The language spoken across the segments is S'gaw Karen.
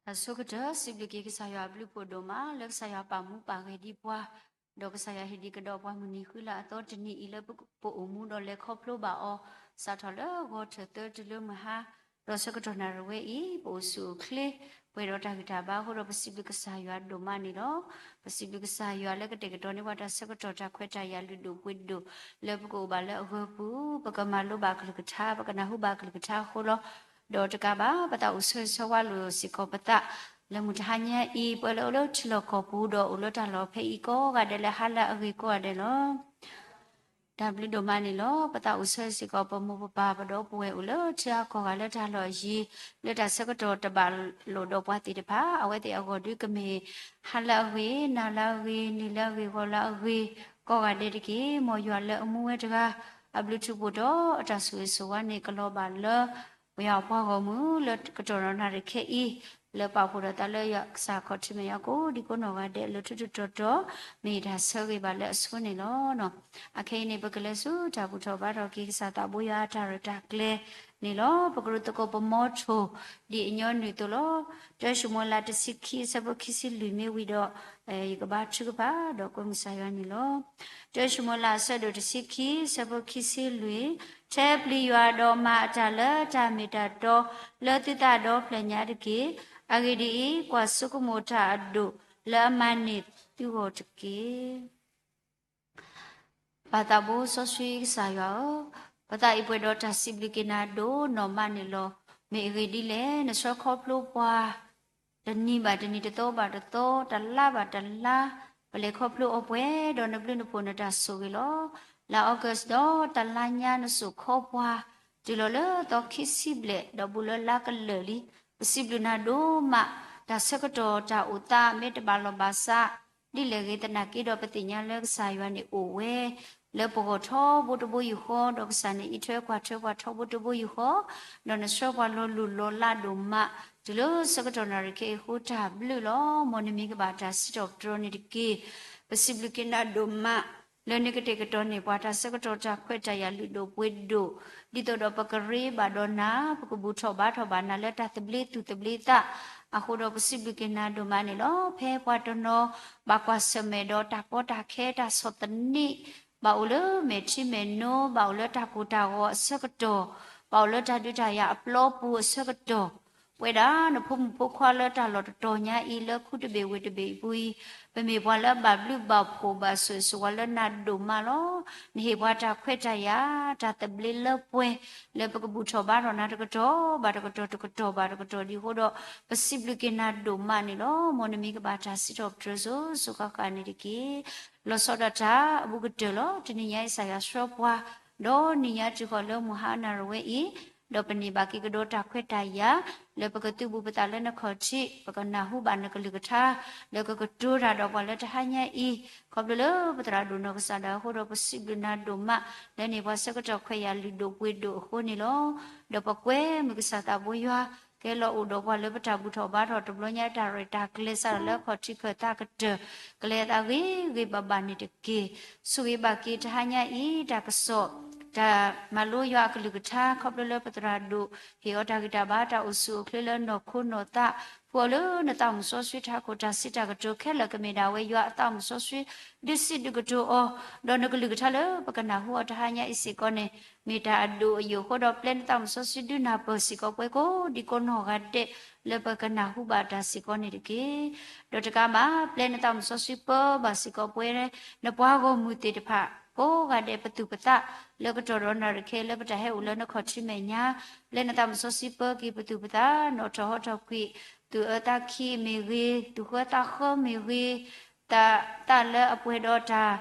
တၢ်ဆိကတၢၢ် စံးဘျုးက့ၤကစၢ်ယွၤအဘျုးဖှိၣ်ဒိၣ်မး လၢကစၢ်ယွၤပာ်မူပာ်ဂဲၤဒံးပှၤ, ဒီးကစၢ်ယွၤဟ့ၣ်ဒံးကဒီးပှၤမုၢ်နံၤဃုလါအသီတနံၤအံၤ လၢပအိၣ်မူဒီးလဲၤခီဖျိဘၣ်အီၤ, စးထီၣ်လၢဂီၤထၢၣ်သၢတုၤလၢမုၢ်ဟါ, ဒီးဆၢကတီၢ်နၣ်ရံၣ်ဝဲအံၤ ပအိၣ်ဆူၣ်အိၣ်ချ့ ပှဲၤဒီးတၢ်ဂံၢ်တၢ်ဘါအဃိဒီး ပစံးဘျုးကစၢ်ယွၤဒိၣ်မးန့ၣ်လီၤ. ပစံးဘျုးကစၢ်ယွၤလၢကတဲာ်ကတီၤန့ၢ်ပှၤတၢ်ဆၢကတီၢ်တၢ်ခွဲးတၢ်ယာ်လုၢ်ဒိၣ်ပှ့ၤဒိၣ် လၢပကအိၣ်ဘၣ်လၢအဂၢၤပူၤ, ပကမၤလိဘၣ်အကလုၢ်ကထါ, ပကနၢ်ဟူဘၣ်အကလုၢ်ကထါအဃိလီၤ. ဒီးတကးဘၣ် ပသးအိၣ်ဆၢဂ့ၤဆၢဝါလိာ်စ့ၢ်ကီးပသး လၢမုၢ်တဟါညါအံၤ ပှၤလၢအအိၣ်လၢထံလီၢ်ကီၢ်ပူၤ ဒီးအိၣ်လၢတၢ်လီၢ်ဖဲအံၤကိးဂၤဒဲးလၢဟါလၢအဂ့ၤကိးဂၤဒဲးလီၤ. တၢ်ဘျုးဒိၣ်မးန့ၣ်လီၤ. ပသးအိၣ်ဆၢစ့ၢ်ကီးပမိၢ်ပပၢ်ပဒီပုၢ်ဝဲၢ်အိၣ်လၢထံအါကီၢ်ဂၤလၢတၢ်လီၢ်အယံၤ လၢတၢ်ဆၢကတီၢ်တဘၣ်လိာ်ဒီးပှၤသ့ၣ်တဖၣ် အဝဲသ့ၣ်အဂီၢ်ဒုးကမ့ၢ် ဟါလၢအဂ့ၤ, နၤလၢအဂ့ၤ, နံၤလၢအဂ့ၤ, ဂီၤလၢအဂ့ၤ, ကိးဂၤဒဲးတက့ၢ်. မ်ယွၤလၢအမူဝဲတဂၤ အဘျုးထူးဖှိၣ်ဒီးအတၢ်ဆိၣ်ဂ့ၤဆိၣ်ဝါန့ၣ် ကလီၤဘၣ်လၢ ပယီၤအပှၤဂီၢ်မုၢ် လၢကတီၢ်ဒီးနၣ်ရံၣ်ခဲအံၤ လၢပာ်ဖှိၣ်ဒီးသးလၢယွၤကစၢ်ခီၣ်ထံးမဲာ်ညါကိးဒံကိးနီၢ်ဂၤဒဲး လၢထူးထူးတီၤတီၤ မ့ၢ်ယတၢ်ဆၢဂ့ၤဘၣ်လၢအဆိန့ၣ်လီၤ. အခဲအံၤန့ၣ် ပကလဲၤဆူတၢ်ဘူၣ်ထီၣ်ဘါထီၣ်က့ၤကစၢ်သးဘိယွၤအတၢ်ရဲၣ်တၢ်ကျဲၤန့ၣ်လီၤ. ပကရူၢ်သကိးပမီထိၣ် ဒ်အညီနုၢ်အသိးလီၤ. တၢၡမူၤအ့လးတဆံခံ အဆၢဖိခံဆံလွံၢ်မ့ၢ်ဝံၤဒီး ယကဘါထုကဖၣ်ဒီးကွဲမုာ်ကစၢ်ယွၤန့ၣ်လီၤ. တၢၡမူၤအ့လးအဆၢဒိၣ်တဆံခံ အဆၢဖိခံဆံလွံၢ်, ထဲပျံၤယွၤဒီးမၤအတၢ်လၢတၢ်မ့ၢ်တၢ်တီ လၢသုသးဒီဖျၢၣ်ညါတက့ၢ်. အဂ့ၢ်ဒ်အံၤ, ကွၢ်ဆိကမိၣ်တၢ်အဒိၣ်လၢအမၤန့ၢ်သုဂီၢ်တက့ၢ်. ပၢ်သးဘိစီဆှံကစၢ်ယွၤဧၢ, ပသးအံၤပှဲၤဒီးတၢ်စံးဘျုးက့ၤနၤဒိၣ်နီၢ်မးန့ၣ်လီၤ. မ့ၢ်အဂ့ၢ်ဒ်လဲၣ်, နဆှၢခီဖျိပှၤ တနံၤဘၣ်တနံၤ, တသီဘၣ်တသီ, တလါဘၣ်တလါ, ပလဲၤခီဖျိအီၤပှဲၤဒီးနဘျုးနဖှိၣ်နတၢ်ဆိၣ်ဂ့ၤလီၤ. လါအီကူးဒီးတလါညါ နစိာ်ခီပှၤ တုၤလီၤလၢသီခံဆံဘျဲၣ် ဒီးဘူးလၢလါကလၢာ်လံ. ပစံးဘျုးနၤဒိၣ်မး, တၢ်ဆၢကတီၢ်တၢ်အိၣ်သးမ့ၢ်တဘၣ်လီၢ်ဘၣ်စး ဒ်လဲၣ်ဂ့ၤသနာ်က့ဒီး ပသ့ၣ်ညါလၢကစၢ်ယွၤန့ၣ်အိၣ်ဝဲ လၢပဂီၢ်ထီဘိတဘိယူၢ်ဃီ, ဒီးကစၢ်န့ၣ်အံးထွဲကွၢ်ထွဲပှၤထီဘိတဘိယူၢ်ဃီ, ဒီးနဆှၢပှၤလီၤလိၢ်လီၤလးဒိၣ်မး တုၤလၢဆၢကတီၢ်နၣ်ရံၣ်ခဲအံၤအဃိ တၢ်ဘျုးလီၤ. မ်နမံၤကဘၣ်တၢ်စံးထီၣ်ပတြၢၤန့ၣ်တက့ၢ်. ပစံးဘျုးက့ၤနၤဒိၣ်မး လၢနကတဲာ်ကတီၤန့ၢ်ပှၤတၢ်ဆၢကတီၢ်တၢ်ခွဲးတၢ်ယာ်လုၢ်ဒိၣ်ပှ့ၤဒိၣ်, ဒ်သိးဒီးပကရ့ဘၣ်ဒီးနၤ, ပကဘူၣ်ထီၣ်ဘါထီၣ်ဘၣ်နၤလၢတၢ်သဘျ့သူၣ်သဘျ့သးအဃိဒီး ပစံးဘျုးက့ၤနၤဒိၣ်မးန့ၣ်လီၤ. ဖဲပှၤတနီၤဘၣ်ကွၢ်ဆၢၣ်မဲာ်ဒီးတၢ်ကီတၢ်ခဲတၢ်ဆီၣ်သနံး, ဘၣ်အိၣ်လၢမဲာ်ထံမဲာ်နိ, ဘၣ်အိၣ်လၢတၢ်ကိၢ်တၢ်ဂီၤအဆၢကတီၢ်, ဘၣ်အိၣ်လၢတၢ်ဒုးတၢ်ယၤအပျီပူၤအဆၢကတီၢ်, ပဝဲဒၣ်နဖိမုၣ်ဖိခွါလၢတၢ်လီၢ်တတီၤညါအံၤ လၢခူတဘ့ၣ်ဝ့ၢ်တဘ့ၣ်အပူၤအံၤ, ပမ့ၢ်ပှၤလၢအဘၣ်ဘျုးဘၣ်ဖှိၣ်ဘၣ်ဆိၣ်ဂ့ၤဆိၣ်ဝါလၢနၤဒိၣ်မးလီၤ. နဟ့ၣ်ပှၤတၢ်ခွဲးတၢ်ယာ် တၢ်သဘျ့လၢပှဲၤ လၢပကဘူၣ်ထီၣ်ဘါထီၣ်နၤတကတီၢ်ဘၣ်တကတီၢ် တကတီၢ်ဘၣ်တကတီၢ်ဒ်အဃိဒီး ပစံးဘျုးက့ၤနၤဒိၣ်မးန့ၣ်လီၤ. မ်နမံၤကဘၣ်တၢ်စံးထီၣ်ပတြၢၤစိၤစိၤဃၣ်ဃၣ်န့ၣ်တက့ၢ်. လီၤဆီဒၣ်တၢ်အဘူးကတၢၢ်လီၤ. တနံၤညါအံၤကစၢ်ယွၤဆှၢပှၤ ဒီးနံၤညါတုၤဃီၤလၢမုၢ်ဟါနၣ်ရံၣ်ဝဲအံၤ, ဒီးပန့ၢ်ဘၣ်က့ၤကဒီးတၢ်ခွဲးတၢ်ယာ် လၢပကသုးဘူးပသးလၢနခီၣ်ထံး, ပကနၢ်ဟူဘၣ်နကလုၢ်ကထါ လၢကကတိၤတၢ်ဒီးပှၤလၢတဟါညါအံၤ, ခီဖျိလၢပသရၣ်ဒိၣ်နီၢ်ကစၢ်ဒၣ်အဃိဒီး ပစံးဘျုးနၤဒိၣ်မး လၢန့ၢ်ပှၤဆၢကတီၢ်ခွဲးယာ်လုၢ်ဒိၣ်ပှ့ၤဒိၣ်အဃိန့ၣ်လီၤ. ဒီးပကွဲမုာ်ကစၢ်သးဘိယွၤ ကဲလီၤအိၣ်ဒီးပှၤလၢပတၢ်ဘူၣ်ထီၣ်ဘါထီၣ်တဘျီညါ တၢ်ရဲၣ်တၢ်ကျဲၤစးထီၣ်လၢခီၣ်ထံးခၢၣ်သးကတၢၢ် ကလဲၤသးဂ့ၤဂ့ၤဘၣ်ဘၣ်န့ၣ်တက့ၢ်. ဆိၣ်ဂ့ၤဘၣ်က့ၤတဟါညါအံၤ တၢ်ကစီၣ် တၢ်မၤလိယွၤအကလုၢ်ကထါ ခီဖျိလၢပသရၣ်ဒိၣ် ဟ့ၣ်အီၤတၢ်ဂံၢ်တၢ်ဘါ တၢ်အိၣ်ဆူၣ်အိၣ်ချ့လၢနီၢ်ခိနီၢ်သး ဖှူအီၤလၢနသးမုၢ်စီဆှံ တၢ်ဟးခိၣ်တၢ်စံးတၢ်ကတိၤခဲလၢာ် ကမ့ၢ်ဒၣ်ဝဲယွၤအသးမုၢ်စီဆှံ ဒုးစံးဒုးကတိၤအီၤ, ဒီးနကလုၢ်ကထါလၢပကနၢ်ဟူအီၤတဟါညါအံၤစ့ၢ်ကီးန့ၣ် မ့ၢ်တၢ်အဒိၣ်အယိာ်အဃိဒီး ပျဲနသးမုၢ်စီဆှံဒုးနၢ်ပၢၢ်စ့ၢ်ကီးပှၤကိးဒံကိးနီၢ်ဂၤဒဲး လၢပကနၢ်ဟူဘၣ်တၢ်စ့ၢ်ကီးန့ၣ်တက့ၢ်. ဒီးတကးဘၣ် ပျဲနသးမုၢ်စီဆှံပၢဘၣ်စ့ၢ်ကီးပှၤ နပှၤဂီၢ်မုၢ်သ့ၣ်တဖၣ် ကိးဂၤဒဲးပသူၣ်ပသး လၢကတီၢ်ဒီးနၣ်ရံၣ်ခဲအံၤ လၢပတၢ်ဟဲအိၣ်လၢနခီၣ်ထံးမဲာ်ညါ, ပျဲနသးမုၢ်စီဆှံပၢက့ၤပသူၣ်ပသး နီၣ်ထီၣ်ဟီထီၣ်ကွံာ် သူၣ်အၢသးခံမ့ၢ်ဂ့ၤ, သူၣ်ဃၢသးဃၢမ့ၢ်ဂ့ၤ, သးသးလၢအပှဲၤဒီးတၢ်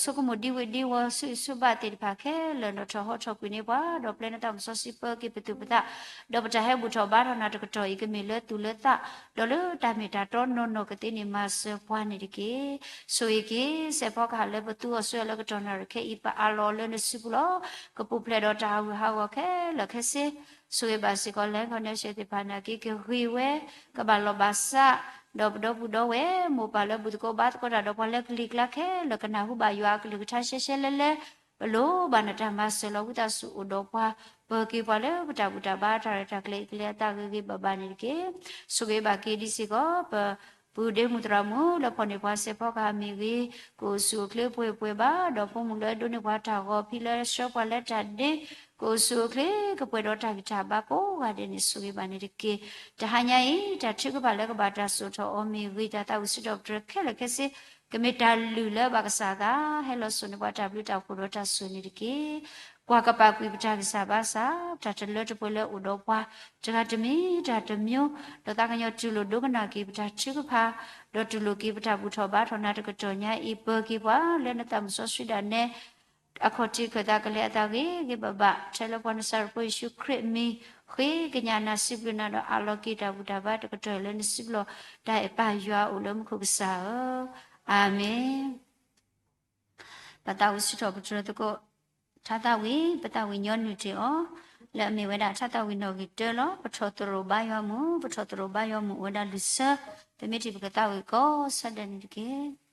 ဆိကမိၣ်ဒံဝ့ၤဒံဝီၤ ဆူၣ်အံၣ်ဆူၣ်ဘၣ်သ့ၣ်တဖၣ်ခဲလၢာ် နီၣ်ထီၣ်ဟီထီၣ်ကွံာ်န့ၢ်ပှၤ, ဒီးပျဲနသးမုၢ်စီဆှံပၢက့ၤပသူၣ်ပသး, ဒီးပတၢ်ဟဲဘူၣ်ထီၣ်ဘါထီၣ်နၤတကတီၢ်အံၤ ကမ့ၢ်လၢသူၣ်လၢသး, ဒီးလၢတၢ်မ့ၢ်တၢ်တီနီၢ်နီၢ်ကသ့န့ၣ် မၤစၢၤပှၤန့ၣ်တက့ၢ်. ဆိၣ်ဂ့ၤက့ၤ စဲးဖီကဟၣ်လၢပသူအီၤဆှၢလၢကတီၢ်နၣ်ရံၣ်ခဲအံၤ ပအးလီၤအီၤလၢနစုပူၤလီၤ. ကပူၤဖျဲးဒီးတၢ်အဂုၤဟးဂီၤခဲလၢာ်ခဲဆ့, ဆိၣ်ဂ့ၤဘၣ်စ့ၢ်ကီး လၢ connection သ့ၣ်တဖၣ်နာ်က့ ကဂ့ၤဝဲ ကဘၣ်လီၢ်ဘၣ်စး, ဒီးပဒီပုၢ်ဒီဝဲၢ် မိၢ်ပၢ်လၢဘူၣ်သကိးဘါသကိးတၢ်ဒီးပှၤလၢကလံၤကျါခဲလၢာ် ကနၢ်ဟူဘၣ်ယွၤအကလုၢ်ကထါရှဲရှဲလဲလဲ ပလိၣ်ဘၣ်နတၢ်မၤစၢၤလီၤ. ဝံသးစူၤအိၣ်ဒီးပှၤ, ပၢၤက့ၤပှၤလၢပတၢ်ဘူၣ်တၢ်ဘါတၢ်ရဲၣ်တၢ်ကျဲၤအကျဲအသးဂ့ၤဂ့ၤဘၣ်ဘၣ်န့ၣ်တက့ၢ်. ဆိၣ်ဂ့ၤဘၣ်က့ၤဒံးစ့ၢ်ကီး ပပုၢ်ဒ့မုၣ်သရၣ်မုၣ်လၢဖီၣ်န့ၢ်ပှၤစဲးဖီကဟၣ်မ့ၢ်ဂ့ၤ, ကအိၣ်ဆူၣ်အိၣ်ချ့ပှဲၤပှဲၤဘၣ်, ဒီးဖိမုၣ်လၢဒိးန့ၢ်ပှၤတၢ်ဂီၤဖံးလၢဆှၢပှၤလၢတၢ်ဒ့, ကအိၣ်ဆူၣ်အိၣ်ချ့ကပှဲၤဒီးတၢ်ဂံၢ်တၢ်ဘါကိးဂၤဒဲးန့ၣ် ဆိၣ်ဂ့ၤဘၣ်န့ၣ်တက့ၢ်. တဟါညါအံၤ တၢ်ထုကဖၣ်လၢကဘၣ်တၢ်စိာ်ထီၣ်အီၤမ့ၢ်ဂ့ၤ, တၢ်သးဝံၣ်စံးထီၣ်ပတြၢၤခဲလၢာ်ခဲဆ့ ကမ့ၢ်တၢ်လုၢ်လၢဘၣ်ကစၢ်အသး, ဟဲလီၤစိာ်န့ၢ်ပှၤတၢ်ဘျုးတၢ်ဖှိၣ်ဒီးတၢ်ဆိၣ်ဂ့ၤန့ၣ်တက့ၢ်. ကွၢ်ကပာ်ကွံာ်ပတၢ်ဂံၢ်စၢ်ဘါစၢ်, ပတၢ်တလၢတပှဲၤလၢအိၣ်ဒီးပှၤ တဂၤတမံၤတၢ်တမျိုး, ဒီးသးကညီၤတူၢ်လိာ်ဒိကနၣ်က့ၤပတၢ်ထုကဖၣ်, ဒီးတူၢ်လိာ်က့ၤပတၢ်ဘူၣ်ထီၣ်ဘါထီၣ်နၤတကတီၢ်ညါအံၤ, ပၢၤက့ၤပှၤလၢနသးမုၢ်စီဆှံဒၣ်နဲ အခီၣ်ထံးခၢၣ်သးကလဲၤအသးဂ့ၤဂ့ၤဘၣ်ဘၣ်, ထဲလၢပှၤနစၤရ့းဖိယ့ၣ်ၡူးခရံာ်အမံၤ, ဃ့ကညးနၤစံးဘျုးနၤဒီးအးလီၤက့ၤတၢ်ဘူၣ်တၢ်ဘါတကတီၢ်လၢနစံးဘျုးတၢ်အဲၣ်ပၢ်ယွၤအိၣ်လၢမူခိၣ်ကစၢ်ဧၢ, အၤမ့ၣ်. ပသးဝံၣ်စံးထီၣ်ပတြၢၤသကိး ထါသးဝံၣ်, ပသးဝံၣ်ညီနုၢ်တ့ၢ်အီၤ, လၢအမ့ၢ်ဝဲဒၣ်ထါသးဝံၣ်နီၣ်ဂံၢ်တၢလီၤ. ပထီၣ်သရိာ်ဘါယွၤမုၢ်, ပထီၣ်သရိာ်ဘါယွၤမုၢ်အိၣ်ဝဲဒၣ်လွံၢ်ဆၢ, ပမ့ၢ်ထံၣ်ပကသးဝံၣ်ကိးဆၢဒဲးန့ၣ်တက့ၢ်.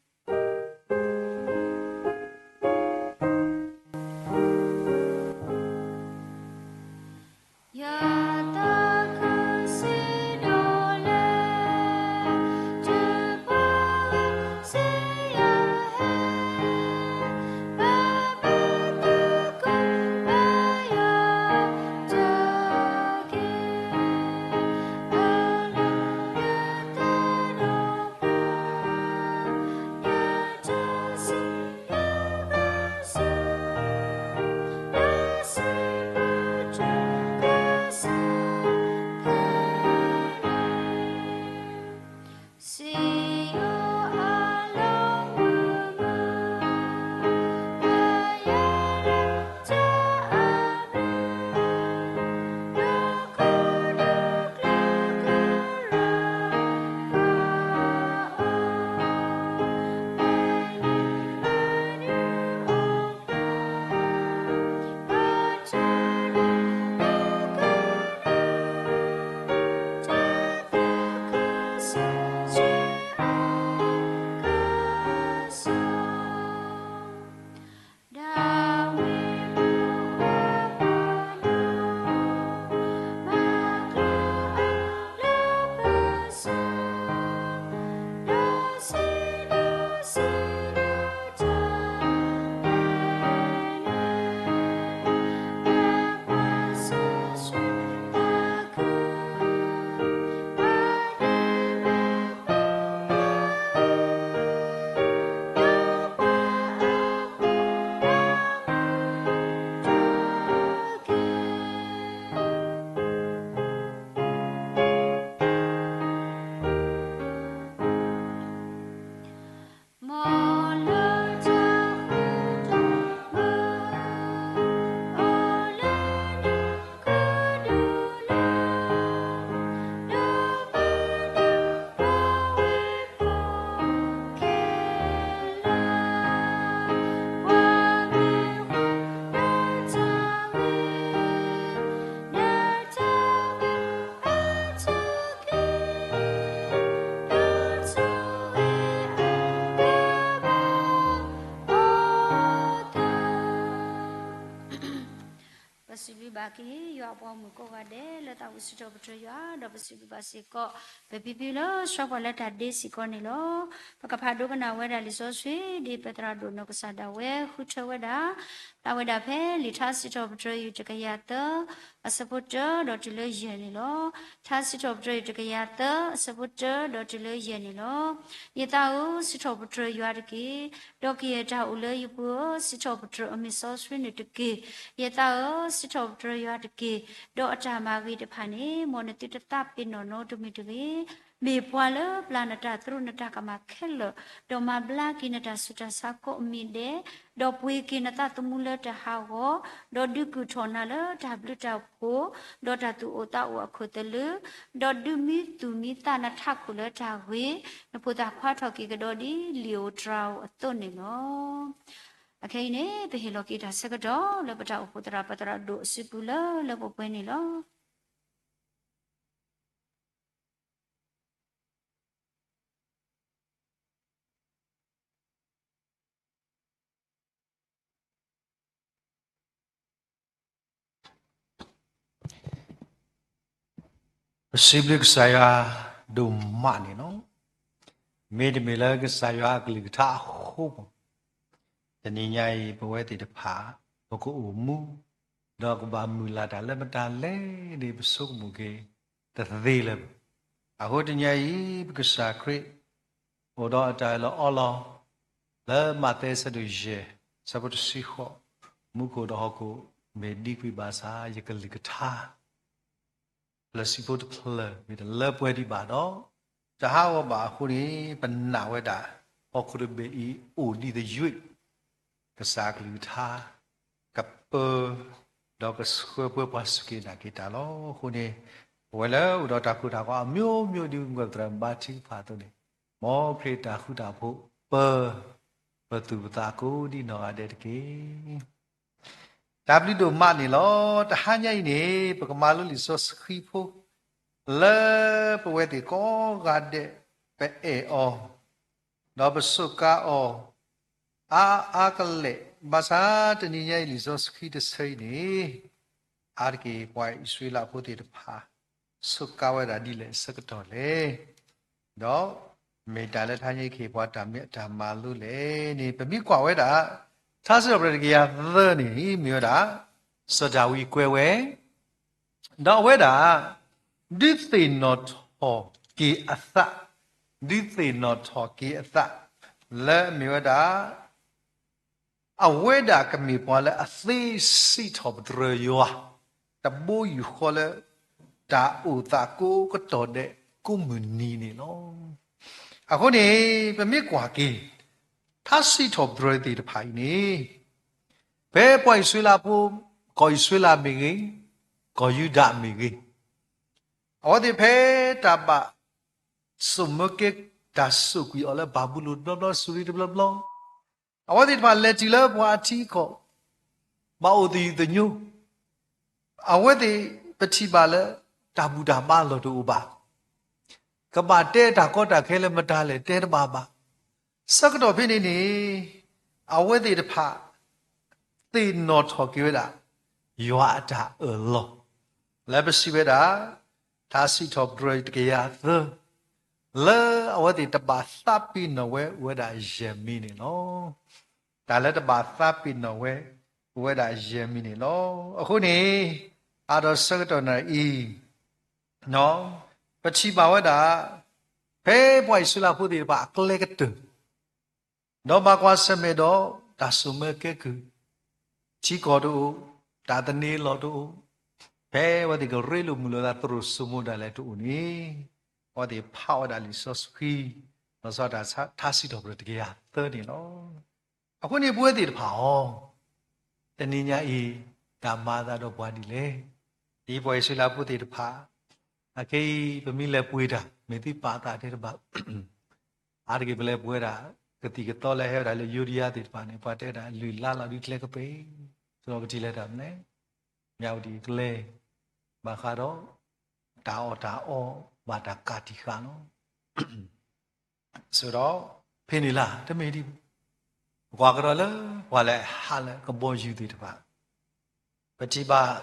ပစံးဘျုးဘၣ်က့ၤ ယွၤအပှၤဂီၢ်မုၢ်ကိးဂၤဒဲး လၢသးဝံၣ်စံးထီၣ်ပတြၢၤယွၤ ဒီးပစံးဘျုးဘၣ်စ့ၢ်ကီး ပပံပံၤလၢဆှၢပှၤလၢတၢ်ဒ့စ့ၢ်ကီးန့ၣ်လီၤ. ပကဖးဒိကနၣ်ဝဲဒၣ်လံာ်စီဆှံ ဒ်ပသရၣ်ဒိၣ်နီၢ်ကစၢ်ဒၣ်ဝဲဃုထၢဝဲဒၣ် သးဝဲဒၣ်ဖဲလံာ်ထါစံးထီၣ်ပတြၢၤ ယူၢ်တကယၤသၢ အဆၢဖိတၢဒီးတုၤလၢယဲၢ်န့ၣ်လီၤ. ထါစံးထီၣ်ပတြၢၤ ယူၢ်တကယၤသၢ အဆၢဖိတၢဒီးတုၤလၢယဲၢ်န့ၣ်လီၤ. ယသးဧၢ, စံးထီၣ်ပတြၢၤယွၤတက့ၢ်, ဒီးကယဲၢ်တၢ်အိၣ်လၢယပူၤဧၢ, စံးထီၣ်ပတြၢၤအမံၤစီဆှံန့ၣ်တက့ၢ်. ယသးဧၢ, စံးထီၣ်ပတြၢၤယွၤတက့ၢ်, ဒီးအတၢ်မၤဂ့ၤတဖၣ်န့ၣ် မ်နသုတသးပ့ၤနီၣ်နီတမံၤတဂ့ၤ. မ့ၢ်ပှၤလၢပျၢ်နတၢ်သရူးနတၢ်ကမၣ်ခဲလၢာ်, ဒီးမၤဘျါက့ၤနတၢ်ဆူးတၢ်ဆါကိးမံၤဒဲး, ဒီးပှ့ၤက့ၤနသးသမူလၢတၢ်ဟးဂီၤ, ဒီးဒုးကုၢ်ထီၣ်နၤလၢတၢ်ဘျုးတၢ်ဖှိၣ်, ဒီးတၢ်သူၣ်အိၣ်သးအိၣ်အခိၣ်သလုး, ဒီးဒုးမံသူၣ်မံသးနထးခိၣ်လၢတၢ်ဂ့ၤ, နဖိသၣ်ခွါထီၣ်က့ၤကဒီးဒ်လံာ်ဧိၤတြၤဧိၤအသိးန့ၣ်လီၤ. အခဲအံၤန့ၣ် ပဟ့ၣ်လီၤက့ၤတၢ်ဆၢကတီၢ်လၢပတၢ်အိၣ်ဖှိၣ်သရၣ် ပသရၣ်ဒိၣ်အစုပူၤလၢလၢပှဲၤပှဲၤန့ၣ်လီၤ. ပစံးဘျုးကစၢ်ယွၤဒိၣ်မးန့ၣ်လီၤ. မ့တမ့ၢ်လၢကစၢ်ယွၤအကလုၢ်ကထါအဃိမး, တနံၤညါအံၤ ပဝဲသ့ၣ်တဖၣ် ပကအိၣ်မူ ဒီးကဘၣ်မုၢ်လၢ်တၢ်လၢမတၤလဲၣ်န့ၣ် ပဆိကမိၣ်က့ၤတသ့လၢၤဘၣ်. အဃိတနံၤညါအံၤ ပကစၢ်ခရံာ် အိၣ်ဒီးအတၢ်အၢၣ်လီၤအီလီၤ လၢမးသဲအဆၢဒိၣ်ယဲၢ် အဆၢဖိတဆံဃိး, မူခိၣ်ဒီးဟီၣ်ခိၣ်မ့ၢ်ဒံကွံာ်ဘၣ်ဆၣ် ယကလုၢ်ကထါ လၢဆံဖိတဖျၢၣ်မ့ၢ်တလၢပှဲၤဒံးဘၣ်ဒီး တဟးဂီၤဘၣ်အဃိန့ၣ် ပနာ်ဝဲဒၣ် ဟီၣ်ခိၣ်တဘ့ၣ်အံၤအိၣ်ဒံးတယုၢ် ကစၢ်ကလုၢ်ကထါ ကပၢ ဒီးကဆှၢပှဲၤပှၤစူၢ်က့ၤနာ်က့ၤတၢ်လီၤ. အဃိန့ၣ် ပဝဲလၢအိၣ်ဒီးတၢ်ကိၢ်တၢ်ဂီၤအမျိုးမျိုး ဒ်မုၢ်ကီၢ်သရၣ်မုၢ်ဘါထုကဖၣ်အသိးန့ၣ်, မ်ခရံာ်တၢ်ဃူတၢ်ဖိးပၢ ပသူၣ်ပသးကိးဒံနီၢ်ဂၤဒဲးတက့ၢ်. တၢ်ဘျုးဒိၣ်မးန့ၣ်လီၤ. တဟါညါအံၤန့ၣ် ပကမၤလိလံာ်စီဆှံဖိ လၢပဝဲသ့ၣ်ကိးဂၤဒဲး ပအဲၣ်အီၤ ဒီးပစူးကါအီၤ အါအါကလဲာ်, ဘၣ်ဆၣ်တနံၤညါအံၤလံာ်စီဆှံတဆၢအံၤန့ၣ် အါတက့ၢ်ပှၤအံၣ်စရ့လးဖိသ့ၣ်တဖၣ် စူးကါဝဲဒၣ်ဒ်လဲၣ်အဆၢကတီၢ်လဲၣ်. ဒီးမ့ၢ်တၢ်လၢတဟါညါအံၤကဟ့ၣ်ပှၤတၢ်မ့ၢ်တၢ်မၤလိလဲၣ်န့ၣ် ပမ့ၢ်ကွၢ်ဝဲဒၣ် ထါစံးထီၣ်ပတြၢၤတကယၤသၢန့ၣ် မ့ၢ်ဝဲဒၣ် စီၤဒၤဝံးကွဲးဝဲ ဒီးအဝဲဒၣ် ဒုးသ့ၣ်နီၣ်ထီၣ်က့ၤအသး, ဒုးသ့ၣ်နီၣ်ထီၣ်က့ၤအသး လၢအမ့ၢ်ဝဲဒၣ် အဝဲဒၣ်ကမ့ၢ်ပှၤလၢအသ့စံးထီၣ်ပတြၢၤယွၤ တဘိယူၢ်ဃီလၢ တၢ်အိၣ်သးကိးကတီၢ်ဒဲးကိးမုၢ်နံၤန့ၣ်လီၤ. အဃိန့ၣ် ပမ့ၢ်ကွၢ်က့ၤ ထါစံးထီၣ်ပတြၢၤသ့ၣ်တဖၣ်အံၤန့ၣ် ဖဲပှၤအံၣ်စရ့လးဖိ ကီၢ်အံၣ်စရ့လးမ့ၢ်ဂ့ၤ, ကီၢ်ယူဒၤမ့ၢ်ဂ့ၤ, အဝဲသ့ၣ်ဖဲတၢ်ဘၣ် စိာ်မၢကဲ တၢ်စိာ်ကွံာ်အီၤလၢဘၤဘူလိၣ်တဘျီဘျီ စူၤရံတဘျီဘျီ, အဝဲသ့ၣ်တဖၣ်လဲၤတုၤလၢပှၤအထံအကီၢ် ဘၣ်အိၣ်သယုၢ်သညိ, အဝဲသ့ၣ်ပထံၣ်ဘၣ်လၢ တၢ်ဘူၣ်တၢ်ဘါလီၢ်တအိၣ်ဘၣ်, ကဘၣ်တဲတၢ်ကီတၢ်ခဲလၢမတၤလဲၣ်တဲတဘၣ်ဘၣ်. ဆၢကတီၢ်ဖဲန့ၣ်န့ၣ် အဝဲသ့ၣ်တဖၣ် သ့ၣ်နီၣ်ထီၣ်က့ၤဝဲဒၣ် ယွၤအတၢ်အၢၣ်လီၤ လၢပစံးဝဲဒၣ် ထါစံးထီၣ်ပတြၢၤတကယၤသၢ လၢအဝဲသ့ၣ်တဘၣ်သးပ့ၤနီၣ်ဝဲအိၣ်ဝဲဒၣ်ယဲၢ်မံၤန့ၣ်လီၤ. တၢ်လၢတဘၣ်သးပ့ၤနီၣ်ဝဲ အိၣ်ဝဲဒၣ်ယဲၢ်မံၤန့ၣ်လီၤ. အဃိန့ၣ် အါဒီးဆၢကတီၢ်နၣ်အံၤ ပထံၣ်ဘၣ်ဝဲဒၣ် ဖဲပှၤအံၣ်စရ့လးဖိသ့ၣ်တဖၣ်အကျဲကတၢၢ် ဒီးဘၣ်ကွၢ်ဆၢၣ်မဲာ်ဒီးတၢ်စိာ်မၢကဲကုၢ်, ထံကီၢ်တအိၣ်, တၢ်သန့ၤလီၢ်တအိၣ်, ဖဲအဝဲသ့ၣ်ကရ့လိာ်မုာ်လိာ်သးသရိာ်စိမိၤဒၣ်လဲာ်တအိၣ်န့ၣ်, အဝဲသ့ၣ်ဖးဝဲဒၣ်လံာ်စီဆှံ လီၤဆီဒၣ်တၢ်ထါစံးထီၣ်ပတြၢၤတကယၤသၢန့ၣ်လီၤ. အဃိန့ၣ်ပဝဲသ့ၣ်တဖၣ်အီၤ တနံၤညါအံၤ တၢ်မၤအသးဒီးပှၤဒ်လဲၣ်. ဒ်ပှၤအံၣ်စရ့လးဖိသ့ၣ်တဖၣ် အခဲအံၤ ပမ့ၢ်လဲၤပှ့ၤတၢ် မ့ၢ်သုပာ်သးတဲတဘၣ် အါတက့ၢ်ပလဲၤပှ့ၤဒၣ် ကသံၣ်ကသီလၢဟဲဝဲဒၣ်လၢယိဒယါသ့ၣ်တဖၣ်န့ၣ် ပှၤတဲဝဲဒၣ်လုၢ်လါလီၤဒုးကျဲကပ့ၤ, သိးကထံၣ်လၢတၢ်မနုၤလဲၣ်, မၠးဝတံၣ်အကျဲ, ဘၣ်ဃးဒီး တၢ်အီၣ်တၢ်အီ ဘၣ်တၢ်ကးတံာ်ဃာ်လီၤ. ဆိဒီး ဖဲန့ၣ်လၢ တမ့ၢ်ဒ် ပကွၢ်ကဒီးလၢ ပှၤလၢအဟးလၢကဘီယူၤသ့ၣ်တဖၣ် ပထံၣ်ဘၣ်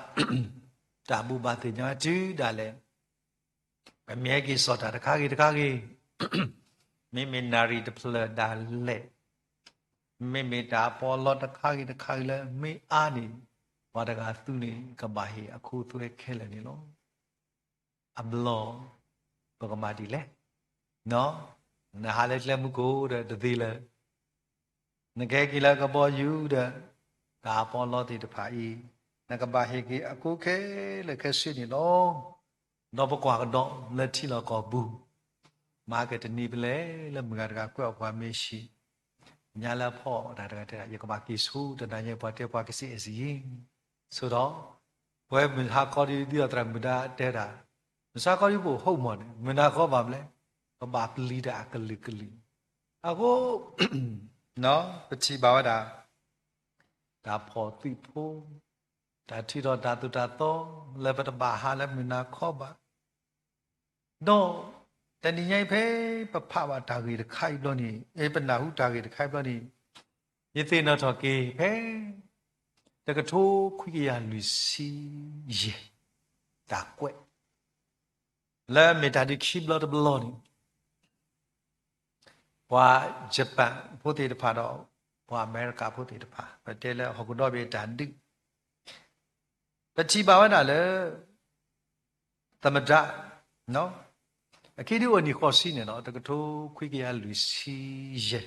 တၢ်ဘူၣ်ဘၣ်သ့ၣ်ညါတုၤဒၣ်လဲာ် ပမ့ၢ်ဟဲက့ၤစီၣ်တၢ်တခါဂ့ၤတခါဂ့ၤ, မ့မ့ၢ်နၣ်ရံၣ်တဖျၢၣ်ဒၣ်လဲာ်, မ့မ့ၢ်တၢ်ပီးလီတခါဂ့ၤတခါဂ့ၤလၢမ့ၢ်အါန့ၣ် ပှၤတဂၤသူန့ၣ် ကဘၣ်ဟ့ၣ်အခိသွဲခဲလၢာ်န့ၣ်လီၤ. အဘျီ ပကမၤဒ်လဲၣ်. နဟးလၢကျဲမုၢ်ခိၣ်ဒီးတသ့လၢၤ နကဟဲက့ၤလၢကဘီယူၤဒီး တၢ်ပီးလီသ့ၣ်တဖၣ်အံၤ နကဘၣ်ဟ့ၣ်က့ၤအခိခဲလၢာ်ခဲဆ့န့ၣ်လီၤ. ဒီးပကွၢ်ကဒီးလၢထံလီၢ်ကီၢ်ပူၤ မၤကတနံၤပလဲၣ် လၢမုၢ်ဂၤတဂၤကွဲးအီၣ်ပှၤမ့ၢ်ဆံး ညါလၢအဖီၣ်တၢ်တဂၤတဲဒၣ် ယကဘၣ်က့ၤဆိတနၤညါ ပှၤတဲပှၤကစံးအဲၣ်စံးယံၤ ဆိဒီး ပဝဲမုၢ်ဟါခီဒ် ဒ်သိးသရၣ်မုၣ်ဒါတဲဒၣ် မုၢ်ဆါခီဒ်ပအိၣ် ဟုတ်မး န့ၣ် မုၢ်နၤခီဘၣ်မနုၤလဲၣ် ကဘၣ်ပျံၤတၢ်အကလုာ်ကလုာ် အဃိ ပထံၣ်ဘၣ်ဝဲဒၣ် တၢ်ဖီၣ်သုးဖိ တၢ်ထုးထီၣ်တၢ်သိၣ်တၢ်သီ လၢပတဘၣ်ဟးလၢမုၢ်နၤခီဘၣ် ဒီး တနံၤညါအံၤဖဲ ပဖးဘၣ်တၢ်ဂ့ၢ်တခါအံၤဘျီန့ၣ် ပနၢ်ဟူတၢ်ဂ့ၢ်တခါအံၤဘျီန့ၣ် ယသ့ၣ်နီၣ်ထီၣ်က့ၤဖဲ တကထိခွံကယၤလွံၢ်ဆံယဲၢ် တၢ်ကွဲး လၢမ့ၢ်တၢ်ဒုးခံဘျီတဘျီန့ၣ် ပှၤယပၣ်ဖိသ့ၣ်တဖၣ်ဒီး ပှၤအမဲရကၤဖိသ့ၣ်တဖၣ် ပတဲလၢဟီၣ်ခိၣ်ဒီဘ့ၣ်တၢ်ဒုး ပထံၣ်ဘၣ်ဝဲဒၣ်လၢ သမ္မတ အခံဒုးအိၣ်နံၣ်ဃိးဆံန့ၣ်လီၤ, တကထိခွံကယၤလွံၢ်ဆံယဲၢ်,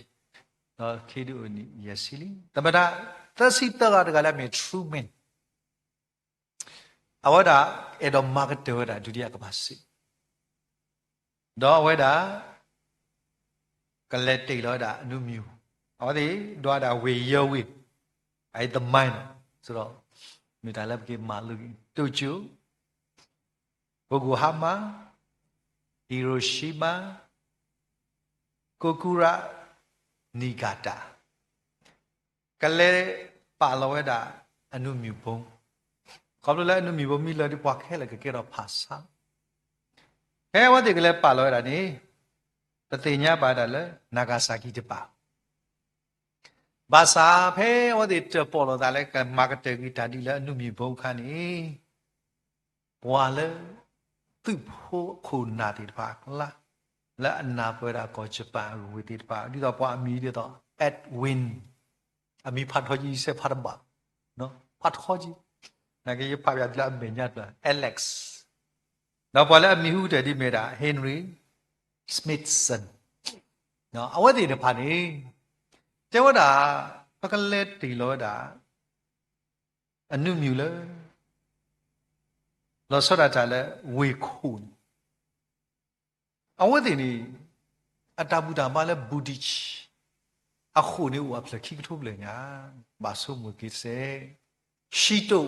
ဒီးခံဒုးအိၣ်နံၣ်ယဲၢ်ဆံလံ. သမ္မတ သၢဆံသၢဂၤတဂၤလၢအမ့ၢ် Truman အဝဲဒၣ်အဲၣ်ဒိးမၤကတၢၢ်ဝဲဒၣ်ဒုတိယကမ္ဘာစစ် ဒီးအဝဲဒၣ် ကလဲၤတ့ၢ်လီၤဝဲဒၣ်အနူမူၤ, အဝဲသ့ၣ်ဒွးဒၣ်ဝ့ၢ်ယဲၢ်ဝ့ၢ်, အအံၤ the mind ဒီး မ့ၢ်တၢ်လၢပက့ၤမၤလိက့ၤ Tokyo, Yokohama, Hiroshima, Kokura, Niigata ကလဲၤပာ်လီၤဝဲဒၣ်အနူမူၤဘိ, ခီဖျိလၢအနူမူၤဘိမ့ၢ်လၢာ်ဒီး ပှၤခဲလၢာ်ကကဲထီၣ်ဖၣ်ဆါ, ဖဲအဝဲသ့ၣ်ကလဲၤပာ်လီၤဝဲဒၣ်န့ၣ် ပသ့ၣ်ညါဘၣ်ဝဲဒၣ်လၢ Nagasaki တပာ် ဘၣ်ဆၣ်ဖဲအဝဲသ့ၣ်တၢၣ်ပီၣ်လိာ်သးလၢ ကမၤကတၢၢ်က့ၤတၢ်ဒ်လၢအနူမူၤဘိအခါန့ၣ် ပှၤလၢ သုးဖိခိၣ်နၢ်သ့ၣ်တဖၣ်အကျါ လၢအနၢ်ပၢၢ်ဝဲဒၣ်ကီၢ်ယပၣ်အဂ့ၢ်ဝ့ၢ်သ့ၣ်တဖၣ် ဒ်သိးပှၤအမံၤဒ်သိး Edwin, အမံၤဖးထီကံ စဲးဖးတဘၣ်, ဖးထီကံ, နာ်က့ယဖးပၠးဒ်လၢအမဲာ်ညါတဖျၢၣ် Alex, ဒီးပှၤလၢအမံၤဟူကတၢၢ်ဒ်မ့ၢ်ဒၣ် Henry Smitson, အဝဲသ့ၣ်တဖၣ်န့ၣ် တဲဝဲဒၣ် ပကလဲၤတ့ၢ်လီၤဝဲဒၣ် အနူမူၤလၢ လီၤဆီဒၣ်တၢ်လၢဝ့ၢ်ခိၣ်န့ၣ် အဝဲသ့ၣ်န့ၣ် အတၢ်ဘူၣ်တၢ်ဘါလၢ Buddhist အဃိာ်န့ၣ်အိၣ်အဖျၢၣ်ခံကထိဘျဲၣ်ညါ, ဘၣ်ဆိကမိၣ်က့ၤစဲး, Shinto,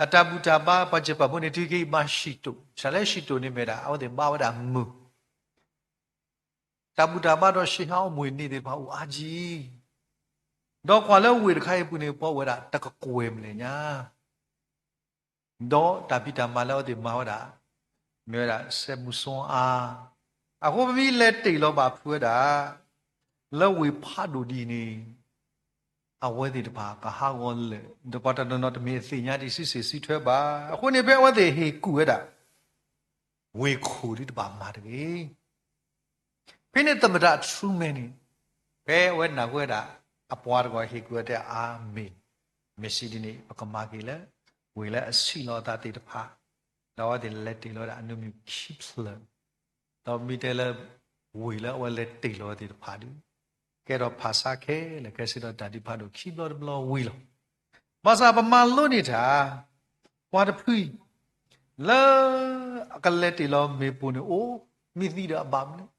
အတၢ်ဘူၣ်တၢ်ဘါ ပှၤယပၣ်ဖိန့ၣ် တုၤက့ၤဘါ Shinto, စးလၢ Shinto န့ၣ်မ့ၢ်ဒၣ် အဝဲသ့ၣ်ဘါဝဲဒၣ်မုၢ် တၢ်ဘူၣ်တၢ်ဘါဒီး ရှ့ဟါအီမူၢ်န့ၣ်သ့ၣ်တဖၣ်အိၣ်အါကံ, ဒီးကွၢ်လၢဝ့ၢ်တခါအံၤအပူၤန့ၣ် ပှၤအိၣ်ဝဲဒၣ်တကကွဲၢ်ဘျဲၣ်ညါ, ဒီးတၢ်ဖံးတၢ်မၤလၢအဝဲသ့ၣ်မၤဝဲဒၣ် မ့ၢ်ဝဲဒၣ်စဲးမုၢ်စီအါ, အဃိပမ့ၢ်လဲၤတ့ၢ်လီၤဘၣ်ဖုးဝဲဒၣ် လၢဝ့ၢ်ဖးဒိၣ်ဒ်အံၤန့ၣ် အဝဲသ့ၣ်တဖၣ်ကဟးဂီၤလၢာ် ဒီးပှၤတနီၤနီၤတမ့ၢ်အသ့ၣ်ညါဒံးစုစ့ၣ်စုထွဲဘၣ်. အဃိန့ၣ်ဖဲအဝဲသ့ၣ်ဟ့ၣ်ကူၣ်ဝဲဒၣ် ဝ့ၢ်ခိၣ်ဒ်တဘၣ်မၤတဂ့ၤ. ဖဲန့ၣ်သမ္မတ Truman န့ၣ် ဖဲအဝဲနၢ်ဟူဝဲဒၣ် အပှၤတဂၤဟ့ၣ်ကူၣ်ဝဲတဲအါမ့ၢ်, မ့ၢ်စံးဒ်န့ၣ် ပကမၤက့ၤလၢ ဝ့ၢ်လၢအဆံးလီၤအသးသ့ၣ်တဖၣ်, ဒီးအဝဲသ့ၣ်လဲၤတ့ၢ်လီၤဝဲဒၣ်အနူမူၤခံဖျၢၣ်, ဒီးမ့ၢ်တဲလၢ ဝ့ၢ်လၢအဝဲလဲၤတ့ၢ်လီၤဝဲသ့ၣ်တဖၣ်ဒီး ကဲထီၣ်ဖၣ်ဆါခဲလၢာ်ခဲဆ့ဒီးတၢ်ဒုးဖးဒိၣ်ခံဘျီတဘျီဝံၤလီၤ. ဘၣ်ဆၣ်ပမၤလိန့ၢ်တၢ် ပှၤတဖုအံၤ လၢအကလဲၤတ့ၢ်လီၤမ့ၣ်ပိၢ်န့ၣ်အိၣ်, မ့ၢ်သံဒီးအဘၣ်မနုၤလဲၣ်,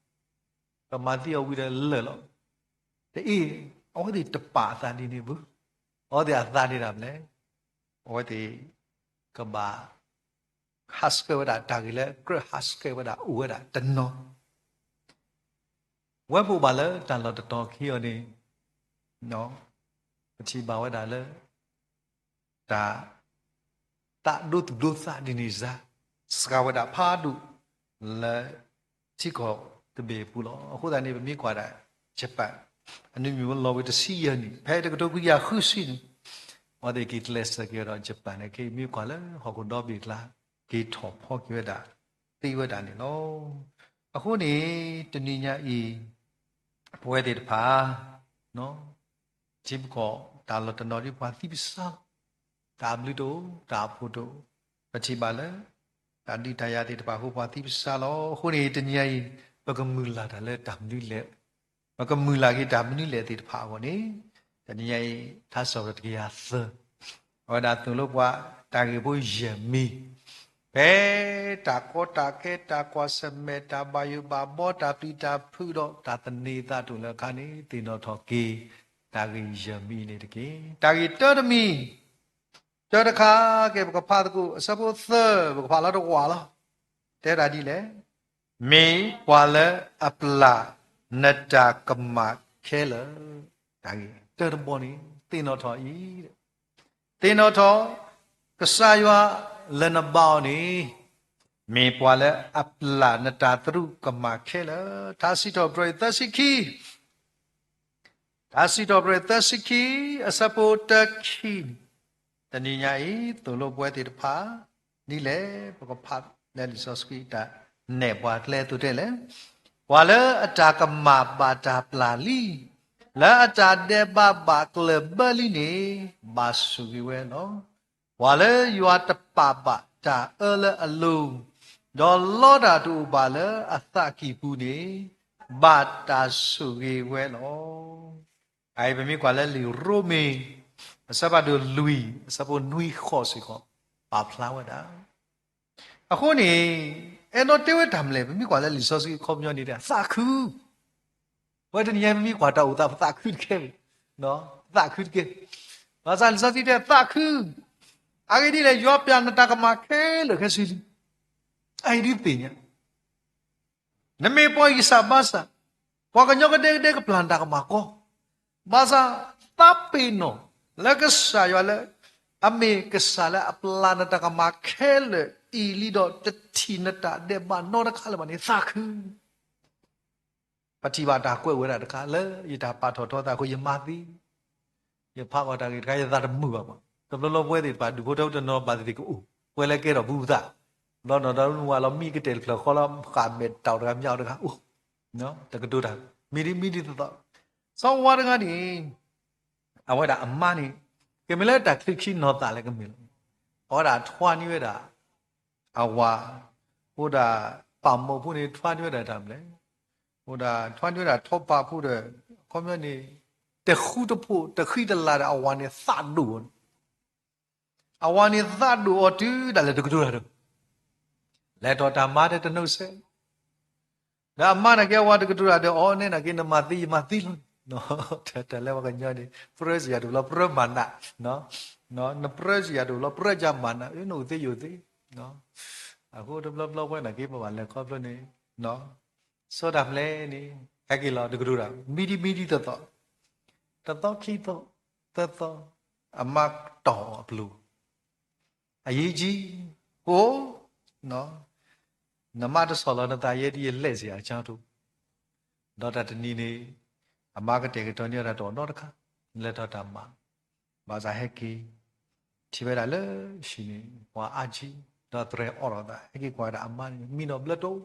ကမၤသံအီၤဝံၤဒီးလၢာ်လီၤ. တအ့ၣ်, အဝဲသ့ၣ်တပာ်အသးဒ်န့ၣ်ဘၣ်. အဝဲသ့ၣ်အသးဒ်ဒၣ်မနုၤလဲၣ်, အဝဲသ့ၣ်ကဘၣ် ဟးဆှဲးဝဲဒၣ်တၢ်ဂ့ၢ်လၢကြၢးဟးဆှဲးဝဲဒၣ်အိၣ်ဝဲဒၣ်တနီၤ ဝဲပအိၣ်ဘၣ်လၢတၢ်လီၢ်တတီၤခံအီၤန့ၣ် ပထံၣ်ဘၣ်ဝဲဒၣ်လၢ တၢ် သးဒိသူၣ်ဒိသးဒ်န့ၣ်စါ စှၤဝဲဒၣ်ဖးဒိၣ် လၢထံကီၢ်တဘ့ၣ်အပူၤလီၤ. အဃိသတးန့ၣ် ပမ့ၢ်ကွၢ်ဒၣ် ယပၣ် အနူမူၤလီၤဝံၤတဆံယဲၢ်နံၣ် ဖဲတကထိခွံကယၤဃုဆံန့ၣ် အဝဲသ့ၣ်က့ၤကျဲးစၢးက့ၤဝဲဒီးယပၣ်န့ၣ် က့ၤမ့ၢ်ကွၢ်လၢဟီၣ်ခိၣ်ဒီဘ့ၣ်အကျါ က့ၤထီၣ်ဖီက့ၤဝဲဒၣ် သ့ဝဲဒၣ်န့ၣ်လီၤ. အဃိန့ၣ် တနံၤညါအံၤ ပဝဲသ့ၣ်တဖၣ် ထံဖိကီၢ် တၢ်လီၢ်တနီၤဒ်ပှၤသံပစါလီၤ. တၢ်ဘျုးတအိၣ် တၢ်အဖှိၣ်တအိၣ် ပထံၣ်ဘၣ်လၢ တၢ်ဒုးတၢ်ယၤသ့ၣ်တဖၣ်အဃိပှၤသံပစါလီၤ. အဃိန့ၣ် တနံၤညါအံၤ ပကမုၢ်လၢ်တၢ်လၢတၢ်မနုၤလဲၣ် ပကမုၢ်လၢ်က့ၤတၢ်မနုၤလဲၣ်သ့ၣ်တဖၣ်အဂီၢ်န့ၣ် တနံၤညါအံၤ ထါစံးထီၣ်ပတြၢၤတကယၤသၢ အဝဲဒၣ်သိၣ်လိပှၤတၢ်ဂ့ၢ်ဖိယဲၢ်မံၤ ဖဲတၢ်ကီတၢ်ခဲ တၢ်ကွၢ်ဆၢၣ်မဲာ် တၢ်ဘၣ်ယိၣ်ဘၣ်ဘီ တၢ်ပျံၤတၢ်ဖုးဒီး တၢ်သန့ၤအသးတအိၣ်လၢအခါန့ၣ် သ့ၣ်နီၣ်ထီၣ်က့ၤ တၢ်ဂ့ၢ်ယဲၢ်မံၤအံၤန့ၣ်တက့ၢ်. တၢ်ဂ့ၢ်တၢတမံၤ တၢတခါက့ၤ ပကဖးသကိး အဆၢဖိသၢ ပကဖးလီၤတဝာ်လီၤ. တဲဒၣ်ဒ်လဲၣ်, မ့ၢ်ပှၤလၢအပျၢ်နတၢ်ကမၣ်ခဲလၢာ်, တၢ်ဂ့ၢ်တၢတဘီန့ၣ် သ့ၣ်နီၣ်ထီၣ်အံၤ သ့ၣ်နီၣ်ထီၣ် ကစၢ်ယွၤလၢနဘါအီၤန့ၣ် မ့ၢ်ပှၤလၢအပျၢ်နတၢ်သရူးကမၣ်ခဲလၢာ်. ထါစံးထီၣ်ပတြၢၤအံၤသၢဆံခံ ထါစံးထီၣ်ပတြၢၤအံၤသၢဆံခံ အဆၢဖိတၢခံန့ၣ် တနံၤညါအံၤ သိၣ်လိပဝဲသ့ၣ်တဖၣ် ဒ်လဲၣ် ပကဖးလၢလံာ်စီဆှံအတၢ် နဲၣ်ပှၤကျဲအသိးတဲလဲၣ်, ပှၤလၢအတၢ်ကမၣ်ဘၣ်တၢ်ပျၢ်လံ, လၢအတၢ်ဒဲးဘးဘၣ်ကျၢၢ်ဘၢလံန့ၣ်, ဘၣ်ဆိၣ်ဂ့ၤဝဲလီၤ. ပှၤလၢယွၤတပာ်ဘၣ်တၢ်အၢလၢအလိၤ, ဒီးလီတၢ်တအိၣ်ဘၣ်လၢအသးကံၢ်ပူၤန့ၣ်, ဘၣ်တၢ်ဆိၣ်ဂ့ၤဝဲလီၤ. အအံၤပမ့ၢ်ကွၢ်လၢလံာ်ရိမ့ၤ အဆၢဖးဒိၣ်လွံၢ် အဆၢဖိနွံဃိးစ့ၢ်ကီး ပာ်ဖျါဝဲဒၣ်. အဃိန့ၣ် အဲၣ်ဒိးတဲဝဲတၢ်မနုၤလဲၣ်, ပမ့ၢ်ကွၢ်လၢလံာ်စီဆှံအခီပညီန့ၣ် သးခု ပဝဲတနံၤအံၤ ပမ့ၢ်ကွၢ်တၢ်အိၣ်သး ပသးခုတကဲ, သးခုတကဲ. ဘၣ်ဆၣ်လံာ်စီဆှံတဲသးခု, အဂ့ၢ်ဒ်လဲၣ်, ယွၤပျၢ်နတၢ်ကမၣ်ခဲလၢာ်ခဲဆ့လံ. အအံၤဒ်သ့ၣ်ညါ နမ့ၢ်ပှၤဂံၢ်စၢ်ဘါစၢ်, ပှၤကညီကဒဲကဒဲကပျၢ်နတၢ်ကမၣ်ကီ, ဘၣ်ဆၣ်သးပ့ၤနီၣ်လၢကစၢ်ယွၤလၢ အမ့ၢ်ကစၢ်လၢအပျၢ်နတၢ်ကမၣ်ခဲလၢာ်အံၤလံဒီးတထံၣ်နတၢ်ဒဲးဘးနီတခါလၢၤဘၣ်န့ၣ် သးခု ပထံၣ်ဘၣ်တၢ်ကွဲးဝဲဒၣ်တခါလၢ ယတၢ်ပာ်ထီၣ်ထီသးအဃိ ယမၤသ့, ယဖးဃီၤတၢ်ဂ့ၢ်တခါ ယသးတမုာ်ဘၣ်မး. တဘျီဘျီပဝဲသ့ၣ်တဖၣ် ဒူၣ်ဖိထၢဖိတနီၤ ဘၣ်သ့ၣ်သ့ၣ်ကအိၣ်, ပဝဲလၢကဲထီၣ်ပူၤပသး, ဘျီနီၢ်ဒီးမုၢ်ဝါလီၤ မံကတဲာ်တဖျၢၣ်ဃီလီၤ ဃာ်မဲာ်တၢ်တဂၤမၠါတဂၤအိၣ်, တကတိၤတၢ် မံဒ်မံဒ်သိးသိး, စီၤဝါတဂၤန့ၣ် အဝဲဒၣ်အမါန့ၣ် ကမ့ၢ်လၢတၢ်ချံခံနီၤသးလၢကမ့ၢ်လီၤ. အဝဲဒၣ်ထွါန့ၢ်ဝဲဒၣ် အဝၤ, အိၣ်ဒၣ် ပာ်မီၣ်ဖိန့ၣ် ထွါန့ၢ်ဝဲဒၣ်တၢ်မနုၤလဲၣ်, အိၣ်ဒၣ်ထွါန့ၢ်ဝဲဒၣ်ထီပာ်ဖိဒီး အခီပညီန့ၣ် တဃူတဖိး တဃံတလၤဒီးအဝၤန့ၣ်သးဒိၣ်အီၤန့ၣ်, အဝၤန့ၣ်သးဒိၣ်အီၤတုၤဒၣ်လဲာ်တကတိၤတၢ်ဒီး လဲၤထီၣ်တၢ်မၤဒီးတနီၤစဲး ဒီးအမါန့ၣ်က့ အဝၤတကတိၤတၢ်ဒီးအီၤန့ၣ် နက့နမၤသံယမၤသံလီၤ, တၢ်လၢပှၤကညီန့ၣ် ပြၢစံယၤတဘျီ ပြၢမၤနး, နပြၢစံယၤတဘျီ ပြၢယၤမၤနး နအိၣ်သ့ယအိၣ်သ့, အဃိတဘျီဘျီပဝဲန့ၣ်က့ ပဘၣ်လဲၤခီဖျိန့ၣ် စီၤတၢ်မနုၤလဲၣ်န့ၣ် ဟဲက့ၤလီၤတကတိၤတၢ် မံဒ်မံဒ်သိးသိး, တသီခံသီ သၢသီ အမါတီၢ်အီၤအပျိၤ အရေးကြီး, အိၣ်, နမါတဆီၣ်လီၤနသး ယဲဒ်ယလဲၣ်စ့ၢ်အကၠီထူ, ဒီးတၢ်တနံၤန့ၣ် အမါကတဲာ်ကတီၤန့ၢ်ဝဲဒၣ်တအိၣ်နီတခါ, လဲၤထီၣ်တၢ်မၤ, ဘၣ်ဆၣ်ဟဲက့ၤ ထံၣ်ဝဲဒၣ်လၢဟံၣ်န့ၣ် ပှၤအါကံ ဒီးသရဲအိးထီၣ်သး ဟဲက့ၤကွၢ်ဝဲဒၣ်အမါန့ၣ် မံနီၣ်ဘျၢတိၢ်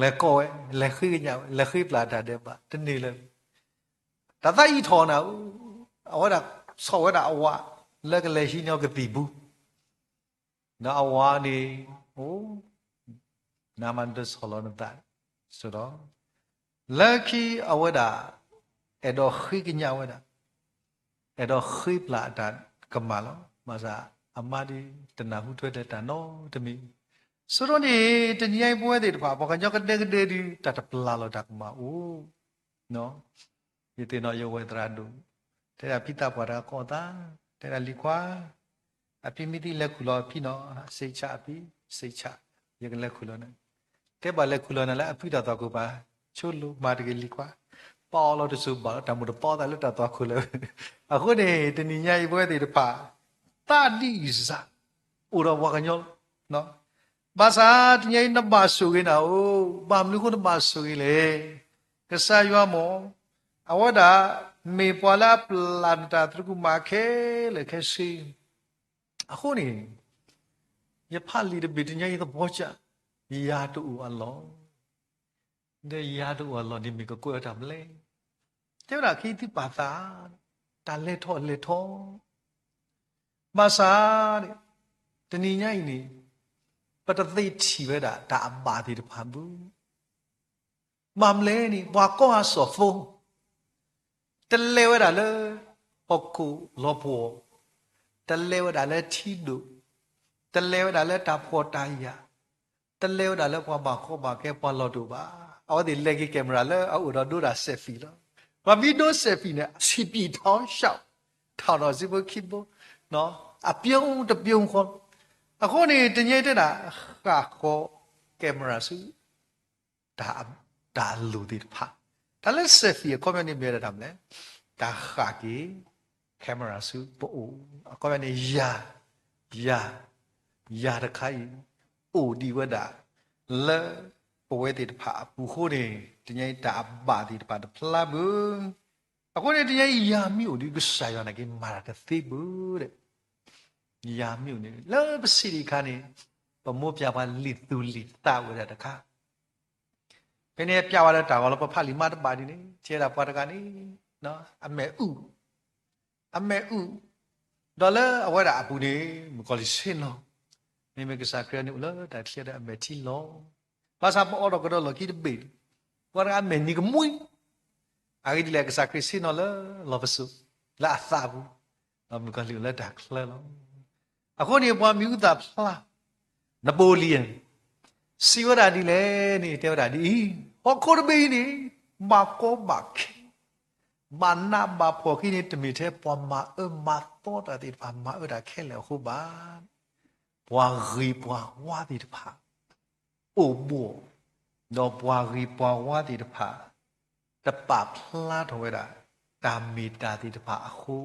လဲၤကိးဝဲ လဲၤဃ့ကညးဝဲ လဲၤဃ့ပျၢ်တၢ်ဒဲးဘး တန့ၢ်လၢၤ, တၢ်သးအံၤထီၣ်နၤဧၢ, အဝဲဒၣ်ဆီၣ်ဝဲဒၣ်အဝၤ လၢကလဲၤဟံးန့ၢ်အီၤကသံၣ်ဘူ, ဒီးအဝၤန့ၣ် အိၣ်, နမါတဆီၣ်လီၤနသး, ဒီး လၢခံအဝဲဒၣ် အဲၣ်ဒိးဃ့ကညးဝဲဒၣ် အဲၣ်ဒိးဃ့ပျၢ်အတၢ်ကမၣ်လီၤ. ဘၣ်ဆၣ်အမါဒ်တနၢ်ဟူထွဲတၢ်နီတမံၤ, ဆိဒီးန့ၣ် တနံၤညါအံၤပဝဲသ့ၣ်တဖၣ် ပှၤကညီကဒဲကဒဲဒုး တၢ်တပျၢ်လီၤတၢ်ကမၣ်အိၣ်, ယသ့ၣ်နီၣ်ယဝဲၢ်သရၣ်ဒိၣ်, တဲဒၣ်ဖံသးပှၢ်တဂၤကိးသး, တဲဒၣ်လံၤခွါ, အဖံမ့ၢ်သံလဲၤခူၣ်လီၤအဖံနီၤ, စိတ်ချအဖံ, စိတ်ချ, ယကလဲၤခူၣ်လီၤနၤ, တဲဘၣ်လဲၤခူၣ်လီၤနၤလၢအဖုတၢ်သွၣ်ခိၣ်ဘၣ်, ဆိလိာ်မၤတဂ့ၤလံၤခွါ, ပာ်အီၤလီၤတစိၤဘၣ်လီၤ တၢ်မိၣ်တပီသးလၢတၢ်သွၣ်ခိၣ်လၢၤ, အဃိန့ၣ် တနံၤညါအံၤပဝဲသ့ၣ်တဖၣ် သးဒ်အံၤစ့ၢ် အိၣ်ဒီးပှၤကညီလီၤ. ဘၣ်ဆၣ်တနံၤညါအံၤနဘၣ်ဆိၣ်ဂ့ၤနၤဧၢ, ဘၣ်မနုၤအဃိနဘၣ်ဆိၣ်ဂ့ၤလဲၣ်. ကစၢ်ယွၤမ့ၢ် အဝဲဒၣ် မ့ၢ်ပှၤလၢအပျၢ်နတၢ်သရူးကမၣ်ခဲလၢာ်ခဲဆ့, အဃိန့ၣ် ယဖးလံာ်တဘ့ၣ်တနံၤညါအံၤသပှၢ်ကၢ်, ယၤတအိၣ်အလီၢ်, ဒီးယၤတအိၣ်အလီၢ်န့ၣ်မ့ၢ်ကကွဲးဝဲတၢ်မနုၤလဲၣ်. တဲဝဲဒၣ်ခဲအံၤသုပာ်သး, တၢ်လဲၤထီၣ်လဲၤထီ, ဘၣ်ဆၣ် တနံၤညါအံၤန့ၣ် ပတသ့ထံၣ်ဝဲဒၣ်တၢ်အဘၣ်သ့ၣ်တဖၣ်ဘၣ်. ဘၣ်မနုၤလဲၣ်န့ၣ် ပှၤကိးအစီၤဖိ တလဲၤဝဲဒၣ်လၢ ဟီၣ်ခိၣ်လီၤပှီၢ်, တလဲၤဝဲဒၣ်လၢထံဒိၣ်, တလဲၤဝဲဒၣ်လၢတၢ်ဖှီၣ်တၢ်ယာ်, တလဲၤဝဲဒၣ်လၢပှၤဘၣ်ကီဘၣ်ခဲပှၤလီၢ်တအိၣ်ဘၣ်. အဝဲသ့ၣ်လဲၤက့ၤ camera လၢအအိၣ်ဒီးဒိဒၣ် selfie လီၤ. ပှၤမ့ၢ်ဒိ selfie န့ၣ် အဆံးပံးထီၣ်ရှောက်, ထီၣ်ဒီးစံးဖိခံဘိ, အပြုံးတပြုံးဃီ. အဃိန့ၣ် တနံၤညါအံၤတဲဒၣ် ဃၣ်ဃီ camera ဆူ တၢ်အလိၣ်သ့ၣ်တဖၣ်, တၢ်လၢ selfie အခီပညီန့ၣ်မ့ၢ်ဝဲဒၣ်တၢ်မနုၤလဲၣ်, တၢ်ဃၣ်က့ၤ camera ဆူပအိၣ်, အခီပညီန့ၣ် ယၤ, ယၤ, ယၤတခါအံၤ အိၣ်ဒံးဝဲဒၣ် လၢပဝဲသ့ၣ်တဖၣ်အပူၤအဃိန့ၣ် တနံၤညါအံၤ တၢ်အဘၣ်သ့ၣ်တဖၣ်တဖျါဘၣ်. အဃိန့ၣ် တနံၤညါအံၤ ယၤမ့ၢ်အိၣ်ဒံး ကစၢ်ယွၤန့ၣ်က့ၤမၤတၢ်တသ့ဘၣ်ဒီး ယၤမ့ၢ်အိၣ်န့ၣ် လၢပစံးတခါန့ၣ် ပမိၢ်ပၢ်ပှၤလံာ်သူၣ်လံာ်သးအိၣ်ဝဲဒၣ်တခါ, ဖဲန့ၣ်ပျဲဝဲလၢတၢ်ဂီၤလီၤ ပဖးလံာ်မါတဘၣ်ဒ်န့ၣ် ထံၣ်ဝဲဒၣ်ပှၤတဂၤန့ၣ် အမဲာ်အုၣ်, အမဲာ်အုၣ်, ဒီးလၢအဝဲဒၣ်အပူၤန့ၣ် မုၣ်ကီၤလံၢ်ဆ့ၣ်နီၤ, မ့မ့ၢ်ကစၢ်ခရံာ်န့ၣ်အိၣ်လၢတၢ်ချ့ဒီးအမဲာ်ထံလီၤ. ဘၣ်ဆၣ်ပအီၣ်ဒီးကဒီးလီၢ်ခံတဘ့ၣ်, ပှၤတဂၤအမဲာ်နံၤကမှံ, အဂ့ၢ်ဒ်လဲၣ် ကစၢ်ခရံာ်ဆ့ၣ်နီၤလၢလီၢ်ပစိာ် လၢအသးပူၤ, ဒီးမုၣ်ကီၤလံၢ်အိၣ်လၢတၢ်ချၢလီၤ. အဃိန့ၣ် ပှၤမံၤဟူသၣ်ဖျါ Napoleon စံးဝဲဒၣ်ဒ်လဲၣ်န့ၣ် တဲဝဲဒၣ်ဒ်အံၤ, ဟီၣ်ခိၣ်တဘ့ၣ်အံၤန့ၣ် ဘၣ်ကီဘၣ်ခဲ ဘၣ်နးဘၣ်ဖှီၣ်ခံန့ၣ် တမ့ၢ်ထဲပှၤမၤအၢမၤသီတၢ်သ့ၣ်တဖၣ် မၤအၢတၢ်ခဲလၢာ်အဃိဘၣ်. ပှၤဂ့ၤပှၤဝါသ့ၣ်တဖၣ် အိၣ်ဘှီၣ်, ဒီးပှၤဂ့ၤပှၤဝါသ့ၣ်တဖၣ် တပာ်ဖျါထီၣ်ဝဲဒၣ် တၢ်မ့ၢ်တၢ်သ့ၣ်တဖၣ်အဃိ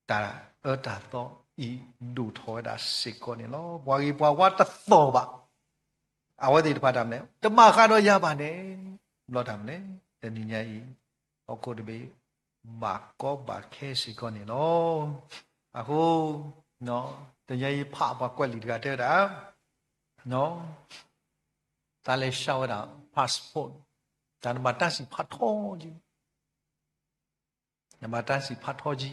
တၢ်အၢတၢ်သီအံၤဒိၣ်ထီၣ်ဝဲဒၣ်စ့ၢ်ကီးန့ၣ်လီၤ. ပှၤဂ့ၤပှၤဝါတသီၣ်ဘၣ်. အဝဲသ့ၣ်တဖၣ်တၢ်မနုၤလဲၣ်, တမၤဃးဒီးယၤဘၣ်န့ၣ်, ဘျီတၢ်မနုၤလဲၣ်, တနံၤညါအံၤ ဟီၣ်ခိၣ်တဘ့ၣ် ဘၣ်ကီဘၣ်ခဲစ့ၢ်ကီးန့ၣ်လီၤ. အဃိ တနံၤညါအံၤဖးပှၤကွဲးလံာ်တဂၤတဲဝဲဒၣ် တၢ်လဲၤဆှၢဝဲဒၣ် passport, တၢ်နဘၣ်တၢ်စံးဖးထီကံ နဘၣ်တၢ်စံးဖးထီကံ,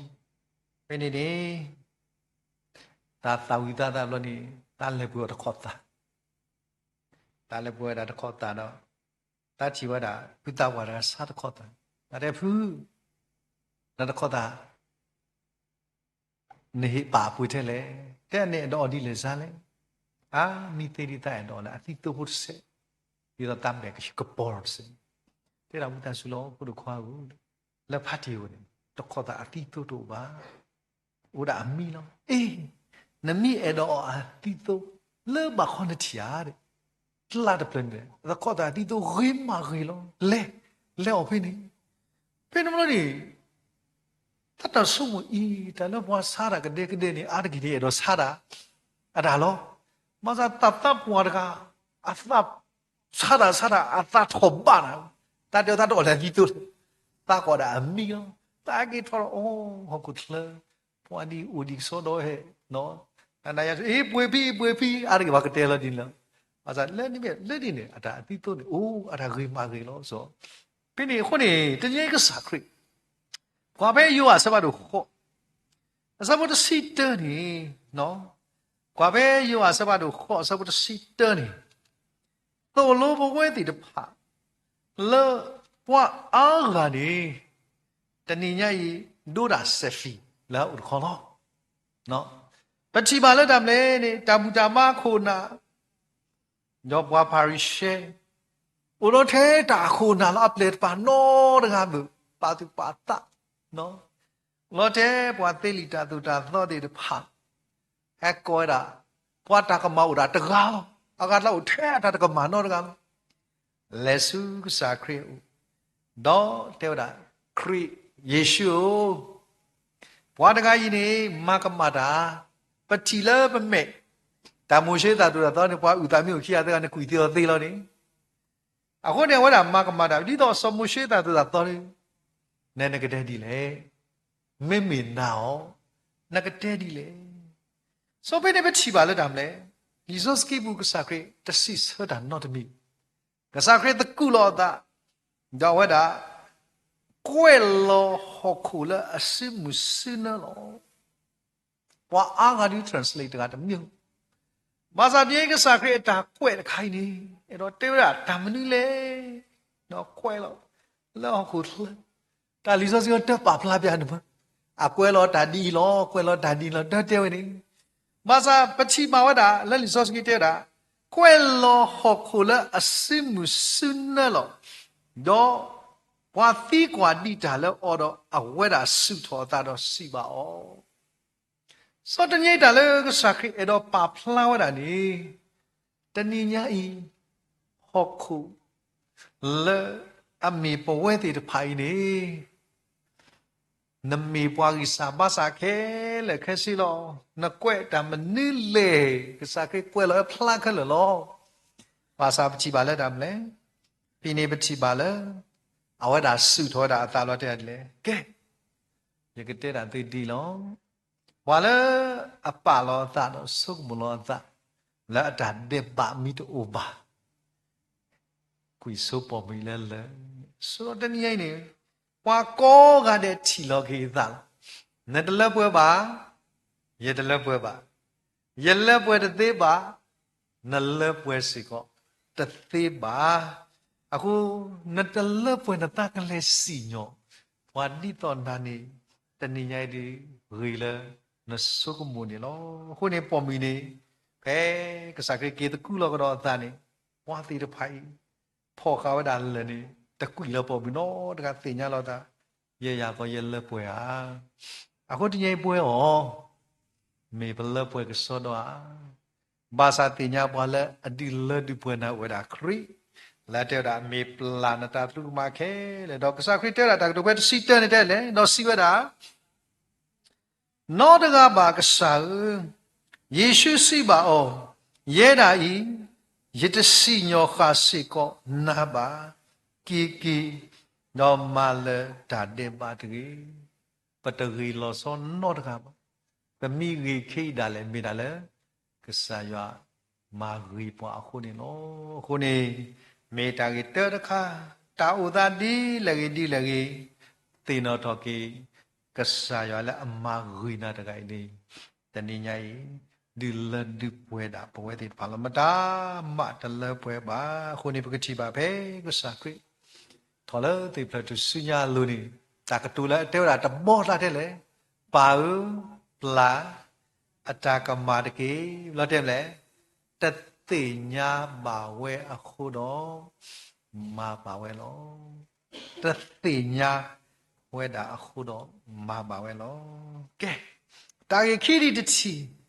ဖဲန့ၣ်န့ၣ် တၢ်သးဝံၣ်သးသးဘျီန့ၣ် တၢ်လဲၤပှ့ၤအီၤတခီၣ်သး, တၢ်လဲၤပှ့ၤဝဲဒၣ်တခီၣ်သးဒီး တၢ်ထံၣ်ဝဲဒၣ် ဖုသးပှၢ်တဂၤဆါတခီၣ်သး, တၢ်တဲဖု နတခီၣ်သး နဟ့ၣ်ပာ်အပှ့ၤထဲလဲၣ်, တဲန့ၣ်အဲၣ်ဒိးအီၤဒ်လဲၣ်စါလဲၣ်, အါ မံသ့ဒ်သးအဲၣ်ဒိးလၢအသံသိဖိတစဲး, ဒ်သိးတၢ်မဲာ်ကပီၤတစဲး, တဲဒၣ်ဝံသးစူၤလီၤ ဖိဒိၣ်ခွါဧၢ, လၢဖါတံၢ်ဧိၤန့ၣ် တခီၣ်သးအသံသိတအိၣ်ဘၣ်, အိၣ်ဒၣ်အမံလီၤ. အ့ နမ့ၢ်အဲၣ်ဒိးအီၤအသံသိ လၢဘၣ်ခီနထံၣ်ဧါ, ကျါတဖျၢၣ်န့ၣ် တခီၣ်သးအသံသိဂ့ၤမးဂ့ၤလီၤ, လဲၤ လဲၤအီၤဖဲန့ၣ်, ဖဲန့ၣ်ဘျီန့ၣ် တၢ်တၢ်ဆိကမိၣ်အံၤ တၢ်လၢပှၤဆါတၢ်ကဒဲကဒဲန့ၣ် အါတက့ၢ်န့ၣ် အဲၣ်ဒိးဆါတၢ် အတၢ်လီၤ. ဘၣ်ဆၣ်တၢ်သးပှၢ်တဂၤ အသး ဆါတၢ်ဆါတၢ် အသးထီၣ်ဘၣ်နၤ, တၢ်တဲအီၤတၢ်တအီၣ်လၢအသံသိလၢၤ, သးကီးဒၣ်အမံလီၤ. တၢ်က့ၤထီၣ်ဒီး အိ ဟီၣ်ခိၣ်ချၢ ပှၤဒ်အိၣ်ဒံးကစီဒီးဟဲ နၤနၤယၤ အ့ ပှ့ၤဖံ ပှ့ၤဖံ အါတက့ၢ်ပှၤကတဲလီၤဒ်န့ၣ်လီၤ. ဘၣ်ဆၣ်လၢန့ၣ်မ့ၢ်လၢဒ်န့ၣ် အတၢ်အသံသိန့ၣ် အိၣ်အတၢ်ဂ့ၤမးဂ့ၤလီၤ. ဖဲန့ၣ်အဃိန့ၣ် တနံၤအံၤကစၢ်ခရံာ် ကွၢ်ဖဲယိၤဟၣ်အဆၢဖးဒိၣ်ဃိး အဆၢဖိတဆံတၢန့ၣ်, ကွၢ်ဖဲယိၤဟၣ်အဆၢဖးဒိၣ်ဃိး အဆၢဖိတဆံတၢန့ၣ်, သိၣ်လိပဝဲသ့ၣ်တဖၣ် လၢပှၤအါဂၤန့ၣ် တနံၤညါအံၤ ဒိတၢ်စဲးဖံးလၢအအိၣ်တခီလီၤ. ပထံၣ်ဘၣ်လၢတၢ်မနုၤလဲၣ်န့ၣ် တၢ်ဘူၣ်တၢ်ဘါခိၣ်နၢ် ဒီးပှၤဖၤရံၤၡဲ အိၣ်လီၤထဲတၢ်အခိၣ်နၢ်လၢအပျဲၢ်တဖၣ်နီတဂၤမုာ် ပာ်သူၣ်ပာ်သး, အိၣ်လီၤထဲပှၤသ့လံာ်တၢ်သိၣ်တၢ်သီသ့ၣ်တဖၣ် ဟဲကိးဝဲဒၣ် ပှၤတၢ်ကမၣ်အိၣ်ဒၣ်တဂၤလီၤ. အဂၤတလၢအိၣ်ထဲအတၢ်တကမၣ်နီတဂၤလီၤ. လဲၤဆူကစၢ်ခရံာ်အအိၣ်, ဒီးတဲဝဲဒၣ် ခရံာ်ယ့ၣ်ၡူးဧၢ, ပှၤတဂၤအံၤန့ၣ် မၤကမၣ်တၢ်, ပထံၣ်လၢပမဲာ် တၢ်မိၤၡ့တၢ်သိၣ်တၢ်သီန့ၣ် ပှၤအုၣ်သးမ့ၢ်အိၣ်ခံဂၤသၢဂၤန့ၣ် ကွံာ်သ့အီၤသ့လီၤန့ၣ်. အဃိန့ၣ် အဝဲဒၣ်မၤကမၣ်တၢ် ဒ်သိးစီၤမိၤၡ့တၢ်သိၣ်တၢ်သီန့ၣ် နဲနကတဲဒ်လဲၣ်, မ့မ့ၢ်နၤအီၤ နကတဲဒ်လဲၣ်. စီၤပ့းန့ၣ်ပထံၣ်ဘၣ်လၢတၢ်မနုၤလဲၣ်, လံာ်စီဆှံပူၤကစၢ်ခရံာ်တစံးဆၢတၢ်နီတမံၤ, ကစၢ်ခရံာ်သကူးလီၤအသး, ဒီးအဝဲဒၣ် ကွဲးလီၤဟီၣ်ခိၣ်လၢအစုမုၢ်စုနၢလီၤ. ပှၤအါဂၤဒုး translate တဂၤတမံၤ, ဘၣ်ဆၣ်ဒ်ကစၢ်ခရံာ်အတၢ်ကွဲးတခါအံၤန့ၣ် အဲၣ်ဒိးတဲဝဲဒၣ်တၢ်မနုၤလဲၣ်, ဒီးကွဲးလီၤ လၢဟီၣ်ခိၣ်ချၢ, တၢ်လံာ်စီဆှံတပာ်ဖျါပျၢ်န့ၣ်မး, အကွဲးလီၤတၢ်ဒ်အံၤလီၤ, ကွဲးလီၤတၢ်ဒ်အံၤလီၤ တၢ်တဲဝဲန့ၣ်, ဘၣ်ဆၣ်ပထံၣ်ဘၣ်ဝဲဒၣ် လၢလံာ်စီဆှံတဲဝဲဒၣ်, ကွဲးလီၤဟီၣ်ခိၣ်လၢအစုမုၢ်စုနၢလီၤ, ဒီးပှၤသံကွၢ်ဒံးတၢ်လၢအီၤဒီး အဝဲဒၣ်စူၢ်ထီၣ်အသးဒီးစံးဘၣ်အီၤ စီၤတနံၤတၢ်လၢကစၢ်ခရံာ် အဲၣ်ဒိးပာ်ဖျါဝဲဒၣ်န့ၣ်, တနံၤညါအံၤ ဟီၣ်ခိၣ်လၢအမ့ၢ်ပဝဲသ့ၣ်တဖၣ်အံၤန့ၣ်, နမ့ၢ်ပှၤဂံၢ်စၢ်ဘါစၢ်ခဲလၢာ်ခဲဆ့လီၤ. နကွဲးတၢ်မနုၤလဲၣ်, ကစၢ်ခရံာ်ကွဲးလီၤဝဲဖျါခဲလၢာ်လီၤ. ဘၣ်ဆၣ်ပထံၣ်ဘၣ်လၢတၢ်မနုၤလဲၣ်, ဖဲန့ၣ်ပထံၣ်ဘၣ်လၢ အဝဲဒၣ်စူၢ်ထီၣ်ဝဲဒၣ်အသးလီၤတဲဒ်လဲၣ်, ကဲ, ယကတဲဒၣ်သုဒ်လီၤ. ပှၤလၢအပာ်လီၤအသးဒီးဆိကမိၣ်လီၤအသး, လၢအတၢ်ဒဲးဘးမ့ၢ်တအိၣ်ဘၣ် ကွံာ်ဆိပိာ်မုၣ်လၢလၢာ်, ဆိဒီးတနံၤညါအံၤန့ၣ် ပှၤကိးဂၤဒဲးထံၣ်လီၤက့ၤအသးလီၤ. နတလၢပှဲၤဘၣ်, ယတလၢပှဲၤဘၣ်, ယလၢပှဲၤတသ့ဘၣ်, နလၢပှဲၤစ့ၢ်ကီးတသ့ဘၣ်. အဃိ နတလၢပှဲၤနသးကလဲၤစံၣ်ညီၣ် ပှၤဒ်သိးနၤန့ၣ် တနံၤညါအံၤဒုး ဂ့ၤလၢနဆိကမိၣ်န့ၣ်လီၤ. အဃိန့ၣ် ပိာ်မုၣ်န့ၣ် ဖဲကစၢ်ခရံာ်က့ၤသကူးလီၤကဒီးအသးန့ၣ် ပှၤသ့ၣ်တဖၣ်အံၤ ဖီၣ်ဃာ်ဝဲဒၣ်လၢာ်န့ၣ် တကွံာ်လၢပိာ်မုၣ်နီတဂၤသ့ၣ်ညါလီၤသး, ယဲယၤသီယလၢပှဲၤဧါ. အဃိတနံၤညါအံၤပဝဲအီၤ မ့ၢ်ပလၢပှဲၤကစီဒီဧါ. ဘၣ်ဆၣ်သ့ၣ်ညါပှၤလၢအဒုးလၢဒုးပှဲၤနၤအိၣ်ဝဲဒၣ်ခရံာ်, လၢအတဲဝဲဒၣ် မ့ၢ်ပျၢ်နတၢ်သရူးကမၣ်ခဲလၢာ်, ဒီးကစၢ်ခရံာ်တဲဝဲဒၣ်တၢ်ကတိၤဖဲတဆံတၢန့ၣ်တဲလဲၣ်, ဒီးစံးဝဲဒၣ် နီတဂၤဘၣ်ကစၢ်ဧၢ, ယ့ၣ်ၡူးစံးဘၣ်အီၤ, ယဲဒၣ်အံၤ ယတစံၣ်ညီၣ်ဃာ်စ့ၢ်ကီးနၤဘၣ်, က့ၤက့ၤ ဒီးမၤလၢၤတၢ်ဒဲးဘးတဂ့ၤ. ပတဂ့ၤလီၤဆီနီတဂၤဘၣ်. ပမ့ၢ်ဂ့ၤခဲအံၤဒၣ်လဲာ် မ့ၢ်ဒၣ်လၢ ကစၢ်ယွၤမၤဂ့ၤပှၤအဃိန့ၣ်လီၤ. အဃိန့ၣ် မ့ၢ်တၢ်ဂ့ၤတၢတခါ, တၢ်အိၣ်သးဒ်လဲၣ်ဂ့ၤဒ်လဲၣ်ဂ့ၤ, သ့ၣ်နီၣ်ထီၣ်က့ၤ ကစၢ်ယွၤလၢအမၤဂ့ၤနၤတဂၤအံၤန့ၣ် တနံၤညါအံၤ ဒုးလၢဒုးပှဲၤဒၣ်ပဝဲသ့ၣ်တဖၣ်လီၤ. မတၤမးတလၢပှဲၤဘၣ်. အဃိန့ၣ် ပကထံၣ်ဘၣ်ဖဲကစၢ်ခရံာ် ထီၣ်လၢသ့ၣ်ဖျၢၣ်ထူၣ်စုညါအလိၤန့ၣ် တၢ်ကတိၤလၢအတဲဝဲဒၣ်တဘီတၢ်ထဲလဲၣ်, ပၢ်ဧၢ, ပျၢ်အတၢ်ကမၣ်တက့ၢ်. လီၤတဲာ်လဲၣ်, တသ့ၣ်ညါဘၣ်ဝဲအဃိဒီး မၤဘၣ်ဝဲလီၤ. တသ့ၣ်ညါဝဲဒၣ်အဃိဒီး မၤဘၣ်ဝဲလီၤ. ကဲ, တၢ်ဂ့ၢ်ခံဒံးတထံၣ်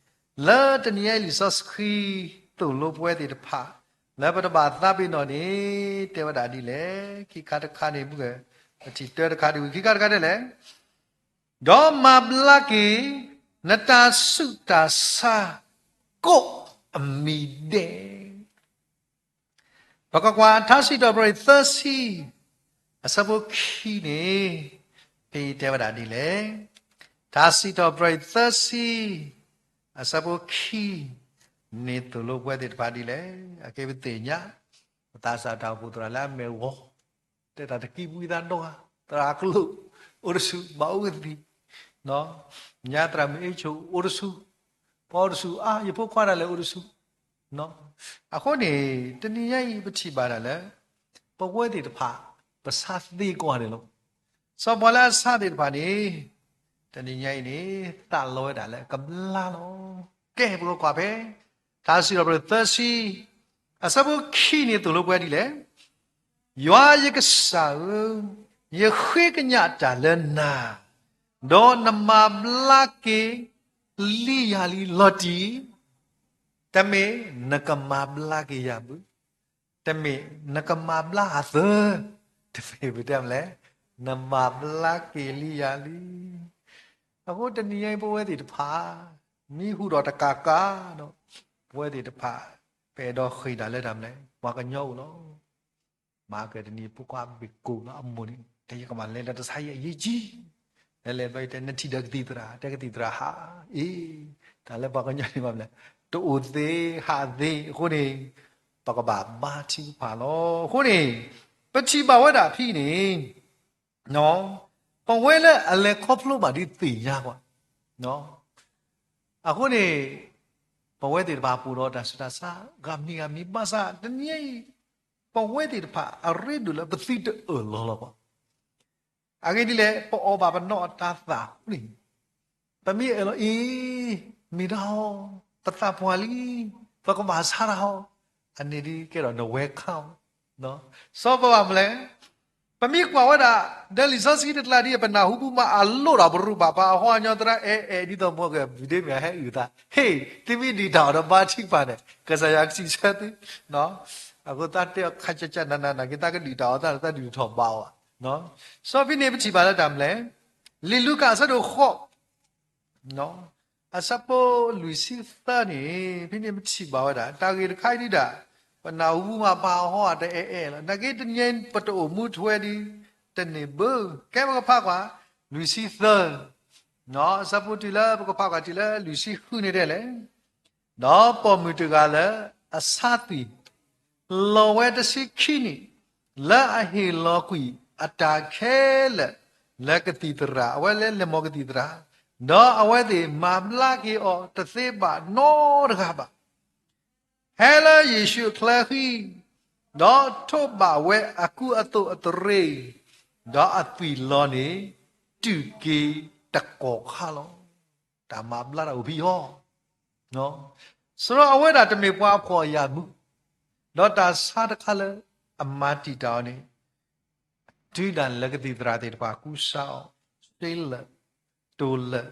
လၢတနံၤညါအံၤလံာ်စီဆှံသိၣ်လိပဝဲသ့ၣ်တဖၣ် လၢပတဘၣ်သးပ့ၤနီၣ်န့ၣ် တဲဝဲဒၣ်ဒ်လဲၣ်. ခံခါတခါန့ၣ် ပထံၣ်တၢတခါဒ်ဝံၤ ခံခါတခါဒ်လဲၣ်, ဒီးမၤဘျါက့ၤ နတၢ်ဆူးတၢ်ဆါ ကိးအမံၤဒဲး ပကကွၢ် ထါစံးထီၣ်ပတြၢၤသၢဆံ အဆၢဖိခံန့ၣ် ဖဲအံၤတဲဝဲဒၣ်ဒ်လဲၣ်. ထါစံးထီၣ်ပတြၢၤသၢဆံ အဆၢဖိခံန့ၣ် သိၣ်လိပဝဲသ့ၣ်တဖၣ်ဒ်လဲၣ်. အကဲပသ့ၣ်ညါ ပသးစၢ်တၢ်အိၣ်ဖှိၣ်သရၣ်လၢအမ့ၢ်ဂီၤ တဲတၢ်တကံဘှံးသးဒီဂၤ သရၣ်ကျိၣ် အိၣ်တဆူၣ် ဘၣ်အိၣ်ကသံၣ်, ညါသရၣ်မုၣ်အ့ၣ်ဆိၣ် အိၣ်တဆူၣ်, ပှၤအိၣ်တဆူၣ်အါ ယဖိခွါဒၣ်လဲာ်အိၣ်တဆူၣ်. အဃိန့ၣ် တနံၤညါအံၤပထံၣ်ဘၣ်ဒၣ်လၢ ပဝဲသ့ၣ်တဖၣ် ပဆါသ့ကွၢ်န့ၣ်လီၤ. စီၤပၤလၢအဆါသ့ၣ်တဖၣ်န့ၣ် တနံၤညါအံၤန့ၣ် သးလီဝဲဒၣ်လၢကဘျါလီၤ. ကဲ ပကကွၢ်ဖဲ ထါစံးထီၣ်ပတြၢၤသၢဆံ အဆၢဖိခံန့ၣ်သိၣ်လိပဝဲဒ်လဲၣ်. ယွၤယကစၢ်ဧၢ, ယဃ့ကညးတၢ်လၢနၤ, ဒီးနမၤဘျါက့ၤလံယၤလံလီၤတံၢ်, တမ့ၢ်နကမၤဘျါက့ၤယၤဘၣ်, တမ့ၢ်နကမၤဘျါအသး, တမ့ၢ်ပတဲမလဲၣ်, နမၤဘျါက့ၤလံယၤလံ. အဃိတနံၤညါအံၤပဝဲသ့ၣ်တဖၣ် မ့ၢ်ဟူးဒီးတကးကးဒီး ပဝဲသ့ၣ်တဖၣ် ပအဲၣ်ဒိးဃ့ၢ်ဒၣ်လၢတၢ်မလဲၣ် ပှၤကညီအိၣ်လီၤ. မၤကတနံၤဖိခွါဘ့ၣ်ကိၣ်လၢအမိၢ်န့ၣ် တဲယကမၤလဲၤလၢတၢ်ဆါဟံၣ်အရေးကြီး, လဲၤလဲၤဘျီယတဲ နထံၣ်ဒီးကသံၣ်သရၣ် တဲကသံၣ်သရၣ်ဟး, အ့ တၢ်လၢပှၤကညီန့ၣ်ဘၣ်မလဲၣ် တအိၣ်သ့ဟးသ့အဃိန့ၣ် ပကဘၣ်ဘါထုကဖၣ်လီၤ. အဃိန့ၣ် ပထံၣ်ဘၣ်ဝဲဒၣ်ဖဲန့ၣ် ပဝဲလၢအလဲၤခီဖျိဘၣ်ဒ်သ့ၣ်ညါကွၢ်, အဃိန့ၣ် ပဝဲသ့ၣ်တဖၣ်ပအိၣ်ဒီးတၢ်ဆူးတၢ်ဆါ ဂၤမံၤဂၤမံၤ ဘၣ်ဆၣ်တနံၤအံၤ ပဝဲသ့ၣ်တဖၣ်အရ့ဒိၣ်လၢပသုတအၢၣ်လီၤလီၤကွၢ်. အဂ့ၢ်ဒ်လဲၣ် ပအီၣ်ဘၣ်ပနီၢ်အတၤသၣ်အဃိန့ၣ် ပမ့ၢ်အၢၣ်လီၤအံၤ မ့ၢ်တၢ်အီၤ ပသးပှၢ်လံ ပကဘၣ်ဆါတၢ်အီၤ အန့ၣ်ဒ်ကဲထီၣ်နဝဲခါအီၤ စီၤပၤဘၣ်မလဲၣ် ပမ့ၢ်ကွၢ်ဝဲဒၣ် ဒီးလံာ်စီဆှံတကျါဒ် ပနၢ်ဟူဘုမးအလိၣ်ဒီးပရူၢ်ဘၣ်ပှၤအဟီအညီသရၣ်အဲၣ်အဲၣ်ဒ်သိးမ့ၢ်ဂ့ၤ ဘုဒ့မ့ၢ်ဟဲအုၣ်သး ဟ့ၣ် သုမ့ၢ်ဒုၣ်တၢ်အီၣ်ဒီးဘါထုကဖၣ်န့ၣ် ကစၢ်ယွၤကစံးဆၢသု အဃိသတးတဲအီၤခါကၠၢ်ကၠၢ်နးနးနာ်က့ သးကဒုၣ်တၢ်အီၣ်သးဒီးသးဒုၣ်ထီၣ်ဘါအီၤဘၣ် စီၤဖဲန့ၣ်ပထံၣ်ဘၣ်လၢတၢ်မလဲၣ် လံာ်လူၤကၣ်အဆၢဒိၣ်ဃိး အဆၢဖိလွံၢ်ဆံသၢန့ၣ် ဖဲန့ၣ်ပထံၣ်ဘၣ်ဝဲဒၣ် တၢ်ဂ့ၢ်တခါအံၤဒုဒၣ် ပနၢ်ဟူဘုမးပှၤအဟီအတအဲၣ်အဲၣ်လီၤ. နာ်က့တနံၤအံၤပတအိၣ်မူထွဲဒ် တန့ၢ်ဘၣ် ကဲပကဖးကွၢ် လွံၢ်ဆံသၢ အဆၢဖိတုၤလၢပကဖးကွၢ်တုၤလၢလွံၢ်ဆံဃုန့ၣ်တဲလဲၣ် ဒီးပိာ်မုၣ်တဂၤလၢအဆါသွံၣ် လီၤဝဲတဆံခံနံၣ်, လၢအဟ့ၣ်လီၤကွံာ်အတၢ်ခဲလၢာ် လၢကသံၣ်သရၣ်, အဝဲလၢလဲၤမီၤကသံၣ်သရၣ်, ဒီးအဝဲသ့ၣ်မၤဘျါက့ၤအီၤတသ့ဘၣ်နီတဂၤဘၣ်. ဟဲလၢယ့ၣ်ၡူးအချၢဃံ, ဒီးထိးဘၣ်ဝဲအကူအသိးအသရ့ၤ, ဒီးအသွံၣ်လီၤန့ၣ် တုၤက့ၤတကီၢ်ခါလီၤ. တၢ်မၤဘျါတၢ်အိၣ်ဖဲအံၤ, စးထီၣ်အဝဲဒၣ်တမ့ၢ်ပှၤအဖှီၣ်အယာ်မူ, ဒီးတၢ်ဆါတခါလၢအမၤတံာ်တာ်အီၤန့ၣ်, တုၤဒၣ်လဲာ်ကသံၣ်သရၣ်သ့ၣ်တဖၣ်ကူစါအီၤ, စ့လၢာ်, တိၢ်လၢာ်,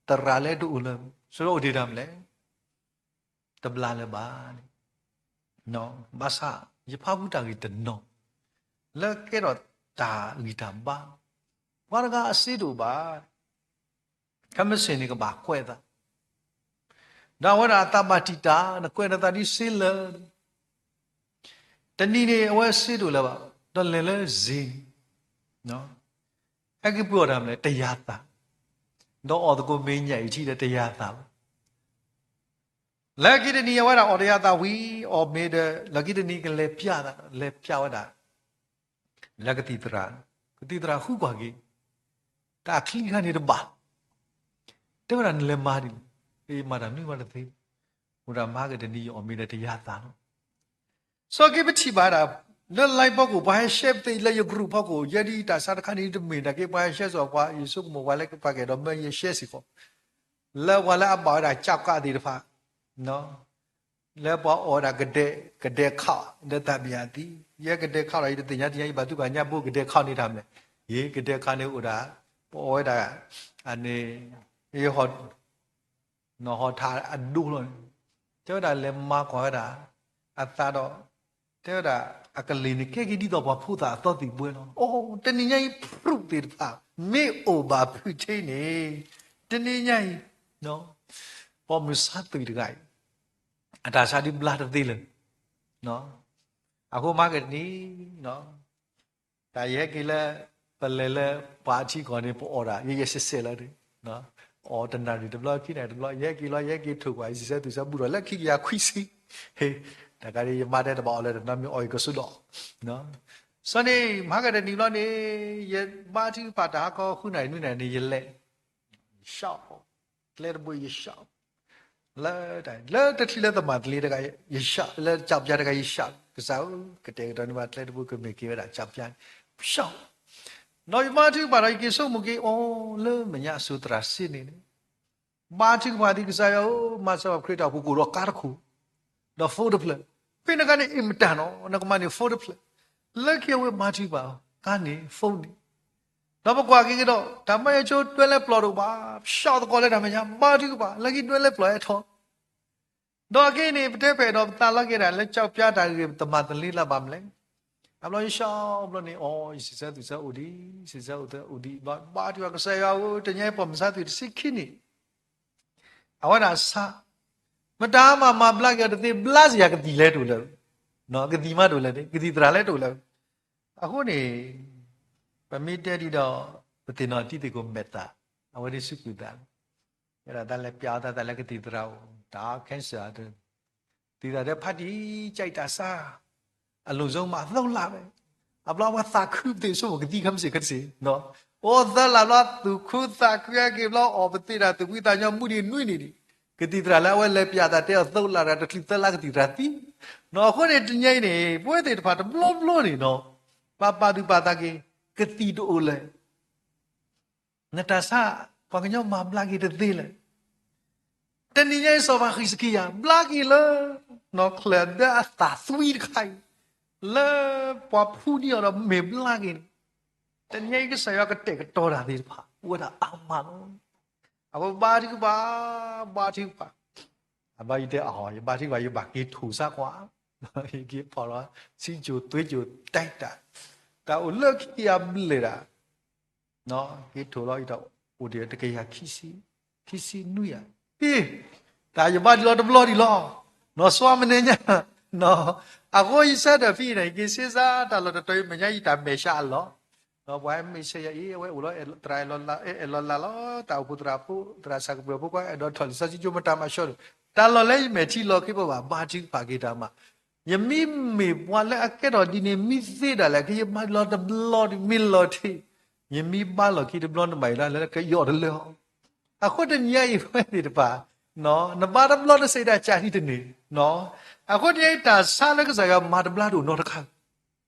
သရၣ်လၢတအိၣ်လၢၤ, စးထီၣ်အိၣ်ဒံးတၢ်မနုၤလဲၣ်, တဘျါလၢၤဘၣ်. ဘၣ်ဆၣ် ယဖးဖူတၢ်ဂ့ၢ်တနီၤ လၢကဲထီၣ်တၢ်ဂံၢ်တၢ်ဘါ, ပှၤတဂၤအစ့တအိၣ်ဘၣ်, ခဲမုၢ်ဆ့ၣ်န့ၣ်ကဘၣ်ကွဲးအသး, ဒီးအဝဲဒၣ်အသးဘၣ်တံာ်တာ် နကွဲးနသးဒ်စ့လၢာ်, တနံၤန့ၣ် အဝဲစ့တအိၣ်လၢၤဘၣ်, ဒီးလဲၤလၢစ့, ဟဲက့ၤပှ့ၤအီၣ်တၢ်မနုၤလဲၣ်, တယၤသး, ဒီးအီၣ်သကိးမ့ၢ်ညၣ်အံၤထံၣ်ဒီးတယၤသးလီၤ. လၢခံတနံၤအဝဲဒၣ်အီၣ်တယၤသးဝံၤ အီၣ်မ့ၤဒီး လၢခံတနံၤကလဲၤပျၢ်သး, လဲၤပျၢ်ဝဲဒၣ် လၢကသံၣ်သရၣ်, ကသံၣ်သရၣ်ဃုကွၢ်က့ၤ, တၢ်ချံတခါန့ၣ်တဘၣ်, တဲဝဲဒၣ်နလဲၤမၤဒ်လဲၣ်, မၤတၢ်မနုၤမးတသ့, အိၣ်ဒၣ်မၤက့ၤတနံၤ ယအီၣ်မ့ၤဒီးတယၤသးလီၤ. စီၤက့ၤပထံၣ်ဘၣ်ဒၣ် လၢ line ဖီခိၣ် ပှၤဟဲ share ပသ့လၢယ group ဖီခိၣ် ယဲဒ်တၢ်ဆါတခါန့ၣ်တမ့ၢ်တၢ်က့ ပှၤဟဲ share စီၤပှၤ ယဆိကမိၣ်ပှၤလၢကပာ်ကဲဒီးမၢယ share စ့ၢ်ကီး, လၢပှၤလၢအဘၣ်ဝဲဒၣ်ကၠီကးသ့ၣ်တဖၣ် လၢပှၤအီၣ်ဝဲဒၣ်ကဒဲး, ကဒဲးခး လၢတၢ်ဘံၣ်အသံ, ယဲကဒဲးခးဒီး ယတသ့ၣ်ညါတသ့ၣ်ညါ ယဘၣ်သံကွၢ်ညါဘိကဒဲးခးန့ၣ်တၢ်မနုၤလဲၣ်, ယကဒဲးခးန့ၣ်အိၣ်ဒၣ် ပအီၣ်ဝဲဒၣ် အန့ၣ် ဟီၣ်ထးအဒိလီၤန့ၣ်, တဲဝဲဒၣ်လဲၤမၤကွၢ်ဝဲဒၣ် အသးဒီး တဲဝဲဒၣ် အကလ့ၢ်န့ၣ် ကဲက့ၤဒ်သိးပှၤဖိသၣ်အသီသံၣ်ဘှဲလီၤ. အိ တနံၤညါအံၤ proof သ့ၣ်တဖၣ် မ့ၢ်အိၣ်ဘၣ်ဖုးထ့န့ၣ် တနံၤညါအံၤ ပိာ်မုၣ်ဆါသွံၣ်တဂၤအံၤ အတၢ်ဆါဒုးဘျါတသ့လၢၤ. အဃိမၤကတနံၤ တၢ်ယဟဲက့ၤလၢ ပလဲၤလၢပှၤအထံကီၢ်န့ၣ် ပအီၣ်ဒၣ် ယဲယဲစဲးစဲးလီၤ, အီၣ်တနၣ်ရံၣ်တဘျီ ခံနၣ်ရံၣ်တဘျီ ယဟဲက့ၤလီၤ ယဟဲက့ၤထိၣ်ကွၢ် ယစံးဆၢသူၣ်ဆၢဘူၣ်ထီၣ်လၢခံကယၤခွံဆံ, တၢ်ကါဒ်ယမါတဲတဘၣ်အီၣ်လၢတနီၤမ့ၢ်အီၣ်ယကစိဒီး, စီၤန့ၣ် မၤကတနံၤဘျီန့ၣ် ယဘါထုကဖၣ်တၢ်ဟါခီ ဃုနၣ်ရံၣ်နွံနၣ်ရံၣ်န့ၣ် ယလဲၤ ယရှောက်, ကျဲတဘိယရှောက်, လၢ လၢတချုးလၢသမၣ်သလ့တဂၤ ယရှောက်, လၢကၠီပျါတဂၤယရှောက်, ကစၢ်ဧၢ ကတဲာ်ကတီၤန့ၢ်ဘၣ်ကျဲတဘိကမ့ၢ်က့ၤဝဲဒၣ်ကၠီပျါန့ၣ်, ရှောက်, ဒီးယဘါထုကဖၣ်ဒီး ယက့ၤဆိကမိၣ်က့ၤ အိ လၢမဲာ်ညါအစိၤသရၣ်စ့န့ၣ်န့ၣ် ဘါထုကဖၣ်သံကစၢ်ယွၤဧၢ, မၤစၢၤဘၣ်ခရံာ်တၢ်အိၣ်ဖှိၣ်ကအိၣ်ဒီးကါတခိၣ်, ဒီး phone တဖျၢၣ်, ဖဲန့ၣ်အခါန့ၣ် အ့ၣ်မတၤနီၤ နကမၤန့ၢ် phone တဖျၢၣ်, လၢခံအဝဲဘါထုကဖၣ် ကါန့ၣ် phone န့ၣ်, ဒီးပကွၢ်က့ၤကဒီး တၢ်မၤယဆိဒွဲလဲပျီၢ်တအိၣ်ဘၣ်, ရှောက်သကိးလၢတၢ်မဲာ်ညါ ဘါထုကဖၣ် လၢခံဒွဲလဲပျီၢ်အဲၣ်ထီၣ် ဒီးအခဲအံၤန့ၣ် ပတဲဖဲဒီးပသးလီၤက့ၤဒၣ်လၢကၠီပျါတၢ်ဂ့ၢ် ပတမၤသလ့လၢၤဘၣ်မနုၤလဲၣ်, အဘျီယရှောက်ဘျီန့ၣ် အိ ယစံးဆၢသူၣ်ဆၢအိၣ်ဒံး, စံးဆၢအိၣ်သၢအိၣ်ဒံးဘျီ ဘါထုကဖၣ်ကစၢ်ယွၤဧၢ, တနံၤညါအံၤပိာ်မုၣ်ဆါသွံၣ်တဆံခံနံၣ် အဝဲဒၣ်ဆါ, မတၤမၤမၤဘျါက့ၤအီၤတသ့, ဘျါစ့ၢ်ကီးကသံၣ်လဲတအိၣ်လၢၤ, ကသံၣ်မးတအိၣ်လၢၤန့ၣ် ကသံၣ်သရၣ်လဲတအိၣ်လၢၤ, အဃိန့ၣ် ပမ့ၢ်တဲဒ်ဒီး ပသ့ၣ်နီၣ်တံၤသကိးမဲာ်သၣ်, အဝဲဒၣ်စူးကွံာ်သး ဝဲဒၣ်တၢ်လဲၤပျးအီၤတၢ်သးလၢကသံၣ်သရၣ်အိၣ် တၢ် cancer သံၣ်သရၣ်တဲဖးတံၢ် ကၠဲးတၢ်ဆါ, အလူၤစိမး သုံးလပဲ, အဘျီပှၤသးခုပသ့ၣ်ဆိကမိၣ်ကသံခဲမုၢ်ဆ့ၣ်ခဲဆ့, အိၣ်သၢလးဘျီ သူၣ်ခုသးခုဟဲက့ၤဘျီ အီၣ်ပသ့ၣ်တၢ်သူၣ်ဖှံသးညီမူဒံးနွံနံၣ်ဒံး, ကသံၣ်သရၣ်လၢအဝဲလဲၤပျးသးတဲအီၤ သုံးလ တချုးသၢလါကသံၣ်သရၣ်သံ, အဃိန့ၣ်တနံၤအံၤန့ၣ် ပဝဲသ့ၣ်တဖၣ်တဘျီဘျီန့ၣ်နီၤ ပပာ်သူၣ်ပာ်သးက့ၤ ကသံၣ်တအိၣ်လၢၤ နတၢ်ဆါ ပှၤကညီမၤဘျါက့ၤတသ့လၢၤ. တနံၤညါအံၤစီၤပၤဟံးစကံယၤ ဘျါက့ၤလၢ နီၢ်ချၢၣ်ဒၢအသးသွံတခါအံၤ လၢပှၤဖှူဒံးအီၤဒီးမ့ၢ်ဘျါက့ၤန့ၣ်, တနံၤညါအံၤကစၢ်ယွၤကတဲာ်ကတီၤတၢ်သ့ၣ်တဖၣ် အိၣ်ဝဲဒၣ်အါမးလီၤ. အဝဲဘါထုကဖၣ် ဘါထုကဖၣ် အဘၣ်ယတဲအီၤ ယဘါထုကဖၣ် ယဘၣ်က့ၤထိၣ်စါကွၢ်, ယက့ၤဖီၣ်လီၤ ဆံစိၤသွ့စိၤတၢ်တၢ်, တၢ်အိၣ်လၢခံကယၤဘျဲၣ်တၢ် က့ၤထိၣ်လီၤအံၤဒီး အိၣ်ဒံးတကယၤခံဆံ, ခံဆံနွံယၤ, ဟ့ၣ်, တၢ်ယဘါဒံးလီၤတဘျီဒံးလီၤ, နီၢ် စွါမနုၤညါ, အဃိယဆၢထၢၣ်ဖဲအံၤန့ၣ် ယက့ၤစ့စါတၢ်လီၢ်တတီၤအံၤ မဲာ်ညါယတၢ်မဲာ်ဆှးအလီၢ်, ဒီးပှၤမ့ၢ်ဆဲးယၤအံၤ အဝဲအိၣ်လီၤ သရၣ်အဲၣ်လီၤလးလီၤ, သရၣ်ဆၣ်ကပၢၤဖိခွါ အဲၣ်ဒိးထီၣ်လံာ်စီဆှံကၠိမတၤမၤဆှီဒီး တၢ်လီၢ်လၢယမဲာ်ထံလီၤက့ၤပဘၣ် ဘါထုကဖၣ်က့ၤတၢ်မး, ယမ့ၢ်မ့ၢ်ပှၤလၢအကဲထီၣ်ဒ်န့ၣ် မ့ၢ်သ့ဒၣ်လဲာ် ကယမၤလီၤတဘျီဒ် မ့ၢ်လီၤထံး, ယမ့ၢ်ဘါလီၢ်ခံတဘျီ နဘၣ်ယိၣ်ဒၣ်လၢကယီၢ်တလၢအီၤ. အဃိတနံၤညါအံၤ ပဝဲသ့ၣ်တဖၣ် နဘါတဘျီနစံးဒၣ်ကၢ်ထံတန့ၢ်. အဃိတနံၤညါအံၤ တၢ်ဆါလၢကစၢ်ယွၤမၤတဘျါတအိၣ်နီတခါ,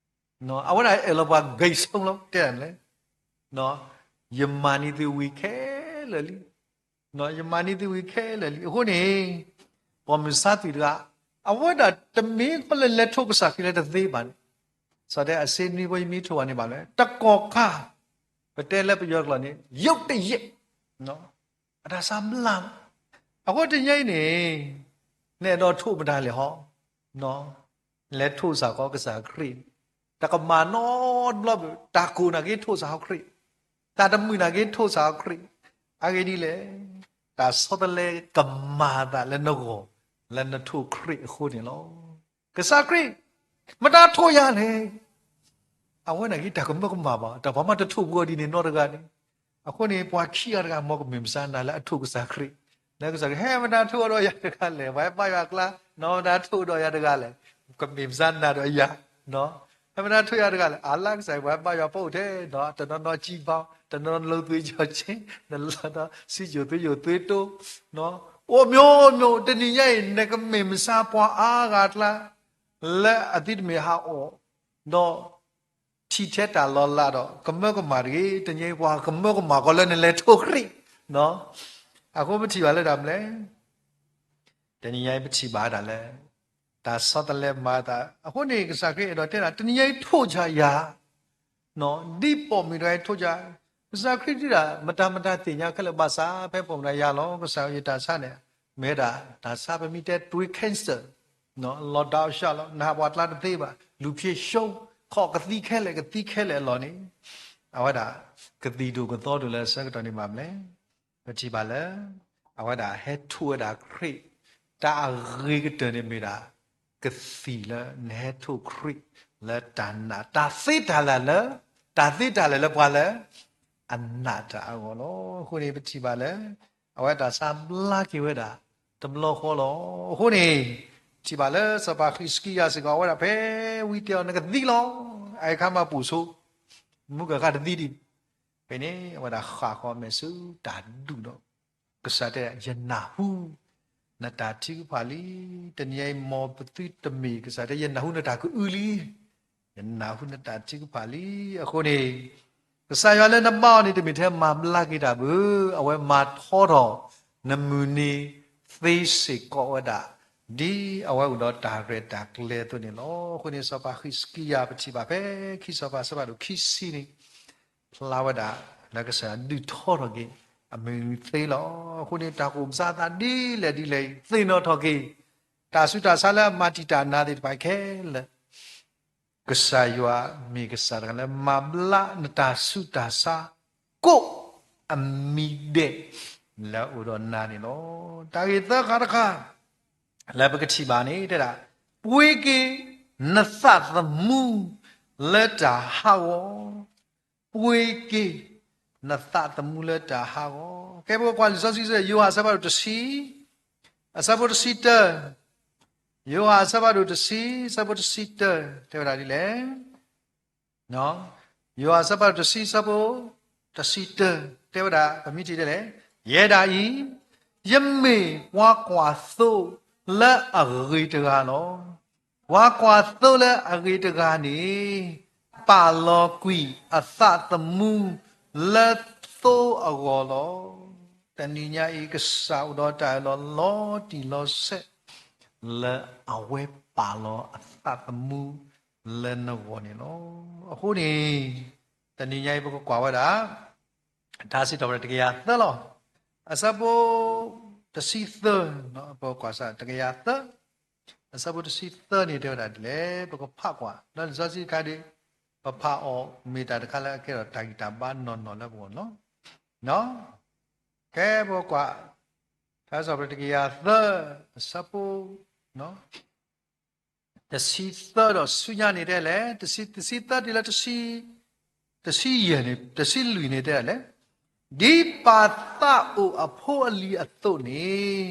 အဝဲဒၣ်အဲၣ်လီၤပှၤ ဂိတ်ဆုံး လီၤ တဲဒၣ်လဲၣ်, ယမၤန့ၢ်သုဝံၤခဲလၢာ်လံ, ယမၤန့ၢ်သုဝံၤခဲလၢာ်လံ. အဃိန့ၣ် ပိာ်မုၣ်စါသွံၣ်တဂၤ အဝဲဒၣ်တမ့ၢ်ကီလၢလဲၤထိၣ်ကစၢ်ခရံာ်လၢတသ့ဘၣ်န့ၣ်, စီၤတဲအစ့နွံဘိယမံထိၣ်ဘၣ်န့ၣ်ဘၣ်လဲၣ် တကီၢ်ခါ, ပတဲလၢပယီၤတကျိာ်န့ၣ် ရုတ်တရက် အတၢ်ဆါဘျါလီၤ. အဃိတနံၤညါအံၤန့ၣ် နအဲၣ်ဒိးထိၣ်မတၤလဲၣ်ဟီ, လဲၤထိၣ်စ့ၢ်ကီးကစၢ်ခရံာ်, တကမၣ်နီတဘျီဘၣ် တၢ်ကိၢ်နာ်က့ထိၣ်စ့ၢ်ကီးခရံာ်, တၢ်တမုာ်နာ်က့ထိၣ်စ့ၢ်ကီးခရံာ်, အဂ့ၢ်ဒ်လဲၣ်, တၢ်ဆီတလဲကမၤအသးလၢနဂီၢ် လၢနထိၣ်ခရံာ်အဃိန့ၣ်လီၤ. ကစၢ်ခရံာ် မတၤထိၣ်ယၤလဲၣ် အဝဲန့ၣ်က့ၤတၢ်ကမၢကမၣ်ဘၣ် တၢ်ပှၤမ့ၢ်တထိၣ်ပှၤဒ်န့ၣ်နီတဂၤန့ၣ်, အဃိန့ၣ် ပှၤခံဂၤတဂၤ မ်ကမ့ၢ်မဆါနၤလၢအထိၣ်ကစၢ်ခရံာ်, လၢကစၢ်ခရံာ် ဟဲမတၤထိၣ်ဒီးယၤတဂၤလဲၣ်, ပှၤဟဲဘါယွၤအကျါ, နီၢ်မတၤထိၣ်ဒီးယၤတဂၤလဲၣ်, ကမ့ၢ်မဆါနၤဒီးယၤ, ဟဲမတၤထိၣ်ယၤတဂၤလဲၣ်, အလၢကစၢ် ပှၤဟဲဘါယွၤပအိၣ်ထဲဒီး တနီၤနီၤကံဘီ, တနီၤနီၤလိာ်သွံၣ်ယီၤက့, တနီၤနီၤစံယိၣ်သွ့ယိၣ်သွ့တိ, အိၣ်မျိုးမျိုး, တနံၤညါအံၤ နကမ့ၢ်မဆါပှၤအါဂၤအကျါ လၢအသုတမ့ၢ်ဟးအီၣ်ဒီး ထံၣ်ထဲတၢ်လီၤလးဒီး ကမၢကမၣ်တဂ့ၤ, တနံၤညါအံၤပှၤကမၢကမၣ်ကီးလၢနလဲၤထိၣ်ခရံာ်, အဃိပထံၣ်ဘၣ်လၢတၢ်မနုၤလဲၣ်, တနံၤညါအံၤပထံၣ်ဘၣ်ဒၣ်လၢ တၢ်ဆီတလဲမၤအသး, အဃိန့ၣ် ကစၢ်ခရံာ်အဲၣ်ဒိးတဲဒၣ် တနံၤညါအံၤထိၣ်ယၤယၤ ဒ်ပိာ်မုၣ်တဂၤအံၤထိၣ်ယၤ, ကစၢ်ခရံာ်ဒုးဒၣ် မတၤမတၤသ့ၣ်ညါခဲလၢာ်ဘၣ်ဆၣ် ဖဲပိာ်မုၣ်တဂၤယၤလီၤ ကစၢ်ယတၢ်ဆါန့ၣ် မ့ၢ်ဝဲဒၣ် တၢ်ဆါပမ့ၢ်တဲ သွေး cancer လီၤဒၣ်အီၤရှၢလီၤ နဟးပှၤကျါတသ့ဘၣ် လူဖြေရှုံး ခိးကသံခဲလၢာ်ကသံခဲလၢာ်အလီၢ်န့ၣ်, အဝဲဒၣ် ကသံၣ်ဒိၣ်ကသီဒိၣ်လၢအဆၢကတီၢ်န့ၣ်ဘၣ်မနုၤလဲၣ်, ပထံၣ်ဘၣ်လၢ အဝဲဒၣ်ဟဲထိၣ်ဝဲဒၣ်ခရံာ်, တၢ်အဂ့ၤကတၢၢ်န့ၣ်မ့ၢ်ဒၣ် ကသံၣ်လၢနဟဲထိၣ်ခရံာ်လၢတၢ်နာ်, တၢ်သ့တၢ်လၢ်လၢ, တၢ်သ့တၢ်လၢ်လၢပှၤလၢ အနာ်တၢ်အဂီၢ်လီၤ. အဃိန့ၣ် ပထံၣ်ဘၣ်လၢ အဝဲတၢ်ဆါဘျါက့ၤဝဲဒၣ် တဘျီဃီလီၤ. အဃိန့ၣ် ထံၣ်ဘၣ်လၢစီၤပၤဃံးစကံယၤစ့ၢ်ကီး အဝဲဒၣ်ဖဲဝံတဲအီၤ နကသံလီၤ, အအံၤခါမးပိာ်ဆိ, မူကဂၤတသံဒံး, ဖဲန့ၣ် အဝဲဒၣ်ဃၣ်ဃီအမဲာ်ဆူတၢ်ဒူၣ်ဒီး ကစၢ်တဲ ယနၢ်ဟူ နတၢ်ထုကဖၣ်လံ. တနံၤအံၤ မ်ပသုတမ့ၢ်ကစၢ်တဲ ယနၢ်ဟူနတၢ်ကအုလံ, ယနၢ်ဟူနတၢ်ထုကဖၣ်လံ. အဃိန့ၣ် ကစၢ်ယွၤလၢနဘါအီၤန့ၣ် တမ့ၢ်ထဲမၤဘျါက့ၤတၢ်ဘၣ်, အဝဲမၤထီထီၣ် နမုၢ်နံၤသ့စ့ၢ်ကီးဝဲဒၣ် ဒ်အဝဲအိၣ်ဒီးတၢ်ရဲၣ်တၢ်ကျဲၤအသိးန့ၣ်လီၤ. အဃိန့ၣ် စီၤပၤဃံးစကံယၤ ပထံၣ်ဘၣ်ဖဲ ခံစီၤပၤအဆၢဖးဒိၣ်ခံဆံန့ၣ် ဖျါဝဲဒၣ် လၢကစၢ်ယွၤဒုးထီထီၣ်က့ၤ အမုၢ်နံၤသ့လီၤ. အဃိန့ၣ် တၢ်ကအိၣ်ကစၢ်အသးဒ်လဲၣ်ဒ်လဲၣ်အံၤ သ့ၣ်နီၣ်ထီၣ်က့ၤ တၢ်ဆူးတၢ်ဆါလၢအမၤတံာ်တာ်နၤသ့ၣ်တဖၣ်ခဲလၢာ် ကစၢ်ယွၤမ့ၢ်ကစၢ်တဂၤလၢမၤဘျါနတၢ်ဆူးတၢ်ဆါ ကိးအမံၤဒဲး လၢအအိၣ်ဒီးနၤန့ၣ်လီၤ. တၢ်ဂ့ၢ်သၢခါတခါ လၢပကထံၣ်ဘၣ်န့ၣ် တဲဒၣ် ပှ့ၤက့ၤနသးသမူလၢတၢ်ဟးဂီၤ, ပှ့ၤက့ၤ နသးသမူလၢတၢ်ဟးဂီၤ. ကဲ ပကကွၢ်လံာ်စီဆှံ ယိၤဟၣ်အဆၢဖးဒိၣ်တဆံ, အဆၢဖိတဆံတၢ, ယိၤဟၣ်အဆၢဖးဒိၣ်တဆံ အဆၢဖိတဆံတၢ တဲဝဲဒၣ်ဒ်လဲၣ်. ယိၤဟၣ်အဆၢဖးဒိၣ်တဆံ အဆၢဖိတဆံတၢ တဲဝဲဒၣ် ပမ့ၢ်ထံၣ်ဒ်လဲၣ်, ယဲဒၣ်အံၤ ယမ့ၢ်ပှၤကွၢ်သိလၢအဂ့ၤတဂၤလီၤ. ပှၤကွၢ်သိလၢအဂ့ၤတဂၤန့ၣ် ပာ်လီၤကွံာ်အသးသမူလၢသိအဂီၢ်လီၤ. တနံၤညါအံၤ ကစၢ်အိၣ်ဒီးတၢ်အၢၣ်လီၤလီၤတံၢ်လီၤဆဲး လၢအဝဲပာ်လီၤအသးသမူလၢနဂီၢ်န့ၣ်လီၤ. အဃိန့ၣ် တနံၤညါအံၤ ပကကွၢ်ဝဲဒၣ် တၢ်စံးထီၣ်ပတြၢၤတကယၤသၢလီၤ. အဆၢဖိတဆံသၢ, ပကွၢ်စၢ်တကယၤသၢ, အဆၢဖိတဆံသၢန့ၣ် တဲဝဲဒၣ်ဒ်လဲၣ်, ပကဖးကွၢ် လၢလံာ်စီဆှံတခါဒီး ပဖးအီၤ မ့ၢ်တၢ်တခါလၢအကဲထီၣ်တၢ်ဂံၢ်တၢ်ဘါနီၢ်နီၢ်လၢပဂီၢ်န့ၣ်လီၤ. ကဲ ပကွၢ် တၢ်စံးထီၣ်ပတြၢၤတကယၤသၢ အဆၢဖိ တဆံသၢဒီးဆူညါန့ၣ် တဲလဲၣ်, တဆံ, တဆံသၢတုၤလၢ တဆံယဲၢ်န့ၣ်, တဆံလွံၢ်န့ၣ် တဲဒ်လဲၣ်, ဒ်ပၢ်သးအိၣ်အဖိအလံၤအသိးန့ၣ်,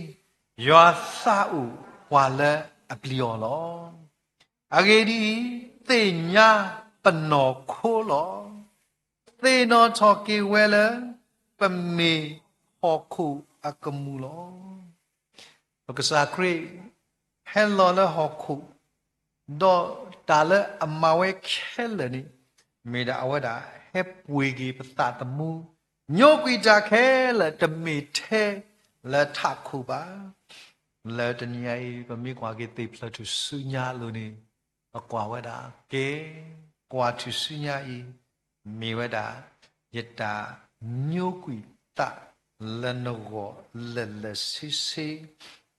ယွၤသးအိၣ်ပှၤလၢအပျံၤအီၤလီၤ. အဂ့ၢ်ဒ်အံၤ, သ့ၣ်ညါပနီၢ်ခိလီၤ. သ့ၣ်နီၣ်ထီၣ်က့ၤဝဲလၢ ပမ့ၢ်ဟီၣ်ခိၣ်အကမူၣ်လီၤ. ပကစၢ်ခရံာ် ဟဲလီၤလၢဟီၣ်ခိၣ်, ဒီးတၢ်လၢအမၤဝဲခဲလၢာ်န့ၣ် မ့ၢ်ဒၣ်အဝဲဒၣ်ဟဲပှ့ၤက့ၤပသးသမူ, ညိကွံာ်တၢ်ခဲလၢာ် တမ့ၢ်ထဲလၢထးခိၣ်ဘၣ်. လၢတနံၤညါအံၤ ပမ့ၢ်ကွၢ်က့ၤသ့ၣ်ဖျၢၣ်ထူၣ်စုညါအလိၤန့ၣ်, ပကွၢ်ဝဲဒၣ်ကဲ, ကွၢ်ထူၣ်စုညါအံၤ မ့ၢ်ဝဲဒၣ် ယတၢ်ညိကွံာ်သးလၢနဂီၢ်လၢာ်လၢာ်ဆ့ဆ့,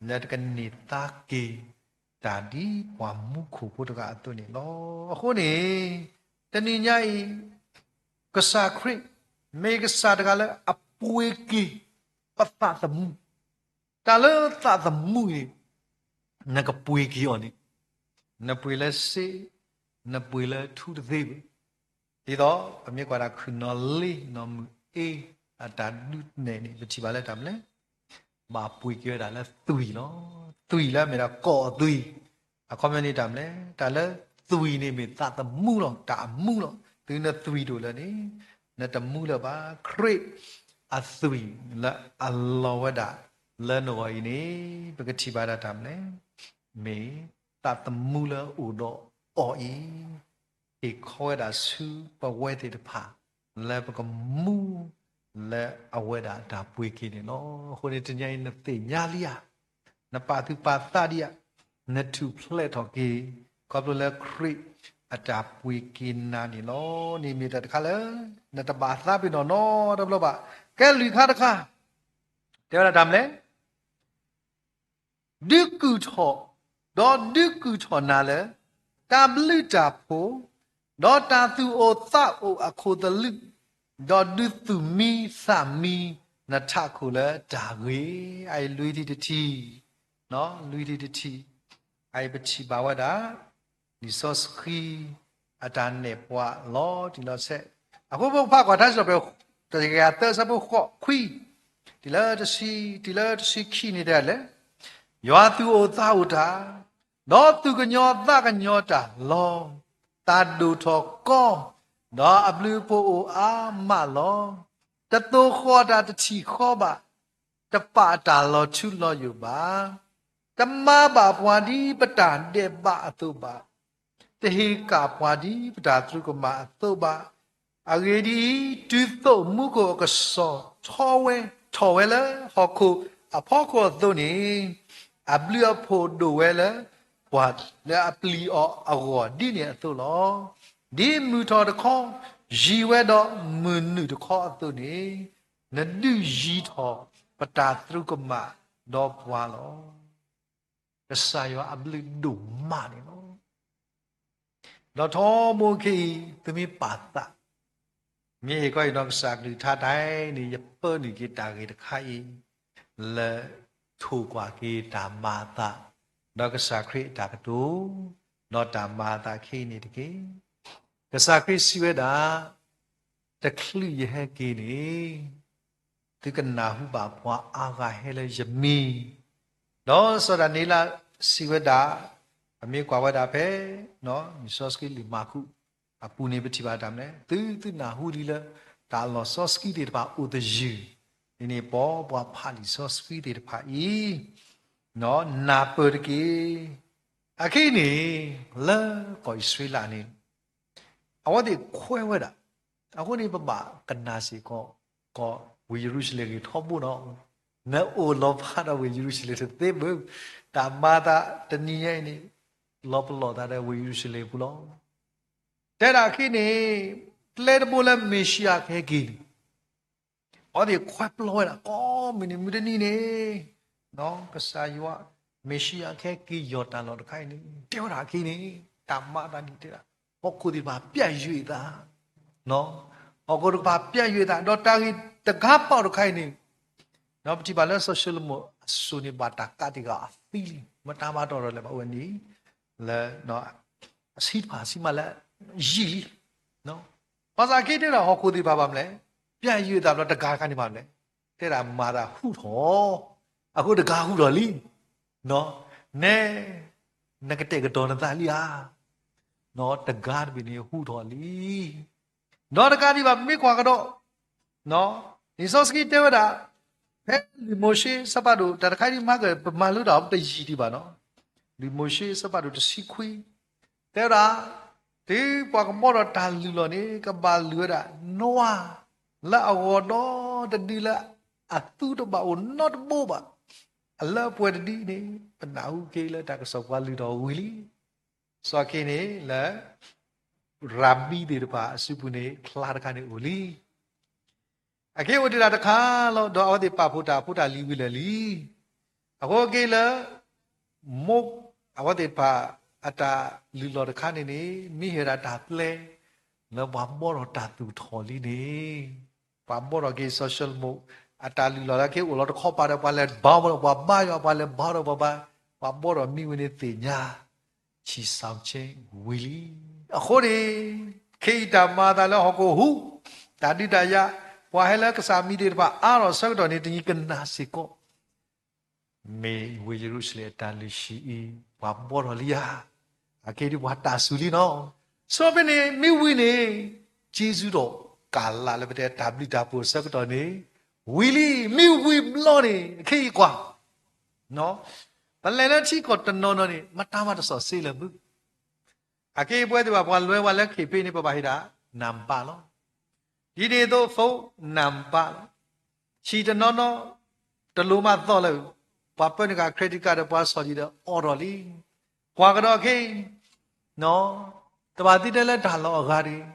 လၢတကန့ၢ်သါက့ၤ တၢ်ဒ်ပှၤမူခိၣ်ဖိတဂၤအသိးန့ၣ်လီၤ. အဃိန့ၣ် တနံၤညါအံၤ ကစၢ်ခရံာ် မ့ၢ်ကစၢ်တဂၤလၢအပှ့ၤက့ၤပသးသမူ, တၢ်လၢသးသမူအံၤန့ၣ် နကပှ့ၤက့ၤအီၤန့ၣ်, နပှ့ၤလၢစ့, နပှ့ၤလၢထူတသ့ဘၣ်. ဒ်သိး ပမ့ၢ်ကွၢ်ဒၣ်ခုၣ်နီၣ်လ့နီၣ်မုၢ်အ့ အတၢ်ဒုးနဲၣ်န့ၣ် ပထံၣ်ဘၣ်လၢတၢ်မနုၤလဲၣ်, ဘၣ်ပှ့ၤက့ၤဝဲဒၣ်လၢသွံၣ်လီၤ. သွံၣ်လၢအမ့ၢ်ဒၣ်ကီၢ်အသွံၣ်, အခီပညီန့ၣ်တၢ်မနုၤလဲၣ်, တၢ်လၢသွံၣ်န့ၣ်မ့ၢ်သးသမူလီၤ, တၢ်အမူလီၤ. တုၤနသွံၣ်ဒိၣ်လၢာ်န့ၣ် နတမူလၢၤဘၣ်. ခရံာ်အသွံၣ်လၢအလီၤဝဲဒၣ်လၢနဂီၢ်အံၤန့ၣ် ပကထံၣ်ဘၣ်ဒၣ်တၢ်မနုၤလဲၣ်, မ့ၢ်သးသမူလၢအိၣ်ဒီးအီၤအံၤ ဟ့ၣ်ခီဝဲဒၣ်ဆူပဝဲသ့ၣ်တဖၣ် လၢပကမူလၢအဝဲဒၣ်တၢ်ပှ့ၤက့ၤန့ၣ်လီၤ. အဃိန့ၣ် တနံၤအံၤနသ့ၣ်ညါလံဧါ, နပာ်သူၣ်ပာ်သးဒံးဧါ, နထူၣ်ဖျဲးထီၣ်က့ၤ ခီဖျိလၢခရံာ်အတၢ်ပှ့ၤက့ၤနၤန့ၣ်လီၤ. န့ၣ်မ့ၢ်တၢ်တခါလၢ နတဘၣ်သးပ့ၤနီၣ်နီတဘျီဘၣ်. ကဲလွံၢ်ခါတခါ တဲဝဲဒၣ်တၢ်မနုၤလဲၣ် ဒုးကုၢ်ထီၣ်, ဒီးဒုးကုၢ်ထီၣ်နၤလၢ တၢ်ဘျုးတၢ်ဖှိၣ်, ဒီးတၢ်သူၣ်အိၣ်သးအိၣ်အခိၣ်သလုး, ဒီးဒုးသူၣ်မံသးမံနထးခိၣ်လၢတၢ်ဂ့ၤ. အအံၤလွံၢ်ထံၣ်တထံၣ်, လွံၢ်ထံၣ်တထံၣ်, အအံၤပထံၣ်ဘၣ်ဝဲဒၣ် လံာ်စီဆှံအတၢ်နဲၣ်ပှၤလီၤတံၢ်လီၤဆဲး. အဃိပဖးကွၢ်ထါစံးထီၣ်ပတြၢၤ တကယၤသၢဆၢဖိဃိးခွံ, တုၤလၢတဆံ, တုၤလၢတဆံခံန့ၣ်တဲလဲၣ်, ယွၤသူၣ်အိၣ်သးအိၣ်တၢ်, ဒီးသူၣ်ကညီၤသးကညီၤတၢ်လီၤ. သးဒိၣ်ထီၣ်ကီ, ဒီးအဘျုးအဖှိၣ်အိၣ်အါမးလီၤ. တသိၣ်ဃီၣ်တၢ်တထံၣ်ဃီဘၣ်, တပာ်အတၢ်လီၤထူလီၤယိာ်ဘၣ်. တမၤဘၣ်ပှၤဒ်ပတၢ်ဒဲးဘးအသိးဘၣ်, တဟ့ၣ်ကၣ်ပှၤဒ်ပတၢ်သရူးကမၣ်အသိးဘၣ်. အဂ့ၢ်ဒ်အံၤ, တုၤသိးမူခိၣ်အကစီၣ်ထီၣ်ဝဲ, ထီၣ်ဝဲလၢဟီၣ်ခိၣ်အဖီခိၣ်အသိးန့ၣ်, အဘျုးအဖှိၣ်ဒိၣ်ဝဲလၢပှၤလၢအပျံၤအီၤအဂီၢ်ဒ်န့ၣ်အသိးလီၤ. ဒ်မုၢ်ထီၣ်တခီ, ယံၤဝဲဒီးမုၢ်နုာ်တခီအသိးန့ၣ်, နဒုးယံၤထီၣ်ပတၢ်သရူးကမၣ်ဒီးပှၤလီၤ. ကစၢ်ယွၤအဘျုးဒိၣ်မးန့ၣ်လီၤ. ဒီးထီဘိခဲအံၤ သုမ့ၢ်ပာ်သး, မ့ၢ်ဟ့ၣ်ခီအံၤဒီးကစၢ်ကလုၢ်ကထါတခါအံၤန့ၣ် ယပၢနုာ်က့ၤတၢ်ဂ့ၢ်တခါအံၤ လၢထိၣ်ကွၢ်က့ၤတၢ်မၤအသး, ဒီးကစၢ်ခရံာ်အတၢ်ကတိၤ, ဒီးတၢ်မၤအသးခဲအံၤန့ၣ်တက့ၢ်. ကစၢ်ခရံာ်စံးဝဲဒၣ်, တချုးယဟဲက့ၤန့ၣ် သုကနၢ်ဟူဘၣ်ပှၤအါဂၤဟဲလၢယမံၤ, ဒီးစီၤဒၤနံးယ့လးစံးဝဲဒၣ်, ပမ့ၢ်ကွၢ်ဝဲဒၣ်ဖဲ လံာ်စီဆှံလံာ်မၢ်ကူးအပူၤန့ၣ် ပထံၣ်ဘၣ်တၢ်မနုၤလဲၣ်, သုသုနၢ်ဟူလံလၢ တၢ်လီၢ်စီဆှံသ့ၣ်တဖၣ်အိၣ်သယုၢ်, ဒ်န့ၣ်ပှၤ ပှၤဖးလံာ်စီဆှံသ့ၣ်တဖၣ်အံၤ နၢ်ပၢၢ်တက့ၢ်. အခဲအံၤန့ၣ် လၢကီၢ်အံၣ်စရ့လးန့ၣ် အဝဲသ့ၣ်ခွဲးဝဲဒၣ်, အဃိန့ၣ် ပဘၣ်ကနၣ်စ့ၢ်ကီး ကီၢ်ဝ့ၢ်ယရူၤၡလ့ၣ်ဂ့ၢ်ထီဘိနီၤ, နအိၣ်လီၤဖးဒီးဝ့ၢ်ယရူၤၡလ့ၣ်တသ့ဘၣ်, တၢ်မၤအသးတနံၤညါအံၤန့ၣ် လီၤပလီၢ်သးဒီးဝ့ၢ်ယရူၤၡလ့ၣ်ပူၤလီၤ. တဲဒၣ်အခံန့ၣ် ကျဲတဘိလၢမ့ၣ်ၡံအၤကဟဲက့ၤန့ၣ် အဝဲသ့ၣ်ခွဲးပျီဝဲဒၣ် ကိးမုၢ်နံၤမုၢ်တနံၤန့ၣ် ကစၢ်ယွၤ မ့ၣ်ၡံအၤကဟဲက့ၤယီၢ်တၢ်လီၢ်တခါအံၤန့ၣ် တဲဝဲဒၣ်အခံန့ၣ် တၢ်မၤအသးန့ၣ်တဲဒၣ် ဟီၣ်ခိၣ်သ့ၣ်တဖၣ်ပျဲယွ့ၢ်သး, ဟီၣ်ခိၣ်တကပၤပျဲယွ့ၢ်သး ဒီးတၢ်ဂ့ၢ်တဂၤပာ်တခါအံၤန့ၣ် ပထံၣ်ဘၣ်လၢစီၤၡလိၤမိၣ်အစိၤန့ၣ် ဘၣ်တၢ်ကးတံာ်ဃာ်အသံလံ, မတၤမၤတီၢ်ထီၣ်လဲၣ်ဘၣ် အဝဲန့ၣ် လၢ အဆံးတဖၣ်ဆံးမးလၢယံာ်လံ. ဘၣ်ဆၣ်အခံတဲဒၣ်ဟီၣ်ခိၣ်သ့ၣ်တဖၣ်ဘၣ်မနုၤလဲၣ်, ပျဲယွ့ၢ်သးဘျီတဂၤတခါန့ၣ်ဘၣ်မနုၤလဲၣ်, တဲဒၣ်မၤသးဟူထီၣ်, အဃိတဂၤဟူးထီၣ်လံ, နဲ, နကတဲာ်ကတီၤနသးလံဧါ, တဂၤတဘ့ၣ်န့ၣ်ဟူးထီၣ်လံ. ဒီးတကးဒံးဘၣ် မ့ၢ်ကွၢ်ကဒီး လံာ်စီဆှံတဲဝဲဒၣ်, ဖဲလံာ်မိၤၡ့အဆၢဖးဒိၣ် တၢ်တခါအံၤမၤက ပမၤလိတၢ်အီၤတယံာ်ဒံးဘၣ်နီၤ, လံာ်မိၤၡ့အဆၢဖးဒိၣ်တဆံခွံ, တဲဝဲဒၣ်, တုၤပှၤကဘီထီၣ်တၢ်လုၢ်လီၢ်န့ၣ် ကဘၣ်လုၢ်ဝဲဒၣ် နိအၤ လၢအဂီၤဒီတဒုလၢ အသူတဘၣ်အိၣ်နီတဘိဘၣ်. အလၢအပှဲၤတဒုအံၤန့ၣ် ပနၢ်ဟူက့ၤလၢတၢ်ကစီၣ်ပှၤလုၢ်ထီၣ်ဝံၤလံ. စီၤက့န့ၣ်လၢ ရၤဘံသ့ၣ်တဖၣ်အစုပူၤန့ၣ် ဖျါတခါန့ၣ်အိၣ်လံ. အက့အိၣ်ဒံးတၢ်တခါလီၤ, ဒီးအဝဲသ့ၣ်ပာ်ဖှိၣ်တၢ်ဖိတၢ်လံၤဝံၤလၢာ်လံ. အဃိက့လၢ မိၢ် အဝဲသ့ၣ်တဖၣ်အတၢ်လုၢ်လီၢ်တခါန့ၣ်န့ၣ် မ့ၢ်ဟဲဒၣ်တၢ်ပျဲ လၢပှၤဘီထီၣ်တၢ်သူၣ်ထီၣ်လံန့ၣ်, ပှၤဘီထီၣ်က့ၤစီၤၡလိမိၣ် အတၢ်လုၢ်လီၢ်လၢက့အိၣ်လီၤတခီပၤဒီး ပှၤလဲၤဘါဒီးပှၤဘါယွၤ ပှၤလဲၤဘါဒီးပှၤဘါ, ပှၤဘီထီၣ်မံဝံၤန့ၣ်သ့ၣ်ညါ ဆံးစၢ်ဆ့ဝံၤလံ. အဃိန့ၣ် ခဲအံၤတၢ်မၤအသးလၢဟီၣ်ခိၣ်ဟူး, တၢ်ဒုးတၢ်ယၤ, ပှၤဟဲလၢကစၢ်မံၤသ့ၣ်တဖၣ်အါထီၣ်အဆၢကတီၢ်န့ၣ် တနံၤကနၣ်စ့ၢ်ကီး မ့ၢ်ဝ့ၢ်ယရူၤၡလ့ၣ်အတၢ်လုၢ်ဟံၣ်အံၤ ပှၤဘီထီၣ်လံဧါ. အက့ဒ်ပှၤတၢ်စူၤလံနီၤ. ဆိဖဲန့ၣ် မ့ၢ်ဝံၤန့ၣ် က့ၤဆူဒီးကလးလၢပတဲတၢ်ဘျုးတၢ်ဖှိၣ်အဆၢကတီၢ်န့ၣ် ဝံၤလံ. မ့ၢ်ဝံၤဘျီန့ၣ် ခဲအံၤကွၢ် ပလဲၤလၢထံကီၢ်တနီၤနီၤန့ၣ် မတၤမၤတစီၣ်စ့လၢၤဘၣ်. အက့ပဝဲသ့ၣ်ဘၣ် ပှၤလဲၤဝဲလၢခ့ၣ်ဖ့န့ၣ် ပဘၣ်ဟ့ၣ်ဒၣ် နံပါတ် လီၤ. ဒ်န့ၣ်အသိး phone နံပါတ် လီၤ. ဆံးတနီၤနီၤ တလိၣ်မၤသီၣ်လၢၤ, ပှၤပၢနုာ်ဃာ် credit card ဒီးပှၤဆီၣ်လံဒီးအိးထီၣ်လံ. ကွၢ်ကဒီးခဲအံၤ တဘၣ်သ့ၣ်တဲလၢတၢ်လီၢ်အဂၤတဂ့ၤ.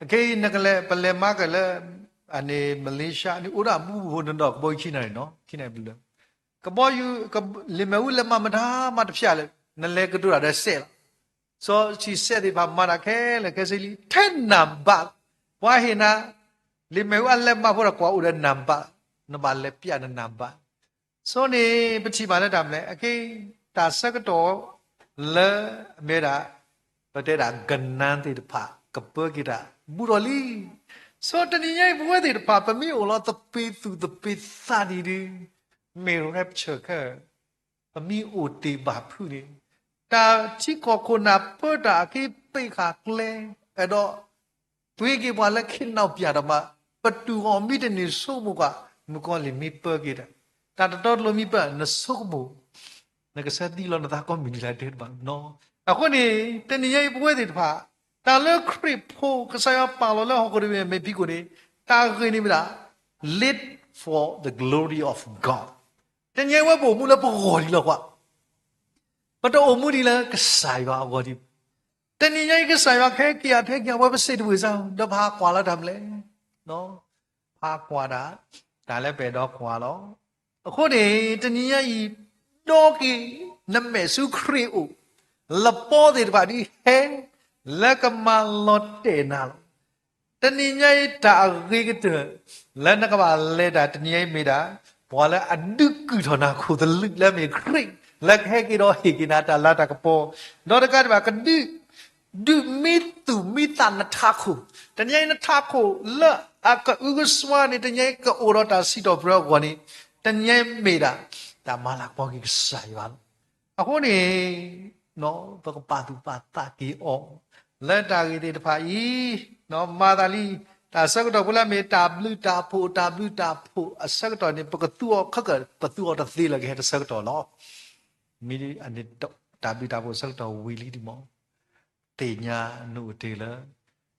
အခဲအံၤ နကလဲၤ ပလဲၤမၤကလၢ အန့ၣ် Malaysia န့ၣ် အိၣ်ဒၣ်ဘူးဘူးဖိနဒီးကဘီယူၤခံနၣ်ရံၣ်နီၤ, ခံနၣ်ရံၣ်ဘျဲၣ်. ကဘီယူၤ လံာ်မဲာ်ဟူလဲၤမၤမတၤမၤတဖျၢၣ်လၢၤ, နလဲၤကတိၤတၢ်ဒီးစဲးလီၤ. စီၤဆံးစဲးသ့ၣ်တဖၣ်မၤတၢ်ခဲလၢာ်ခဲဆ့လံ, ထဲနံပါတ် ပှၤဟ့ၣ်နၤ လံာ်မဲာ်ဟူအလဲၤမၤဖိဒီးကွၢ်အိၣ်ဒီးနံပါတ်, နဘၣ်လဲၤပျဲနနံပါတ်. ဆိန့ၣ် ပထံၣ်ဘၣ်လၢတၢ်မနုၤလဲၣ်, အက့ တၢ်ဆၢကတီၢ်လၢ အမ့ၢ်ဒၣ် ပတဲဒၣ်ကနန်းသ့ၣ်တဖၣ် ကပၢက့ၤတၢ်ဘူးထီၣ်လံ. ဆိတနံၤညါအံၤ ပဝဲသ့ၣ်တဖၣ် ပမ့ၢ်အိၣ်လီၤသပ့ၤသူၣ်သပ့ၤသးဒ်န့ၣ်ဒီး မ့ၢ်ရဲပဆၢၣ်ခဲ ပမ့ၢ်အိၣ်တ့ၢ်ဘၣ်ဖုးန့ၣ် တၢ်ထံကီၢ်ခိၣ်နၢ်ပၢတၢ်အက့ ပ့းဃာ်ကျဲ အဲၣ်ဒိး ပှ့ၤက့ၤပှၤလၢခ့နီၣ်ပၠၣ်တၢ်မး, ပတူၢ်အီၤမ့ၢ်တန့ၢ်ဆိကမိၣ်ကွၢ် မုၣ်ကီၤလံၢ်မ့ၢ်ပၢက့ၤတၢ်, တၢ်တတီတလိၤမ့ၢ်ပၢ နဆိကမိၣ် နကဆၢသံလီၤနသးကိးမုၢ်နံၤလၢဒဲးတဘၣ်နီၤ. အဃိန့ၣ် တနံၤညါအံၤပဝဲသ့ၣ်တဖၣ် တၢ်လၢခရံာ်ဖိ ကစၢ်ယွၤပာ်လီၤလၢဟီၣ်ခိၣ်တဘ့ၣ်အမဲာ်ဖံးခိၣ်န့ၣ် တၢ်ဂ့ၢ်န့ၣ်မ့ၢ်ဒၣ် live for the glory of God. တနံၤညါအံၤဝဲပအိၣ်မူလၢပဂီၢ်ဒံးလီၤကွၢ်, ပတအိၣ်မူဒံးလၢကစၢ်ယွၤအဂီၢ်ဒံး. တနံၤညါအံၤကစၢ်ယွၤကဟဲက့ၤအီၤ ကဟဲက့ၤအီၤ ပဝဲပစံးတဝံၤစၢ် ဒီးပဟးကွၢ်လၢတၢ်မနုၤလဲၣ်. ဟးကွၢ်ဒၣ် တၢ်လၢပအဲၣ်ဒိးကွၢ်လီၤ. အဃိန့ၣ် တနံၤညါအံၤ ဒီက့ၤ နမဲာ်ဆူခရံာ်အိၣ်, လပီသ့ၣ်တဖၣ်ဒ်ဟဲ လၢကမၤလီၤတဲာ်နၤလီၤ. တနံၤညါအံၤတၢ်အဂ့ၤကတၢၢ် လၢနကဘၣ်လဲၤတၢ်တနံၤညါအံၤမ့ၢ်ဒၣ် ပှၤလၢအဒုးကုာ်ထီၣ်နၤခိၣ်သလုးလၢမ့ၢ်ခရံာ် လၢကဟဲက့ၤဒီးဟ့ၣ်က့ၤနၤတၢ်လၤတၢ်ကပီၤ, ဒီးတကးဒံးဘၣ်ကဒုး ဒုးမံသူၣ်မံသးနထးခိၣ်, တနံၤညါအံၤနထးခိၣ်လၢအကအုကစွါန့ၣ် တနံၤညါအံၤကအိၣ်ဒီးတၢ်စံးထီၣ်ပတြၢၤအဂီၢ်န့ၣ် တနံၤညါအံၤမ့ၢ်ဒၣ် တၢ်မၤလၤကပီၤက့ၤကစၢ်ယွၤလီၤ. အဃိန့ၣ် ပကပာ်သူၣ်ပာ်သးက့ၤအီၤ လၢတၢ်ဂ့ၢ်သ့ၣ်တဖၣ်အံၤ မၤသးလံ, တၢ်ဆၢကတီၢ်ဖိလၢအမ့ၢ်တၢ်ဘျုးတၢ်ဖှိၣ် တၢ်ဘျုးတၢ်ဖှိၣ်အဆၢကတီၢ်န့ၣ် ပကသူအီၤခဲကၢၣ် ပသူအီၤတသ့လၢၤကဟဲတဆၢကတီၢ်လီၤ. မ့ၢ်တၢ်ဘျုးတၢ်ဖှိၣ်အဆၢကတီၢ်ဝံၤလံဒံးမး သ့ၣ်ညါနအိၣ်တ့ၢ်လၢ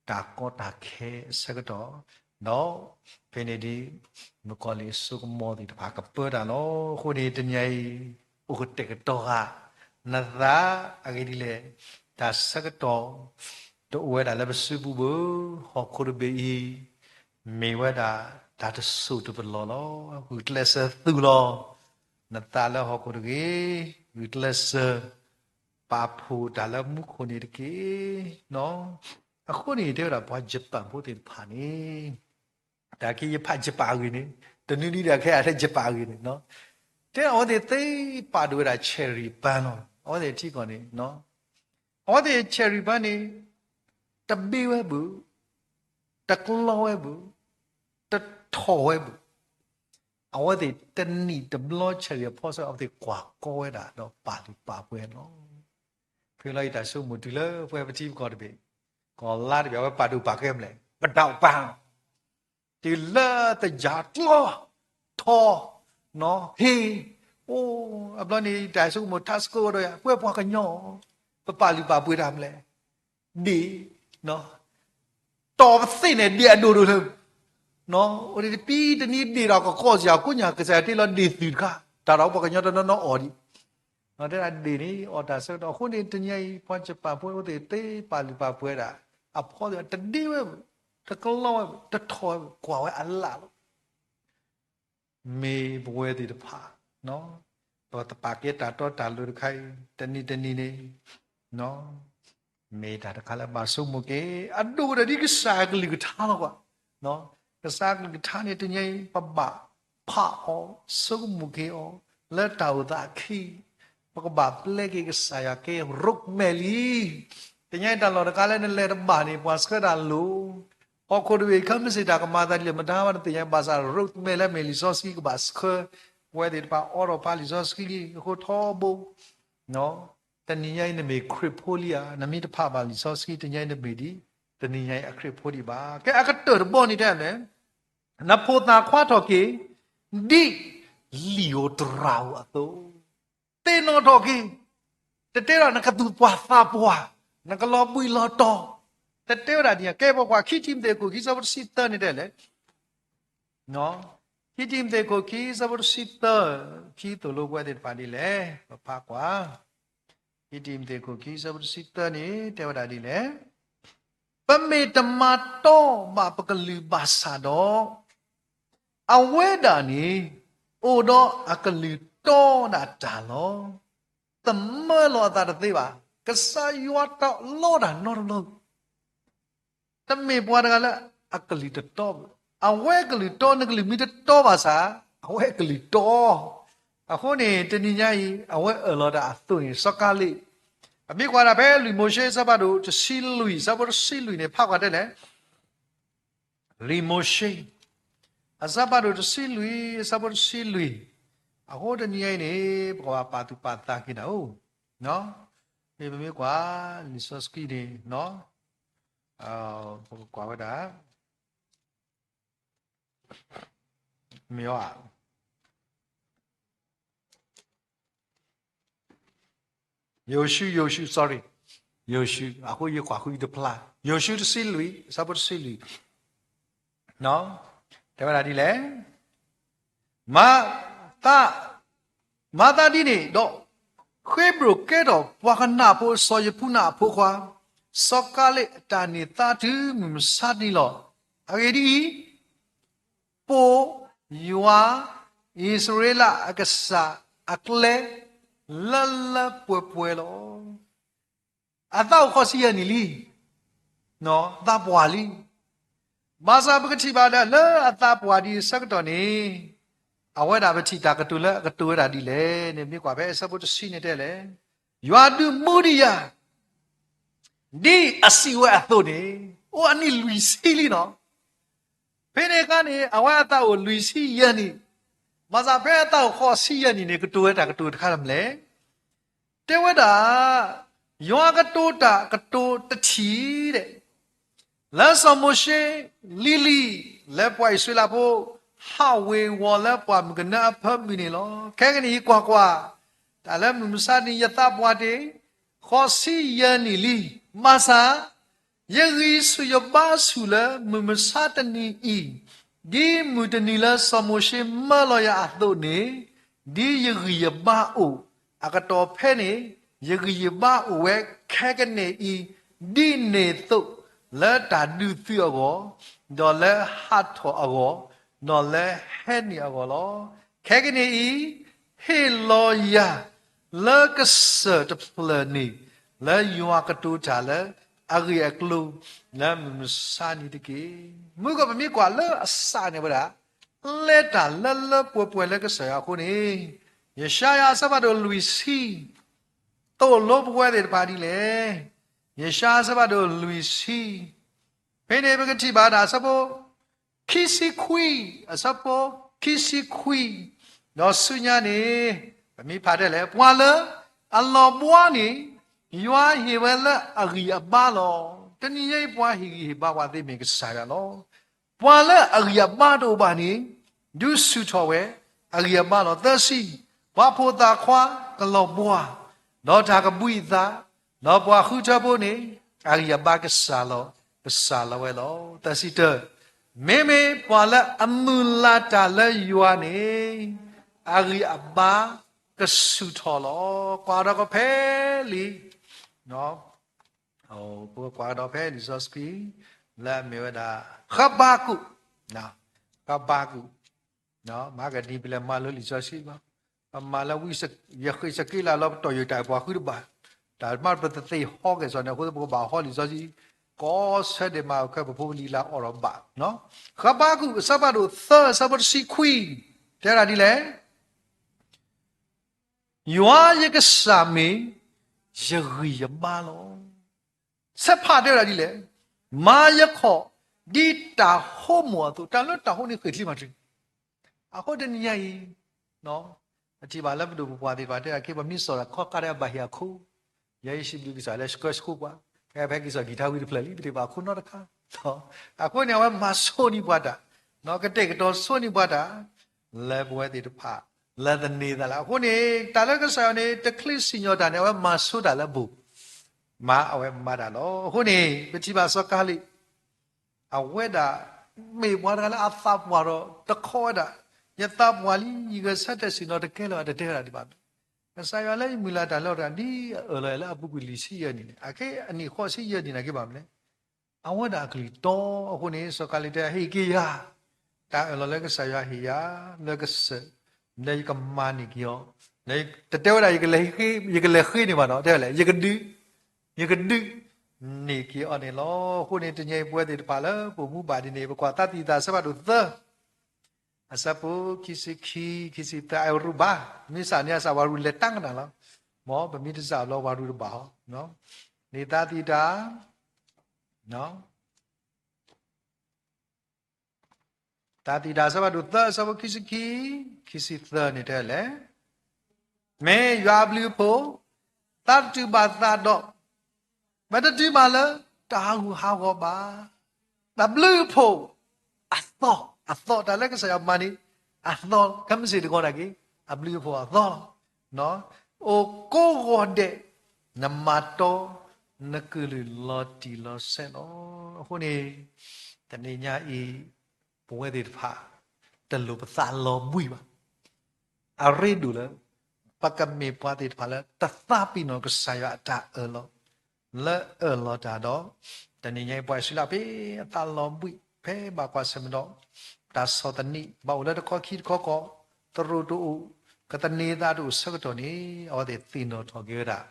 တၢ်ကီတၢ်ခဲအဆၢကတီၢ်, ဒီးဖဲန့ၣ်ဒ် မုၣ်ကီၤလံၢ်အစိကမီၤသ့ၣ်တဖၣ်ကပၢတၢ်လီၤ. အဃိန့ၣ် တနံၤအံၤ အိၣ်ကတဲာ်ကတီၤဃာ်နသးအဂ့ၢ်ဒ်လဲၣ်, တၢ်ဆၢကတီၢ် တအိၣ်ဝဲဒၣ်လၢပစုပူၤဘၣ်, ဟီၣ်ခိၣ်တဘ့ၣ်အံၤ မ့ၢ်ဝဲဒၣ်တၢ်တစိၢ်တပလီၢ်လီၤ. ဂုာ်ကျဲးစၢးသူၣ်လီၤ နသးလၢဟီၣ်ခိၣ်တဂ့ၤ, ဂုာ်ကျဲးစၢး ပာ်ဖှိၣ်တၢ်လၢမူခိၣ်န့ၣ်တက့ၢ်. အဃိန့ၣ် တဲဝဲဒၣ်ပှၤယပၣ်ဖိသ့ၣ်တဖၣ်န့ၣ် တၢ်က့ယဖးယပၣ်အဂ့ၢ်န့ၣ် တနွံနံၤဒီးခဲအံၤထဲယပၣ်အဂ့ၢ်န့ၣ် တဲအဝဲသ့ၣ်သ့ပာ်ဒိၣ်ဝဲဒၣ် cherry ပၢ်လီၤ. အဝဲသ့ၣ်ထံကီၢ်န့ၣ် အဝဲသ့ၣ် cherry ပၢ်န့ၣ် တဘ့ဝဲဘၣ်, တကျီဝဲဘၣ်, တထီၣ်ဝဲဘၣ်. အဝဲသ့ၣ်တနံၣ်တဘျီဆၢဂ့ၤအဖီဆိ အဝဲသ့ၣ်ကွၢ်ကီဝဲဒၣ်ဒီးပာ်လုၢ်ပာ်ပှ့ၤလီၤ. ဖဲလီၤအံၤတၢ်ဆိကမိၣ်တုၤလၢပဝဲပထံပကီၢ်တဘ့ၣ်, ကီၢ်လါတဘ့ၣ် အဝဲပာ်ဒိၣ်ပာ်ကဲမလဲၣ်, ပဒိၣ်ပာ် တုၤလၢတယၤကျီ ထီ နီၤ ဟ့ၣ်, အိၣ် အဘျီန့ၣ် တၢ်ဆိကမိၣ်ထါစကိးဒီးယၤ ပဝဲပှၤကညီ ပပာ်လုၢ်ပာ်ပှ့ၤတၢ်မလဲၣ်, ဒ့ၣ် တီၤပသ့ၣ်န့ၣ် ဒ့ၣ်အဒိၣ်ဒိၣ်လၢ အိၣ်ဒံးတပံတနံၤဒ့ၣ်ဒီးကကီၢ်စ့ၢ် အခိၣ်ညါကစၢ်ယွၤတ့လီၤဒ့ၣ်သုးတခါ, တၢ်ဒီးပှၤကညီတနီၤနီၤအီၤဒံး, ဒ့ၣ်န့ၣ် အီၣ်တၢ်ဆၢကတီၢ်အဃိန့ၣ် တနံၤအံၤ ပှၤကပာ်ပှ့ၤအိၣ်သ့ၣ်သ့ ပာ်လုၢ်ပာ်ပှ့ၤဒၣ် အဖီသ့ၣ်တဒ့ဝဲ, တကလီဝဲ, တထီၣ်ဝဲ, ကွၢ်ဝဲအလၣ်လီၤ. မ့ၢ်ပဝဲသ့ၣ်တဖၣ် ပတပာ်ကဲတၢ်တီတၢ်လိၤတခါအံၤ တနံၤတနံၤန့ၣ် မ့ၢ်တၢ်တခါလၢဘၣ်ဆိကမိၣ်က့ၤ အဒိၣ်ကတၢၢ်ဒ်ကစၢ်အကလုၢ်ကထါလီၤကွၢ်. ကစၢ်အကလုၢ်ကထါန့ၣ် တနံၤအံၤ ပဘၣ်ဖးအီၤ ဆိကမိၣ်က့ၤအီၤ လၢတၢ်အိၣ်သးအခံ ပကဘၣ်ပျဲက့ၤကစၢ်ယွၤကဲ roadmap လံ. တနံၤအံၤတၢ်လီၢ်တခါလၢနလဲၤတဘၣ်န့ၣ် ပှၤဆှၢတၢ်လိၤ ဟီၣ်ခိၣ်တဘ့ၣ်ခဲမုၢ်ဆ့ၣ်တၢ်ကမၤသးဒ်လဲၣ် မတၤမးတသ့ၣ်ညါ ဘၣ်ဆၣ် roadmap လၢအမ့ၢ်လံာ်စီဆှံကဘၣ်ဆှၢ, ပဝဲသ့ၣ်တဖၣ်အိးထီၣ်ဖးလံာ်စီဆှံလံအဃိထီဘိ တနံၤညါအံၤနမ့ၢ်ခရံာ်ဖိလံဧါ, နမ့ၢ်တဖးဘၣ်လံာ်စီဆှံ တနံၤညါအံၤနမ့ၢ်ဒ် တနံၤညါအံၤအခရံာ်ဖိဒံးဘၣ်. ကဲအကတၢၢ်တဘီန့ၣ်တဲလဲၣ်, နဖိသၣ်ခွါထီၣ်က့ၤ ဒ်လံာ်ဧိၤတရၤဧိၤအသိး သ့ၣ်နီၣ်ထီၣ်က့ၤ, တတဲဒီးနကသူၣ်ပှၢ်သးပှၢ်, နကလီၤဘှံးလီၤတီၤ, တတဲဝဲဒၣ်ဒ်န့ၣ်. ကဲပကွၢ်ခံတံၤမသ့းခိၣ်ခံဆၢဖိတဆံသၢန့ၣ်တဲလဲၣ်, ခံတံၤမသ့းခိၣ်ခံဆၢဖိတဆံသၢ, ခံသိၣ်လိပဝဲသ့ၣ်တဖၣ်ဒ်လဲၣ်, ပဖးကွၢ်, ခံတံၤမသ့းခိၣ်ခံဆၢဖိတဆံသၢန့ၣ် တဲဝဲဒၣ်ဒ်လဲၣ်, ပမ့ၢ်တမၤတီဘၣ်ပကလုၢ်ဘၣ်ဆၣ်ဒီး အဝဲဒၣ်န့ၣ် အိၣ်ဒီးအကလုၢ်တီဒၣ်တၢ်လီၤ. သမၢလီၤအသးတသ့ဘၣ်. ကစၢ်ယွၤတလီတၢ်နီတဘျီ, တမ့ၢ်ပှၤတဂၤလၢအကလုၢ်တတီဘၣ်. အဝဲအကလုၢ်တီ, နကလုၢ်မ့ၢ်တတီဘၣ်ဆၣ်, အဝဲအကလုၢ်တီ. အဃိန့ၣ် တနံၤညါအံၤ အဝဲအၢၣ်လီၤတၢ်အသိးန့ၣ် စီၤကၤလ့း, ပမ့ၢ်ကွၢ်ဒၣ်ဖဲလွံၢ်မိၤၡ့အဆၢဖးဒိၣ်တဆံလွံၢ် အဆၢဖိတဆံလွံၢ်န့ၣ် ဖးကွၢ်တဲလဲၣ် လွံၢ်မိၤၡ့ အဆၢဖးဒိၣ်တဆံလွံၢ် အဆၢဖိတဆံလွံၢ်, အဃိတနံၤညါအံၤန့ၣ် ပကဘၣ်ပာ်သူၣ်ပာ်သးက့ၤနၤအိၣ်, မ့ၢ်ပမ့ၢ်ကွၢ် လံာ်စီဆှံန့ၣ် ပကကွၢ်ဝဲဒၣ် မ့ၢ်အီၤ ယိၤၡူ, ယိၤၡူ, sorry, ယိၤၡူ, အဃိယကွၢ်ဃုတဖျါ, ယိၤၡူတဆံလွံၢ် အဆၢဖိတဆံလွံၢ်, တဲဝဲဒၣ်ဒ်လဲၣ်, မၤသး, မၤသးဒ်န့ၣ်ဒီး ဃ့ဘြိၣ်ကဲထီၣ်ပှၤကနၣ်ဖိ စီၤယဖူနၣ်အဖိခွါ, စီၤကၤလ့းအတၢ်န့ၢ်သါတုၤမုၢ်မဆါတနံၤလီၤ. အဂ့ၢ်ဒ်အံၤ, ပိာ်ယွၤအံၣ်စရ့လးအကစၢ်အကျဲ လၢလၢပှဲၤပှဲၤလီၤ. အသးအိၣ်ဃိးဆံယဲၢ်နံၣ်လံ, သးပှၢ်လံ. ဘၣ်ဆၣ်ပကထံၣ်ဘၣ်ဒၣ်လၢအသးပှၢ်ဒံးအဆၢကတီၢ်န့ၣ်, အဝဲဒၣ်ပထံၣ်တၢ်ကတိၤလၢအကတိၤဝဲဒၣ်ဒ်လဲၣ်န့ၣ် မ့ၢ်ကွၢ်ဖဲအဆၢဖိတဆံန့ၣ်တဲလဲၣ်, ယွၤဒုးမူဒံးယၤ ဒ်အစံးဝဲအသိးန့ၣ်, အိၣ်အနံၣ်လွံၢ်ဆံလံနီၤ. ဖဲန့ၣ်အခါန့ၣ် အဝဲအသးအိၣ်လွံၢ်ဆံယဲၢ်နံၣ်, ဘၣ်ဆၣ်ဖဲအသးအိၣ်ဃိးဆံယဲၢ်နံၣ်န့ၣ် ကတိၤဝဲတၢ်ကတိၤတခါလၢမနုၤလဲၣ်. တဲဝဲဒၣ်, ယွၤကတိၤတၢ်ကတိၤတထံၣ်ဒဲး လၢစီၤမိၤၡ့လံၤလံၤ လၢပှၤအံၣ်စရ့လးဖိ ဟးဝ့ၤဝီၤလၢပှၢ်မုၢ်ကနၢအဖၢမုၢ်န့ၣ်လီၤ. ခဲကနံၣ်အံၤကွၢ်ကွၢ်, တၢ်လၢမုၢ်မဆါတနံၤယသးပှၢ်တ့ၢ် ဃိးဆံယဲၢ်နံၣ်လံ. ဘၣ်ဆၣ် ယဂံၢ်ဆူၣ်ယဘါဆူၣ်လၢမုၢ်မဆါတနံၤအံၤ, ဒ်မုၢ်တနံၤလၢစီၤမိၤၡ့မၢလီၤယၤအသိးန့ၣ်, ဒ်ယဂံၢ်ယဘါအိၣ်အကတီၢ်ဖဲန့ၣ်, ယဂံၢ်ယဘါအိၣ်ဝဲခဲကနံၣ်အံၤ, ဒ်န့ၣ်အသိးလၢတၢ်ဒုးသုးအဂီၢ်, ဒီးလၢဟးထီၣ်အဂီၢ်, ဒီးလၢဟဲနုာ်အဂီၢ်လီၤ. ခဲကနံၣ်အံၤ ဟ့ၣ်လီၤယၤ လၢကစၢၢ်တဖျၢၣ်န့ၣ် လၢယွၤကတိၤတၢ်လၢအဂ့ၢ်အကျိၤ လၢမုၢ်မဆါနံၤတက့ၢ်. မုၢ်ကီၢ်ပမ့ၢ်ကွၢ်လၢအစးန့ၣ်ဝဲဒၣ် လဲၤတၢ်လၢလၢပှဲၤပှဲၤလၢကစၢ်ယွၤအဃိန့ၣ်, ယၡါယၤအဆၢဖးဒိၣ်လွံၢ်ဆံ, သိၣ်လိပဝဲသ့ၣ်တဖၣ်ဒ်လဲၣ်. ယၡါယၤအဆၢဖးဒိၣ်လွံၢ်ဆံ, ဖဲန့ၣ်ပကထံၣ်ဘၣ်ဒၣ်အဆၢဖိ ခံဆံခွံ, အဆၢဖိ ခံဆံခွံ, ဒီးဆူညါန့ၣ် ပမ့ၢ်ဖးတဲလဲၣ်, ပှၤလၢအလီၤဘှါန့ၣ် ယွၤဟ့ၣ်ဝဲလၢအဂံၢ်အဘါလီၤ. တနံၤညါအံၤ ပှၤဟ့ၣ်ဂံၢ်ဟ့ၣ်ဘါပှၤသ့မ့ၢ်ကစၢ်ယွၤလီၤ. ပှၤလၢအဂံၢ်အဘါတအိၣ်ဘၣ်န့ၣ် ဒုးဆူၣ်ထီၣ်ဝဲအဂံၢ်အဘါလီၤ. သၢဆံ, ပှၤဖိသၣ်ခွါကလီၤဘှါ, ဒီးတၢ်ကဘှံးအသး, ဒီးပှၤဃုထၢဖိန့ၣ် အဂံၢ်အဘါကစၢ်လီၤ, ကစၢ်လီၤဝဲလီၤ. သၢဆံတၢ, မ့မ့ၢ်ပှၤလၢအမုၢ်လၢ်တၢ်လၢယွၤန့ၣ် အဂံၢ်အဘါကဆူၣ်ထီၣ်လီၤ. ကွၢ်ဒီးကဖဲလံာ် ပကွၢ်ကဒီးဖဲလံာ်စီဆှံ လၢအမ့ၢ်ဝဲဒၣ် ဃဘးကူာ်, ဃဘးကူာ်, မၤကဒံပလဲၤမၤလၢလံာ်စီဆှံဘၣ်, ပမၤလၢဝံ ယဃ့ၢ်စက့လးလၢပတီၢ်ယိာ်တၢ်ပှၤဃုတဘၣ်, တၢ်မ့ၢ်ပတသ့ဟီက့ၤစီၤန့ၣ် အဃိသတးပကဘၣ်ဟီလံာ်စီဆှံ ကီဆၢဒဲးမၤအီၤခဲ ပဖိပလံၤလၢအီၣ်ဒီးဘၣ်. ဃဘးကူာ် အဆၢဖးဒိၣ်သၢ အဆၢဖိတဆံခွံ တဲဝဲဒၣ်ဒ်လဲၣ် ယွၤယကစၢ်မ့ၢ်ယဂံၢ်ယဘါလီၤ. ဆၢဖးတဲဝဲဒၣ်ဒ်လဲၣ်, မၤယခီၣ်ဒ်တၢ်ဟိမိၣ်အသိး, တၢ်လၢတၢ်ဟိန့ၣ်ဃ့ၢ်ချ့မးတ, အဃိတနံၤညါအံၤ ပထံၣ်ဘၣ်လၢပဒိၣ်ပပှၢ်သ့ၣ်တဖၣ်တဲဒၣ်က့ ပမ့ၢ်စိာ်တၢ်ခီၣ်ခါဒီးဘၣ်ဟ့ၣ်အခိၣ်, ယဲယစံးဘျုးကစၢ်လၢဆှၢဆှိပှၤ, ဖဲက့ၤစိာ်ကံၣ်ထါဝံၤတဖျၢၣ်လံ ပထံၣ်ဘၣ်အခိၣ်နီတခါ, အဃိန့ၣ် အဝဲမၤဆိန့ၢ်ပှၤတၢ်, ကတဲာ်ကတီၤဆိန့ၢ်ပှၤတၢ် လၢပဝဲသ့ၣ်တဖၣ် လၢသန့ၤသးလၢ အဃိန့ၣ် တၢ်လၢကစၢ်ယွၤန့ၣ် တချုးစံၣ်ညီၣ်တၢ်န့ၣ် အဝဲမၤဆိတၢ်လၢအဘူး, မၤအဝဲမၤတၢ်လီၤ. အဃိန့ၣ် ပထံၣ်ဘၣ်စီၤကၤလံး အဝဲဒၣ် မ့ၢ်ပှၤတဂၤလၢအသးပှၢ်ဒီးတခီဝဲဒၣ်, ယသးပှၢ်လံ ယဂဲၤဆၢထၢၣ်ဆ့ၣ်နီၤတကဲလၢၤဘၣ် တတဲဝဲဒၣ်ဒံးဘၣ်. ကစၢ်ယွၤလၢယမုၢ်လၢ်တၢ်လၢတၢ်ဒ်အအၢၣ်လီၤလၢအပူၤကွံာ်လွံၢ်ဆံယဲၢ်နံၣ်န့ၣ် အခဲအံၤအနံၣ်ဃိးဆံယဲၢ်နံၣ်န့ၣ်က့ဘၣ်မနုၤလဲၣ်. အဝဲဒၣ်အကလုၢ်တီအဃိန့ၣ် စီၤကၤလံးတဲ ဟ့ၣ်က့ၤယၤ တၢ်အၢၣ်လီၤလၢကစၢ်ယွၤဟ့ၣ်ယၤ လၢကစၢၢ် လၢယကမၤန့ၢ်က့ၤအီၤ, တတဲဝဲဒၣ် ယကလဲၤဃ့န့ၢ်ဘၣ်နီၤ တဲလဲၣ် ယကဒုး ယကဒုးန့ၢ်က့ၤအီၤန့ၣ်လီၤ. အဃိန့ၣ် တနံၤအံၤပဝဲသ့ၣ်တဖၣ်လၢပအိၣ်မူဘၣ်ဒ်န့ၣ် ပကွၢ်သးသံသး အဆၢဖးဒိၣ်သၢ အဆၢဖိခံဆံခံ ခံဆံသၢ အဝဲရူၢ်ဘၣ်, မ့ၢ်စးန့ၣ် အစးဝဲရူၢ်လဲၤတၢ်ကနၣ်လီၤ. မ်ပမ့ၢ်တစးဘျီဝဲရူၢ်တဘၣ်ဟီ, န့ၣ်သးသံတၢ် သးသံတၢ် အဆၢဖးဒိၣ်သၢ အဆၢဖိခံဆံခံ ခံဆံသၢန့ၣ်တဲလဲၣ်, မ့ၢ်ယွၤအဘျုးအဖှိၣ် သးတတုၤဘၣ်သးဒီး ပတတုၤဘၣ်လၢတၢ်ဟးဂူာ်ဟးဂီၤဘၣ်. တၢ်ဘျုးအဖှိၣ်အသီ, အသီ တၢ်လၢကစၢ်ယွၤမၤန့ၣ် အသီ ခဲမုၢ်ဆ့ၣ်တဂီၤဒၣ်က့ၤ အဘျုးအဖှိၣ်အသီလီၤ. အိၣ်ကိးဂီၤဒဲး နမၤတီ နကလုၢ်လီၤတံၢ်လီၤဆဲးလီၤ. အဃိန့ၣ် တနံၤညါအံၤ ပဝဲသ့ၣ်တဖၣ် တလိၣ်ပသးလီၤဘှံးဘၣ်. အရ့ဒိၣ်လၢ ပကမ့ၢ်ပှၤသ့ၣ်တဖၣ်လၢ တသးပ့ၤနီၣ်ကစၢ်ယွၤအတၢ်အၢၣ်လီၤ လၢအၢၣ်လီၤတၢ်ဒီး တနံၤညါအံၤ ပှၤအံၣ်စရ့လးဖဲအသးလီၤဘှံး ဖဲဘၣ်ကွၢ်ဆၢၣ်မဲာ်ဒီး တၢ်ဆီၣ်သနံး ဘၣ်အိၣ်လၢတခီခံတခီကီၢ် သရိာ်တအိၣ် ကသန့ၤသးတအိၣ်ဆၢကတီၢ်န့ၣ် အဝဲသ့ၣ်သ့ၣ်နီၣ်ထီၣ်က့ၤဝဲဒၣ်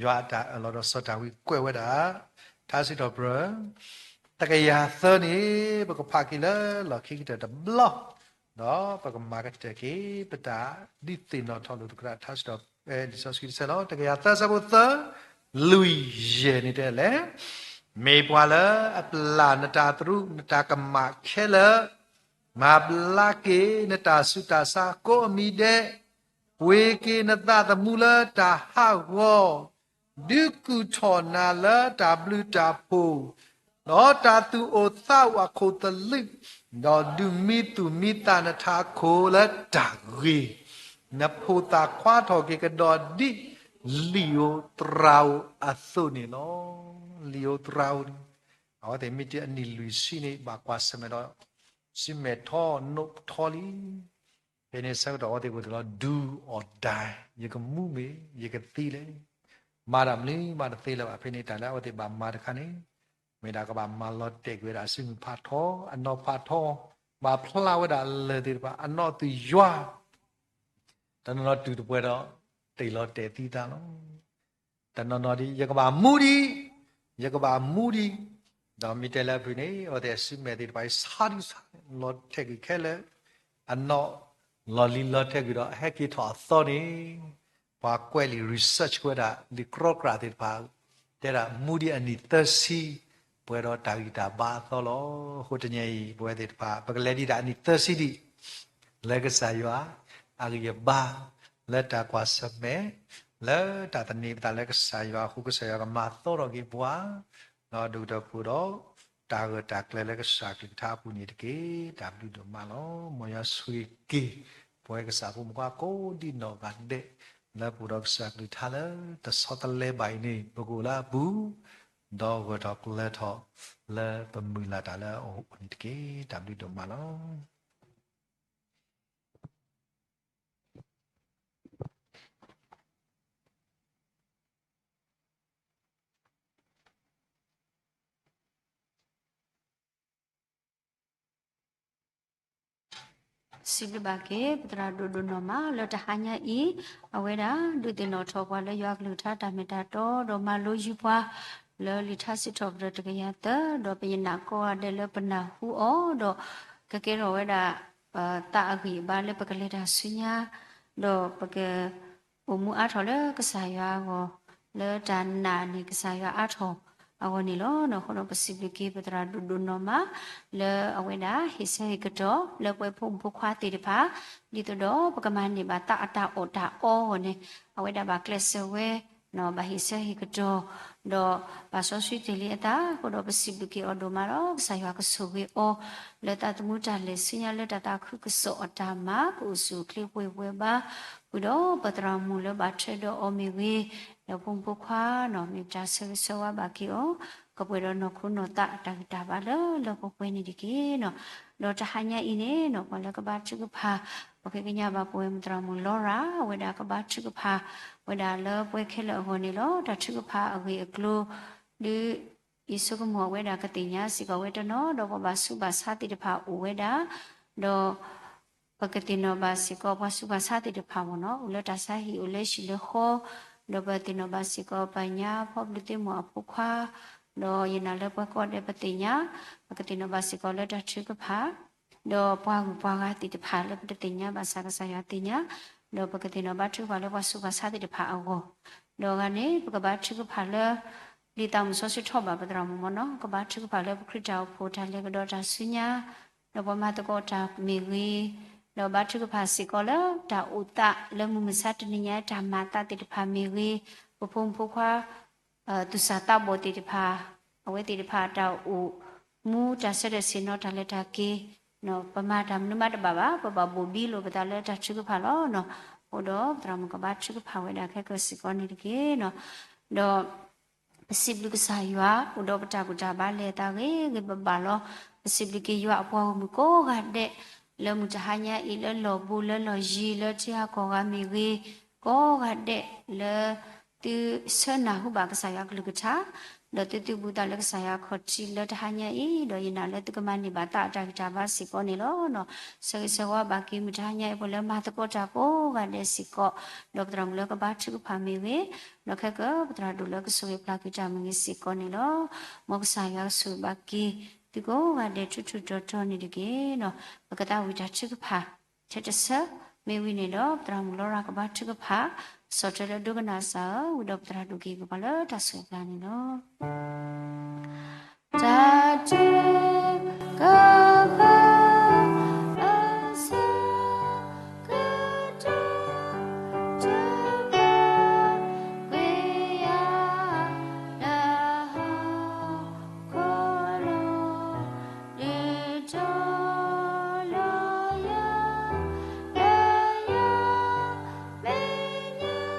ယွၤအတၢ်အၢၣ်လီၤဒီးစီၤဒၤဝံးကွဲးဝဲဒၣ် ထါစံးထီၣ်ပတြၢၤ တကယၤသၢန့ၣ် ပကဖးက့ၤလၢလီၢ်ခံကတၢၢ်တဘျီ ဒီးပကမၤကတၢၢ်က့ၤ ပတၢ်ဒုးသ့ၣ်နီၣ်ထီၣ်လိာ်သကိးတၢ် ထါစံးထီၣ်ပတြၢၤ လံာ်စီဆှံတဆၢလီၤ. တကယၤသၢ အဆၢဖိသၢ လွံၢ် ယဲၢ်န့ၣ်တဲလဲၣ်, မ့ၢ်ပှၤလၢအပျၢ်နတၢ်သရူးနတၢ်ကမၣ်ခဲလၢာ်, မၤဘျါက့ၤနတၢ်ဆူးတၢ်ဆါကိးအမံၤဒဲး, ပှ့ၤက့ၤနသးသမူလၢတၢ်ဟးဂီၤ ဒုးကူၣ်ထီၣ်နၤလၢတၢ်ဘျုးတၢ်ဖှိၣ်, ဒီးတၢ်သူၣ်အိၣ်သးအိၣ်အခိၣ်သလုး, ဒီးဒုးမံသူၣ်မံသးနထးခိၣ်လၢတၢ်ဂ့ၤ, နဖိသၣ်ခွါထီၣ်က့ၤကဒီးဒ်လံာ်ဧိၤသရၣ်ဧိၤအသိးန့ၣ်လီၤ. လံာ်ဧိၤသရၣ်ဧိၤန့ၣ် အဝဲသ့ၣ်မ့ၢ်တ့ၢ်အနံၣ်လွံၢ်ဆံန့ၣ် ဘၣ်ကွၢ်ဆၢၣ်မဲာ်ဒီး စံၣ်မဲာ်ထီၣ်နိးထီၣ်လံ ဖဲန့ၣ်ဆၢကတီၢ်အဝဲသ့ၣ်အိၣ်သ့ၣ်လီၤ do or die ယကမူမ့ၢ် ယကသံလဲၣ်, မၤတၢ်မနုၤမးတသ့လၢၤဘၣ်. ဖဲန့ၣ်တၢ်လၢအဝဲသ့ၣ်ဘၣ်မၤတခါန့ၣ် မ့ၢ်ဒၣ်ကဘၣ်မၤလီၤတဲာ်ကွံာ်ဝဲဒၣ်အစုမုၢ်ဖးထီ အနီၢ်ဖးထီ, ဘၣ်ဖျါဝဲဒၣ်လၢၢ်သ့ၣ်တဖၣ်အနီၢ်သုယွၤ တနီၤနီၤတုၤတပှဲၤဒီး တ့ၢ်လီၤတဲာ်သံသးလီၤ. တနီၤနီၤဒ် ယကဘၣ်မူဒံး, ယကဘၣ်မူဒံး, ဒီးမ့ၢ်တဲလၢအဖုၣ်န့ၣ် အဝဲသ့ၣ်အစုမဲာ်သ့ၣ်တဖၣ်အံၤ ဆါဒုးဆါ လီၤထဲးကွံာ်ခဲလၢာ်, အနီၢ်လီၤလံၤလီၤထဲးကွံာ်ဒီး ဟဲက့ၤထီၣ်အသီန့ၣ်, ပှၤကွဲးလံာ် research ဝဲဒၣ် လံာ်ကြီကြၢ်သ့ၣ်တဖၣ် တဲဒၣ်မူဒံးအနံၣ်သၢဆံ ပှဲၤဒီးတၢ်ဂံၢ်တၢ်ဘါအသီလီၤ. အဃိတနံၤအံၤ ပဝဲသ့ၣ်တဖၣ် ပကလဲၤဒံးဒၣ်အနံၣ်သၢဆံဒံး လၢကစၢ်ယွၤအဂံၢ်အဘါ, လၢတၢ်ကွၢ်ဆၢၣ်မဲာ်, လၢတၢ်သန့ၤပသးလၢကစၢ်ယွၤအဃိ ကစၢ်ယွၤကမၤသီထီၣ်က့ၤပှၤ ဒီးဒိၣ်ကတၢၢ်ဖှိၣ်ဒီး တၢ်ဂၢၢ်တၢ်ကျၢၤလၢကစၢ်ကလုၢ်ကထါအပူၤန့ၣ်တက့ၢ်. တၢ်ဘျုးဒိၣ်မးလီၤ. မ်ယွၤဆိၣ်ဂ့ၤက့ၤ ပဝဲကစၢ်ဖိမုၣ်ဖိခွါကိးဒံနီၢ်ဂၤဒဲး လၢပအိၣ်ဒီးကစၢ်ကလုၢ်ကထါလၢတဆီတလဲဘၣ်အံၤန့ၣ် ပကအိၣ်လၢအပူၤ ဒီးဂၢၢ်ထီၣ်ကျၢၤထီၣ်လၢပမုၢ်လၢ်တၢ်လၢအအိၣ်န့ၣ်တက့ၢ်. တၢ်ဘျုးဒိၣ်မးလီၤ. စံးဘျုးဘၣ်က့ၤ ပသရၣ်ဒိၣ်ဒိၣ်နီၢ်မး လၢတဟါညါအံၤ အဝဲဒၣ်ဒုးသ့ၣ်နီၣ်ထီၣ်ပှၤလၢယွၤကလုၢ်ကထါတၢ်မ့ၢ်တၢ်တီ ဒီးမၤလိယုၢ်ပှၤ လၢလံာ်ထါစံးထီၣ်ပတြၢၤတကယၤသၢ ဒီးပယနာ်ကိးဂၤဒဲးလၢပနၢ်ဟူအီၤ ဒီးကကဲထီၣ်ဝဲဒၣ် သးအဂံၢ်အဘါလၢပကလဲၤတၢ်ဆူညါ ဒီးပက အိၣ်မူအါထီၣ်လၢကစၢ်ယွၤအဂီၢ် လၢတၢ်နာ်န့ၣ်ကစၢ်ယွၤအါထီၣ်အဂီၢ်န့ၣ်လီၤ. အဃိဒီးပစံးဘျုးက့ၤပသရၣ်ဒိၣ်ဒိၣ်နီၢ်မး လၢအဝဲဒၣ်ဟ့ၣ်ဆၢဟ့ၣ်ကတီၢ်လၢပဝဲဖိမုၣ်ဖိခွါသ့ၣ်တဖၣ် ဒ်သိးဒီးပကမၤန့ၢ်ဘၣ်သးအတၢ်အီၣ်တၢ်အီအဂီၢ်န့ၣ် အဝဲဒၣ်ဘၣ်ကျဲးစၢးဝဲ ဘၣ်ဟ့ၣ်ဆၢဟ့ၣ်ကတီၢ် ဒီးဘၣ်စီဆှံတ့ၢ်လံအသး အဃိဒီးပစံးဘျုးက့ၤအီၤဒိၣ်မးလီၤ. ကစၢ်ယွၤကဆိၣ်ဂ့ၤအီၤ လၢသးသမူတၢ်လဲၤဆူညါလၢတၢ်သးခုကစီၣ်အတၢ်မၤ ကအိၣ်ဆူၣ်အိၣ်ချ့ပှဲၤဝဲဘၣ် ဝံၤဒီးပသရၣ်မုၣ်လၢဘၣ်ထွဲဒီးအီၤမ့ၢ်ဂ့ၤ ဒီးဖိမုၣ်ဖိခွါနီၢ် မ့ၢ်တၢ်ဆၢဂ့ၤဆၢဝါဘၣ်က့ၤအီၤ ကပှဲၤဒီးနီၢ်ခိနီၢ်သးအတၢ်ဂံၢ်တၢ်ဘါလၢလၢပှဲၤပှဲၤန့ၣ်တက့ၢ်နီၤ. ဒီးတဟါညါအံၤန့ၣ်နီၤ ပှၤလၢကဘါထုကဖၣ် ပဃ့ကညးဘၣ်ပဝဲမုၢ်သရၣ်မုၣ်လီရၤ အဝဲဒၣ်ကဘါထုကဖၣ် ဝဲဒၣ်လၢပှဲၤခဲလၢာ်အဂီၢ်န့ၣ်လီၤ. တၢ်ထုကဖၣ်အဂ့ၢ်အကျိၤ ဒုး ယဆိကမိၣ်အဝဲဒၣ်ကသ့ၣ်ညါစ့ၢ်ကီးဝဲတနီၤ ဒီးပှၤဘၣ်ဆူးဘၣ်ဆါသ့ၣ်တဖၣ်အိၣ်ဝဲဒၣ် ဒီး ပကသ့ၣ်နီၣ်ဘၣ်စ့ၢ်ကီးပှၤဆူးပှၤဆါသ့ၣ်တဖၣ်မ့ၢ်နီၤ အိၣ်လၢတၢ်ဆါဟံၣ်အိၣ်လၢဟံၣ်လၢဃီ ဒီးပသ့ၣ်နီၣ်ဘၣ်စ့ၢ်ကီးပညါဖီဘျုးသ့ၣ်မိၢ်အဖိခွါ ဒီးယနာ်လၢပှၤကိးဂၤဒဲးပသ့ၣ်ညါ ပကသ့ၣ်နီၣ်ဘၣ်စ့ၢ်ကီးလၢတၢ်ထုကဖၣ် ဒီးပှၤဂုၤပှၤဂၤသ့ၣ်တဖၣ်လၢပတသ့ၣ်ညါဘၣ်ဆၣ်ကစၢ်ယွၤသ့ၣ်ညါ ဒီးပကသ့ၣ်နီၣ်ဘါထုကဖၣ်လၢပှၤဆူးပှၤဆါသ့ၣ်တဖၣ်အဂီၢ် ဒီးအဂၤန့ၣ် ပကဘါထုကဖၣ်လၢ ဒ်သးမုၢ်စီဆှံထီၣ်ဘၣ်ပသရၣ်မုၣ်မ့ၢ်နီၤ ကဘါထုကဖၣ်လၢပခရံာ်တၢ်အိၣ်ဖှိၣ်တၢ်လဲၤကဒီးတၢ်ဆူညါ ဒီးပှၤမၤသကိးတၢ်မ့ၢ်ဂ့ၤ ဒီးဘါထုကဖၣ်စ့ၢ်ကီးလၢတၢ်အိၣ်သးလၢမုၢ်မဆါတနံၤညါတၢ်မၤသးသ့ၣ်တဖၣ်မ့ၢ်ဂ့ၤ ပဖိမုၣ်ဖိခွါ သူၣ်စၢ်သးဘီၣ်သ့ၣ်တဖၣ် အဝဲသ့ၣ်တဖၣ်တၢ်အိၣ်မူတၢ်ဆၢထၢၣ်ဆ့ၣ်နီၤတၢ်လဲၤတၢ်က့ၤ ပမၤတၢ်မနုၤမးတဘၣ်ဘၣ် ပဘၣ်ဘိၣ်ဘံလိာ်ပသးလၢတၢ်ထုကဖၣ်လီၤ. အဃိဒီးပသရၣ်မုၣ်ကဘါထုကဖၣ်ဝဲဒၣ်ခဲကၢၢ်စ့ၢ်ကီးန့ၣ်တက့ၢ်နီၤ ဒီး ပစံးဘျုးကစၢ်ယွၤ အိၣ်ဒီးပတၢ်ဘူၣ်တၢ်ဘါလဲၤအသးဂ့ၤဂ့ၤဘၣ်ဘၣ်လီၤ. ပစံးဘျုးက့ၤယွၤအပှၤဂီၢ်မုၢ်ကိးဂၤဒဲး လၢမုၢ်တဟါညါအံၤ လၢလီၢ်ဘူး လၢလီၢ်ယံၤ လၢထံဂၤကီၢ်ဂၤမ့ၢ်ဂ့ၤ ကိးဂၤဒဲးလၢ သုဆၢနၢ်ဟူဘၣ်ကစၢ်ယွၤကလုၢ်ကထါ ဒီးသုသုဘူးသးလၢကစၢ်ယွၤခီၣ်ထံးလၢတဟါညါအံၤ ဒီးယနာ်လၢသုကမၤန့ၢ်ဘၣ်သးအတၢ်ဂံၢ်တၢ်ဘါစ့ၢ်ကီးန့ၣ်လီၤ. ဆၢဂ့ၤဆၢဝါဘၣ်က့ၤမုၢ်တဟါညါအံၤ ပှၤလၢမၤသကိးတၢ်ကိးဂၤဒဲးစ့ၢ်ကီး ဒီးပသရၣ်မုၣ်လၢကဘါထုကဖၣ်မ့ၢ်ဂ့ၤ ဒီးခဲကၢၢ်ပသရၣ်ဒိၣ်လၢကဆိၣ်ဂ့ၤပျၢ်ကွံာ်တၢ်မ့ၢ်ဂ့ၤစ့ၢ်ကီးန့ၣ်လီၤ. မ်ကစၢ်ယွၤကဆိၣ်ဂ့ၤဘၣ်က့ၤ သုကိးဂၤဒဲးထူထူတီတီန့ၣ်တက့ၢ်နီၤ. ပကသးဝံၣ်တၢ်ထုကဖၣ် ထဲတဆၢ မ့ၢ်ဝံၤန့ၣ်ဒီး ပသရၣ်မုၣ်လီရၤကဘါထုကဖၣ် ဆီၣ်ထွဲလၢဒိကနၣ်စၢ်ဧၢ ဝံၤဒီးပသရၣ်ဒိၣ်က့ၤပှၤလၢတၢ်ဆိၣ်ဂ့ၤပျၢ်န့ၣ်လီၤ. တၢ်ထုကဖၣ် အဆၢကတီၢ် တဘၣ်ကွံာ်ယၤ လၢဟီၣ်ခိၣ်လိၤ ဒုးတီလီၤယၤ လၢယမဲာ်ညါ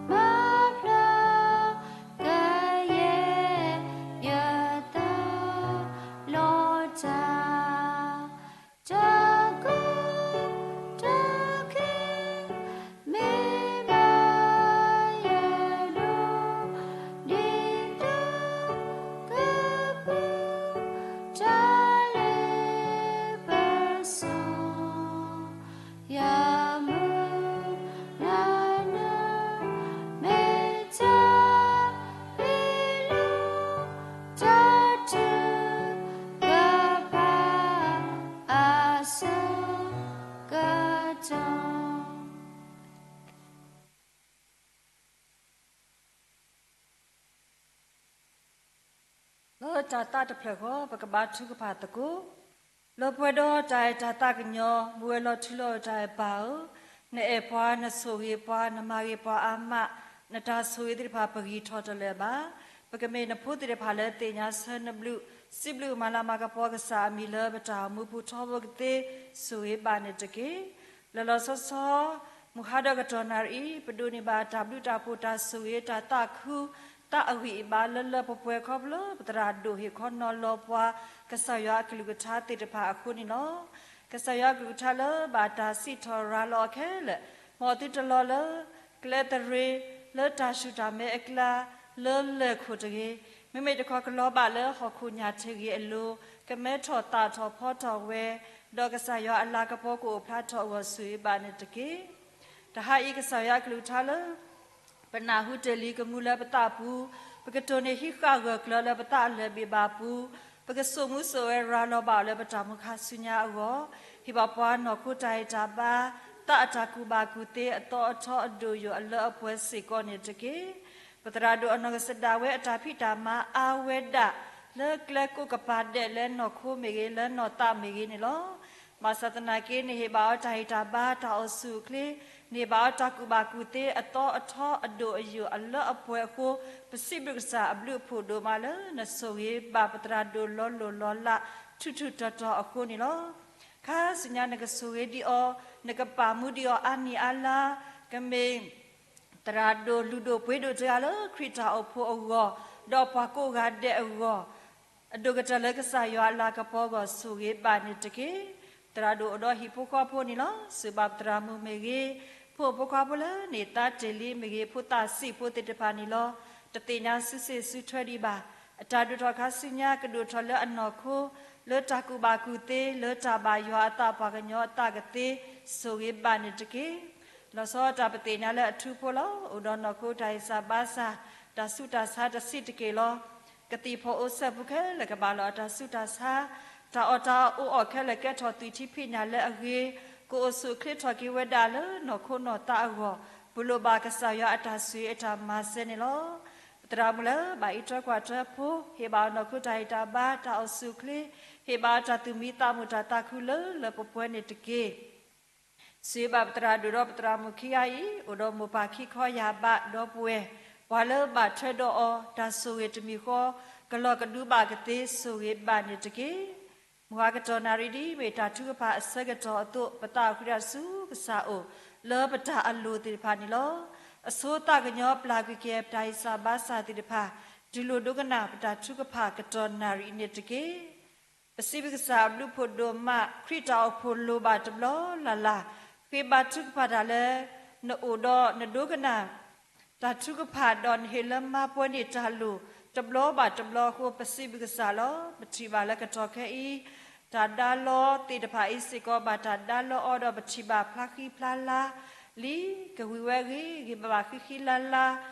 မၤဖျါ ကယဲၢ် ယသးလီၤတၢ် တၢ်ကူၣ်တၢ်က့ၤ မ့ၢ်ဘၣ်ယဲၢ်ဒိၣ် ဒ်သိးကပူၤ တၢ်လၢပစီ ယမုၢ်လၢ်နၢ မ့ၢ်တၢ်လံလီၤ တၢ်ထုကဖၣ် အဆၢကတီၢ် လၢတၢ်သးတဖျၢၣ်ဃီ ပကဘါထုကဖၣ်သကိး လၢပှဲၤဒီးတၢ်အဲၣ်တၢ်သးကညီၤ မူဝဲလီၤထူလီၤယိာ်တၢ်အဲၣ်ပၢ်ဧၢ, နအဲၣ်ပှၤ နဆိၣ်ဂ့ၤပှၤ နမၤဂ့ၤပှၤအါမး, နတၢ်ဆိၣ်ဂ့ၤသ့ၣ်တဖၣ်ပဂံၢ်ထီၣ်တလၢာ်ဘၣ်. ပကမ့ၢ်နဖိသ့ၣ်တဖၣ်လၢသ့ၣ်ညါဆၢနဘျုး, စံးဘျုးမၤလၤမၤကပီၤကစၢ်အမံၤလၢပတၢ်အိၣ်မူပူၤထီဘိကသ့, ဆိၣ်ဂ့ၤဘၣ်န့ၣ်တက့ၢ်. လၢလီၤဆီဆီ မုၢ်ဟါဒီးကတီၢ်နၣ်ရံၣ်အံၤ ပဒိးန့ၢ်ဘၣ်တၢ်ဘျုးတၢ်ဖှိၣ်တၢ်ဆိၣ်ဂ့ၤတၢ်သးခု သးအဂံၢ်အဘါလၢလၢပှဲၤပှဲၤခီဖျိ ပသရၣ်ဒိၣ်ဟ့ၣ်ခီနီၤလီၤပှၤ ကစၢ်ယွၤအကလုၢ်ကထါသ့ၣ်တဖၣ်အဃိန့ၣ်လီၤ. ကစၢ်ယွၤအကလုၢ်ကထါလၢဘၣ်တၢ်စံးထီၣ်ရၤလီၤအီၤခဲလၢာ်, မ်အသုတလီၤလၢ ကျဲသရ့, လၢတၢ်ဆူၣ်တၢ်မဲအကျါ, လၢလၢၢ်ခိၣ်တဂ့ၤ, မ့မ့ၢ်တခီကလီၤဘၣ်လၢဟီၣ်ခိၣ်ညၣ်ထ့ၣ်ဂ့ၤအလိၤ, ကမဲထီၣ်သၣ်ထီၣ်ဖီထီၣ်ဝဲ, ဒီးကစၢ်ယွၤအလၤကပီၤကအိၣ်ဖျါထီၣ်အဂီၢ် ဆိၣ်ဂ့ၤဘၣ်န့ၣ်တက့ၢ်. တဟါအံၤကစၢ်ယွၤအကလုၢ်ကထါလၢ ပနၢ်ဟူတ့ၢ်လံကမူလၢပသးပူၤ, ပကတိၢ်န့ၢ်ဟံးဃာ်ဂၢၢ်ကျၢၤလၢပသးအလၢၢ်ဘ့ၣ်ဘၣ်ပူၤ, ပကစိာ်မူစိာ်ဝဲရၤလီၤဘၣ်အီၤလၢပတၢ်မုၢ်ခါဆူညါအဂီၢ်, ဟ့ၣ်ဘၣ်ပှၤနီၢ်ခိတၢ်ဟ့ၣ်တၢ်ဘါ, သးအတၢ်ကူၣ်ဘၣ်ကူၣ်သ့အသီအထီအဒိၣ်ယိာ်အလၢအပှဲၤစ့ၢ်ကီးန့ၣ်တက့ၢ်. ပသရၣ်ဒိၣ်အနီၢ်ကစၢ်ဒၣ်ဝဲအတၢ်ဖံးတၢ်မၤအါဝဲဒၣ် လၢကျဲကိးကပၤဒဲးလၢနီၢ်ခိမ့ၢ်ဂ့ၤ လၢနီၢ်သးမ့ၢ်ဂ့ၤန့ၣ်လီၤ. ဘၣ်ဆၣ်သနာ်က့ နဟ့ၣ်ဘၣ်အီၤတၢ်ဟ့ၣ်တၢ်ဘါ တၢ်အိၣ်ဆူၣ်အိၣ်ချ့, နဟ့ၣ်ဘၣ်အီၤတၢ်ကူၣ်ဘၣ်ကူၣ်သ့အသီအထီအဒိၣ်အယိာ်အလၢအပှဲၤအဃိ, ပစံးဘျုးကစၢ်အဘျုးအဖှိၣ်ဒိၣ်မးလၢ နဆိၣ်ဂ့ၤဘၣ်ပသရၣ်ဒိၣ်လီၤလိၢ်လီၤလး ထူးထူးတီၤတီၤအဃိန့ၣ်လီၤ. ခါဆူညါနကဆိၣ်ဂ့ၤဒံးအီၤ, နကပာ်မူဒံးအီၤအါနံၣ်အါလါ, ကမ့ၢ် သရၣ်ဒိၣ်လုၢ်ဒိၣ်ပှ့ၤဒိၣ်တဂၤလၢခရံာ်တၢ်အိၣ်ဖှိၣ်အဂီၢ်, ဒီးပှၤကိးဂၤဒဲးအဂီၢ်, အဒိၣ်ကတၢၢ်လၢကစၢ်ယွၤအလၤကပီၤအဂီၢ် ဆိၣ်ဂ့ၤဘၣ်န့ၣ်တက့ၢ်. သရၣ်ဒိၣ်အိၣ်ဒီးဟံၣ်ဖိဃီဖိန့ၣ်လီၤ. စံးဘၣ်ပသရၣ်မုၣ်မ့ၢ်ဂ့ၤ, ဖိမုၣ်ဖိခွါဖိလၢန့ၢ်သါတ့ၢ်လံမ့ၢ်ဂ့ၤ, ဖိသၣ်ဆံးဖိသ့ၣ်တဖၣ်န့ၣ်လီၤ. တသ့ၣ်ညါစုစ့ၣ်စုထွဲဒံးဘၣ်. အတၢ်ဒိၣ်ထီၣ်ခါဆူညါ ကဒိၣ်ထီၣ်လၢအနီၢ်ခိ, လၢတၢ်ကူၣ်ဘၣ်ကူၣ်သ့, လၢတၢ်ဘၣ်ယွၤအသးပှၤကညီအသးကသ့, ဆိၣ်ဂ့ၤဘၣ်န့ၣ်တက့ၢ်. လီၤဆီတၢ်ပသ့ၣ်ညါလၢအထူဖိလီၤ. အိၣ်ဒီးနီၢ်ခိတၢ်ဟ့ၣ်စၢ်ဘါစၢ်, တၢ်ဆူးတၢ်ဆါတဆံးတက့ၢ်လီၤ. ကသံၣ်ဖီအိၣ်စဲးပူၤခဲလၢာ်ကဘၣ်လီၤအတၢ်ဆူးတၢ်ဆါ, တၢ်အီၣ်တၢ်အီအိၣ်အီၤခဲလၢာ်ကဲထီၣ်သွံၣ်ထံဖံးညၣ်လၢအဂ့ၤ, ကအိၣ်ဆူၣ်အိၣ်ချ့ထီၣ်က့ၤဝဲဒၣ်လၢနီၢ်ခိနီၢ်သးအဂီၢ်, ပလိၣ်ဘၣ်ကစၢ်ယွၤအတၢ်ဆိၣ်ဂ့ၤအတၢ်မၤစၢၤန့ၣ်လီၤ. ပသရၣ်မုၣ်လၢဘၣ်အံးထွဲကွၢ်ထွဲဖိ, ဟ့ၣ်ဘၣ်အီၤနီၢ်ခိတၢ်ဟ့ၣ်တၢ်ဘါ, တၢ်အိၣ်ဆူၣ်အိၣ်ချ့, ဟ့ၣ်ဘၣ်အီၤတၢ်သူၣ်မံသးမုာ်တၢ်သးခုလၢလၢပှဲၤပှဲၤန့ၣ်တက့ၢ်. စံးဘၣ်ပသရၣ်ဒိၣ်ဒီးပသရၣ်မုၣ်ခံဂၤအံၤ, အိၣ်ဒီးမိၢ်ပၢ်ခံခီယၢ်ဘးဒီပုၢ်ဝဲၢ်, ပှၤလၢဘၣ်ထွဲဒီးအီၤ, တၢ်ဆိၣ်ဂ့ၤတမံၤဃီ, ကလီၤကဒုဘၣ်ကသ့, ဆိၣ်ဂ့ၤဘၣ်န့ၣ်တက့ၢ်. မုၢ်ဟါကတီၢ်နၣ်ရံၣ်ဒ်အမ့ၢ်တၢ်ထုကဖၣ်အဆၢကတီၢ်အသိး, ပသးအိၣ်ဃုာ်တၢ်ဆူကစၢ်အအိၣ်, လၢပတၢ်အလိၣ်သ့ၣ်တဖၣ်န့ၣ်လီၤ. အဆိသးကညီၤပျၢ်ကွံာ်က့ၤပတၢ်ဟ့ၣ်စၢ်ဘါစၢ်သ့ၣ်တဖၣ်, ဒုးလိၣ်ဒိကနၣ်ပတၢ်ထုကဖၣ်ကတီၢ်နၣ်ရံၣ်န့ၣ်တက့ၢ်. ပစံးဘျုးကစၢ်အဘျုးဖှိၣ်ဒိၣ်မး, ခရံာ်တၢ်အိၣ်ဖှိၣ်လိၣ်ဘၣ်တဘျီလၢ်လၢ်, ဃ့ဘါထုကဖၣ်တၢ်လၢ နအိၣ်ဒီးနဒိကနၣ် တၢ်ထုကဖၣ်ဒီး နဟ့ၣ်လၢမၤပှဲၤန့ၢ်တၢ်လိၣ် တဘျီဘၣ်တဘျီအဃိ ပစံးဘျုးကစၢ်လီၤ. ပထံၣ်ဘၣ်လၢကတီၢ်ခဲအံၤ တၢ်ဒါလီသ့ၣ်တဖၣ်အံၤစ့ၢ်ကီး ဘၣ်တၢ်ဒါလီအီၤဒီးပထံၣ်ဘၣ်ဖျါဃံဖျါလၤလံ. ကဝံၤဝဲဂ့ၤဂ့ၤဘၣ်ဘၣ်ဃံဃံလၤလၤ,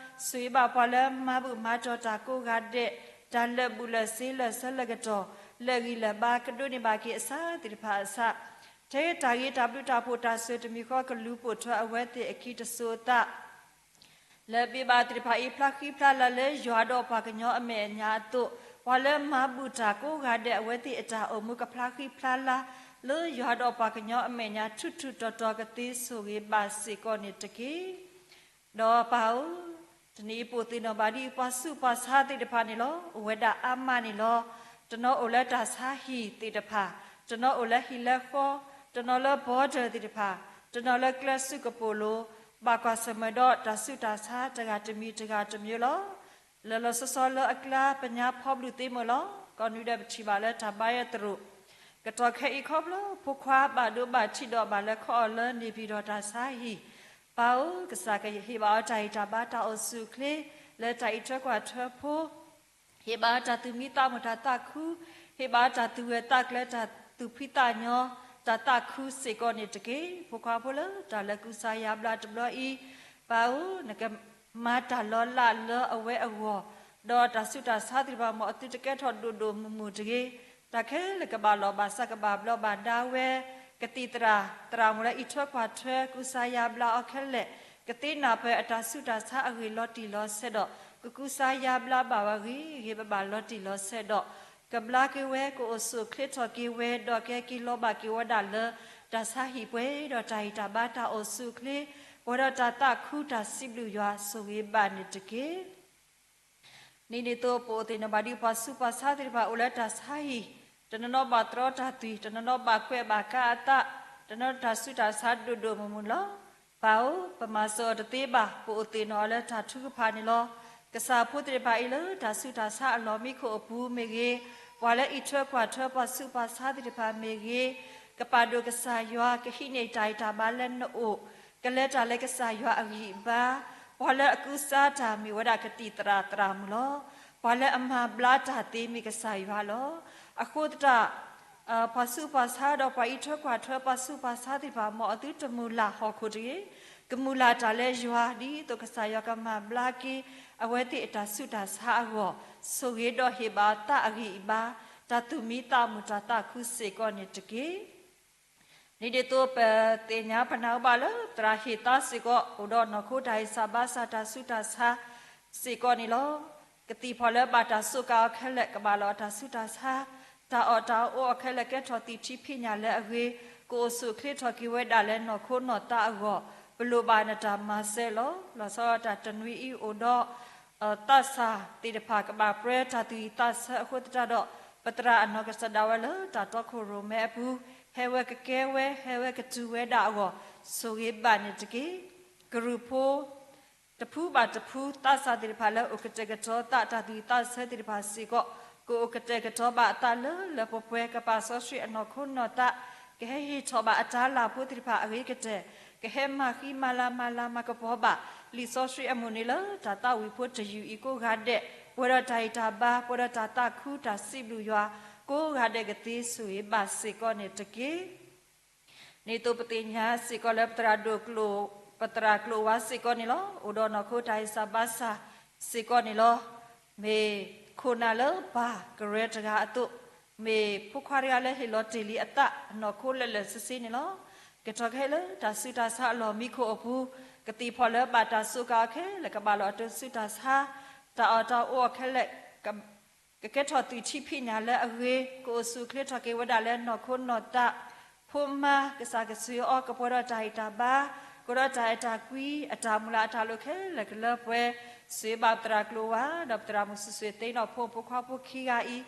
ဆိၣ်ဂ့ၤဘၣ်ပှၤလၢမၤဘူၣ်မၤတီၤတၢ်ကိးဂၤဒဲး, တၢ်လၢာ်ဘူၣ်လၢာ်စ့လၢာ်ဆၢလၢာ်ကတီၢ်, လၢာ်ဂံၢ်လၢာ်ဘါ ကဒိးန့ၢ်ဘၣ်က့ၤအဆၢသ့ၣ်တဖၣ်အဆၢ, ထဲတၢ်ဂ့ၤတၢ်ဘျုးတၢ်ဖှိၣ်တၢ်စၢၤတမံၤဃီ ကလူၤပိာ်ထွဲအဝဲသ့ၣ်အခံတစိၤအသး လၢဘၣ်ဘၣ်သ့ၣ်တဖၣ်အံၤဖျါဃံဖျါလၤလၢယွၤဒီးပှၤကညီအမဲာ်ညါအသိး, ပှၤလၢမၤဘူၣ်တၢ်ကိးဂၤဒဲးအဝဲသ့ၣ်အတၢ်အိၣ်မူကဖျါဃံဖျါလၤ လၢယွၤဒီးပှၤကညီအမဲာ်ညါ ထူးထူးတီၤတီၤကသ့ဆိၣ်ဂ့ၤဘၣ်စ့ၢ်ကီးန့ၣ်တက့ၢ်. ဒီးပၢ်ဧၢ, တနံၤအံၤပိာ်သ့ၣ်နီၣ်ဘၣ်ဒ်ပှၤဆူးပှၤဆါသ့ၣ်တဖၣ်န့ၣ်လီၤ. အိၣ်ဝဲဒၣ်အါမးန့ၣ်လီၤ. တနီၤအိၣ်လၢတၢ်ဆါဟံၣ်သ့ၣ်တဖၣ်, တနီၤအိၣ်လၢဟံၣ်လၢဃီ, တနီၤလၢ border သ့ၣ်တဖၣ်, တနီၤလၢကျဲဆူးကပိာ်လိၤ, ဘၣ်ကွၢ်ဆၢၣ်မဲာ်ဒီးတၢ်ဆူးတၢ်ဆါတဂၤတမံၤတဂၤတမံၤလီၤ. လၢလီၤဆီဆီလၢအကျါ ပညါဖီဘျုးသ့မုၢ်လီၤ. ကီၢ်နွံဒီးပထံၣ်ဘၣ်လၢတၢ်ဘါယွၤသရိာ် ကတီၢ်ခဲအံၤခီဖျိ ဖိခွါဘၣ်ဒိဘၣ်ထံးဒီးဘၣ်လဲၤခီအီၤလၢ နေပြည်တော် တၢ်ဆါဟံၣ်, ပၢ်ဧၢ, ကစၢ်ကဟ့ၣ်ဘၣ်အီၤတၢ်ဟ့ၣ်တၢ်ဘါတၢ်အိၣ်ဆူၣ်အိၣ်ချ့ လၢတၢ်အံးထွဲကွၢ်ထွဲဖိ ဟ့ၣ်ဘၣ်တၢ်သူၣ်မံသးမုာ်တၢ်သးခု, ဟ့ၣ်ဘၣ်တၢ်သူၣ်ဂၢၢ်သးကျၢၤတၢ်သူၣ်ဖှံသးညီ, တၢ်သးခုစ့ၢ်ကီးန့ၣ်တက့ၢ်. ဖိခွါဖိလၢတၢ်လဲၤကူစါယါဘျါတဘျီအံၤ, ပၢ်ဧၢ, နကမၤတၢ်လီၤလးလၢအဝဲအဂီၢ်, ဒီးတၢ်ဆူးတၢ်ဆါသ့ၣ်တဖၣ် မ်အသုတကဲထီၣ်ဒိၣ်ဒိၣ်မုၢ်မုၢ်တဂ့ၤ, တၢ်ခဲလၢာ်ကဘၣ်လီၤဘၣ်စးကဘၣ်ဘျီဘၣ်ဒါဝဲ, ကသံၣ်သရၣ်, သရၣ်မုၣ်လၢအံးထွဲကွၢ်ထွဲ ကူစါယါဘျါအီၤခဲလၢာ်, ကသ့ၣ်နီၣ်ပၢၢ်အတၢ်ဆူးတၢ်ဆါအဂ့ၢ်လီၤတံၢ်လီၤဆဲးဒီး ကကူစါယါဘျါဘၣ်ဝဲဂ့ၤဂ့ၤဘၣ်ဘၣ်လီၤတံၢ်လီၤဆဲးဒီး ကဘျါက့ၤဝဲ ကအိၣ်ဆူၣ်အိၣ်ချ့ထီၣ်က့ၤဝဲ ဒီးကဟဲက့ၤလီၤဘၣ်က့ၤဝဲဒၣ်လၢ တၢ်ဆါဟံၣ်ပှဲၤဒီးတၢ်ဂံၢ်တၢ်ဘါ တၢ်အိၣ်ဆူၣ်အိၣ်ချ့ ပှဲၤဒီးတၢ်သးခု တၢ်စံးဘျုးယွၤဆိၣ်ဂ့ၤဘၣ်န့ၣ်တက့ၢ်. ဒ်န့ၣ်အသိး ပအိၣ်သ့ၣ်နီၣ်ဘၣ်ဒ်ပှၤဆူးပှၤဆါသ့ၣ်တဖၣ်အိၣ်လၢတၢ်ဆါဟံၣ်, တနီၤနီၤဘၣ်တြီတၢ်သွံၣ်, တနီၤနီၤဘၣ်ကွဲးဘၣ်ကါအသး, တနီၤတၢ်ဆူးတၢ်ဆါဒိၣ်ဒိၣ်မုၢ်မုၢ်လီၤ. ပၢ်ဧၢ, ပမၤစၢၤအီၤတသ့ဘၣ်, ပအိၣ်သ့ၣ်နီၣ်အီၤလၢတၢ်ထုကဖၣ်န့ၣ်လီၤ. ကစၢ်ဖိသ့ၣ်တဖၣ်အံၤလၢတၢ်ဆူးတၢ်ဆါအလီၢ်မံခိၣ်အပူၤမ့ၢ်ဂ့ၤ, ပှၤလၢအအံးထွဲကွၢ်ထွဲပှၤဆူးပှၤဆါသ့ၣ်တဖၣ်မ့ၢ်ဂ့ၤ, ကပာ်ဒိၣ်ကစၢ်ယွၤ ကဟံးန့ၢ်တၢ်ဂံၢ်တၢ်ဘါလၢနအိၣ်, ကလဲၤတၢ်လၢကစၢ်ယွၤအဂံၢ်အဘါ, ပှၤလၢအကူစါတၢ်မ့ၢ်ဝဲဒၣ်ကသံၣ်သရၣ်သရၣ်မုၣ်လီၤ. ပှၤလၢအမၤဘျါတၢ်သ့မ့ၢ်ကစၢ်ယွၤလီၤ. အဃိသတး ပှၤဆူးပှၤဆါဒီးပှၤအံးထွဲကွၢ်ထွဲပှၤဆူးပှၤဆါသ့ၣ်တဖၣ် မ်အသုတမုၢ်လၢ်ဟီၣ်ခိၣ်တဂ့ၤ, ကမုၢ်လၢ်တၢ်လၢယွၤ ဒ်သိးကစၢ်ယွၤကမၤဘျါက့ၤ အဝဲသ့ၣ်အတၢ်ဆူးတၢ်ဆါအဂီၢ်, ဆိၣ်ဂ့ၤဒီးဟ့ၣ်ဘၣ်သးအဂံၢ်အဘါ, တၢ်သူၣ်မံသးမုာ်တၢ်သးခုစ့ၢ်ကီးန့ၣ်တက့ၢ်. ဒ်န့ၣ်အသိး ပသ့ၣ်ညါပနၢ်ဟူဘၣ်လၢ သရၣ်ဟ့ၣ်သါစ့ၢ်ကီး အိၣ်ဒီးနီၢ်ခိတၢ်ဟ့ၣ်စၢ်ဘါစၢ် တၢ်ဆူးတၢ်ဆါစ့ၢ်ကီးန့ၣ်လီၤ. ကသံၣ်ဖီၣ်လၢဘၣ်တၢ်စူးကါအီၤခဲလၢာ် ကဘၣ်လီၤအတၢ်ဆူးတၢ်ဆါ, တၢ်အီၣ်တၢ်အီအီၤခဲလၢာ် ကဲထီၣ်သံၣ်ထံဖံးညၣ်လၢအဂ့ၤ, ကအိၣ်ဆူၣ်အိၣ်ချ့ထီၣ်က့ၤဝဲဒၣ်လၢနီၢ်ခိနီၢ်သးအဂီၢ်, ပလိၣ်ဘၣ်နတၢ်မၤစၢၤလီၤ. လီၤဆီဒၣ်တၢ်တနွံအံၤအိၣ်ဒီး သးစၢ်သ့ၣ်တဖၣ် ကဘၣ်ပြၢတၢ်သူၣ်ဝံၣ်သးဆၢအဃိသတးဒီး ပသရၣ်အနီၢ်ကစၢ်ဒၣ်ဝဲလၢတၢ်တီခိၣ်ရိၣ်မဲအပူၤ, ဟဲဝဲကကဲဝဲ ဟဲဝဲကတုၤဝဲဒၣ်အဂီၢ်, ဆိၣ်ဂ့ၤဘၣ်န့ၣ်တက့ၢ်. ကရူၢ်ဖိ တဖုဘၣ်တဖု သးစၢ်သ့ၣ်တဖၣ်လၢအိၣ်ကတဲာ်ကတီၤသး တၢ်သူၣ်ဝံၣ်သးဆၢသ့ၣ်တဖၣ်စ့ၢ်ကီး ကအိၣ်ကတဲာ်ကတီၤဘၣ်အသးလၢလၢပှဲၤပှဲၤ ကပာ်စီဆှံအနီၢ်ခိနီၢ်သး, ကဟဲဟ့ၣ်ထီၣ်ဘၣ်အတၢ်လၢ်ဖိသ့ၣ်တဖၣ်အဂ့ၤကတၢၢ်, ကဟဲမၤဃံမၤလၤမၤလၤမၤကပီၤဘၣ် လံာ်စီဆှံအမုၢ်န့ၣ်လၢတၢ်သးဝံၣ်ဖိတယုၢ်အံၤကိးဂၤဒဲး, ပှဲၤဒီးတၢ်ဂံၢ်တၢ်ဘါ, ပှဲၤဒီးတၢ်သးခုတၢ်စံးဘျုးယွၤ ကိးဂၤဒဲးကသ့ဆိၣ်ဂ့ၤဘၣ်စ့ၢ်ကီးန့ၣ်တက့ၢ်. ဒ်သိးပသ့ၣ်ညါစ့ၢ်ကီးလၢပသရၣ်ဒိၣ်ကျိၣ်, ပသရၣ်ကျိၣ်ဝါစ့ၢ်ကီးန့ၣ်လီၤ. အိၣ်ဒီးနီၢ်ခိတၢ်ဟ့ၣ်စၢ်ဘါစၢ်စ့ၢ်ကီးန့ၣ်လီၤ. မ့ၢ်ခိၣ်နၢ်လၢပၢ်ကရၢတဂၤအသိး, မ့ၢ်ဖိခွါတဂၤလၢဟ့ၣ်လီၤတ့ၢ်လံအသး နီၢ်ခိလၢာ်လၢာ်ဆ့ဆ့န့ၣ်လီၤ. ကတီၢ်ခဲအံၤလၢတၢ်ဆူးတၢ်ဆါအလီၢ်မံခိၣ်အပူၤ, ကသံၣ်ဖီၣ်လၢဘၣ်တၢ်စူးကါအီၤခဲလၢာ် ကဘၣ်လီၤအတၢ်ဆူးတၢ်ဆါ, တၢ်အီၣ်တၢ်အီအီၤခဲလၢာ် ကကဲထီၣ်သံၣ်ထံဖံးညၣ်လၢအဂ့ၤ, ကအိၣ်ဆူၣ်အိၣ်ချ့ထီၣ်က့ၤဝဲဒၣ်လၢနီၢ်ခိနီၢ်သး, ဖိမါကစၢ်ကဆိၣ်ဂ့ၤအီၤ ကပှဲၤဒီးတၢ်ဟ့ၣ်တၢ်ဘါ, ကအိၣ်ဒီးတၢ်အဲၣ်တၢ်ကွံ, အတၢ်မုၢ်လၢ်အတၢ်လိၤခဲလၢာ်ကလၢပှဲၤ, ဆိၣ်ဂ့ၤဘၣ်ပသရၣ်ကျိၣ်ဝါ ဒီးပသရၣ်မုၣ်စုာ်စုာ်သ့ၣ်နီၣ်ဖိ ဖိခွါဖိခံဂၤအံၤ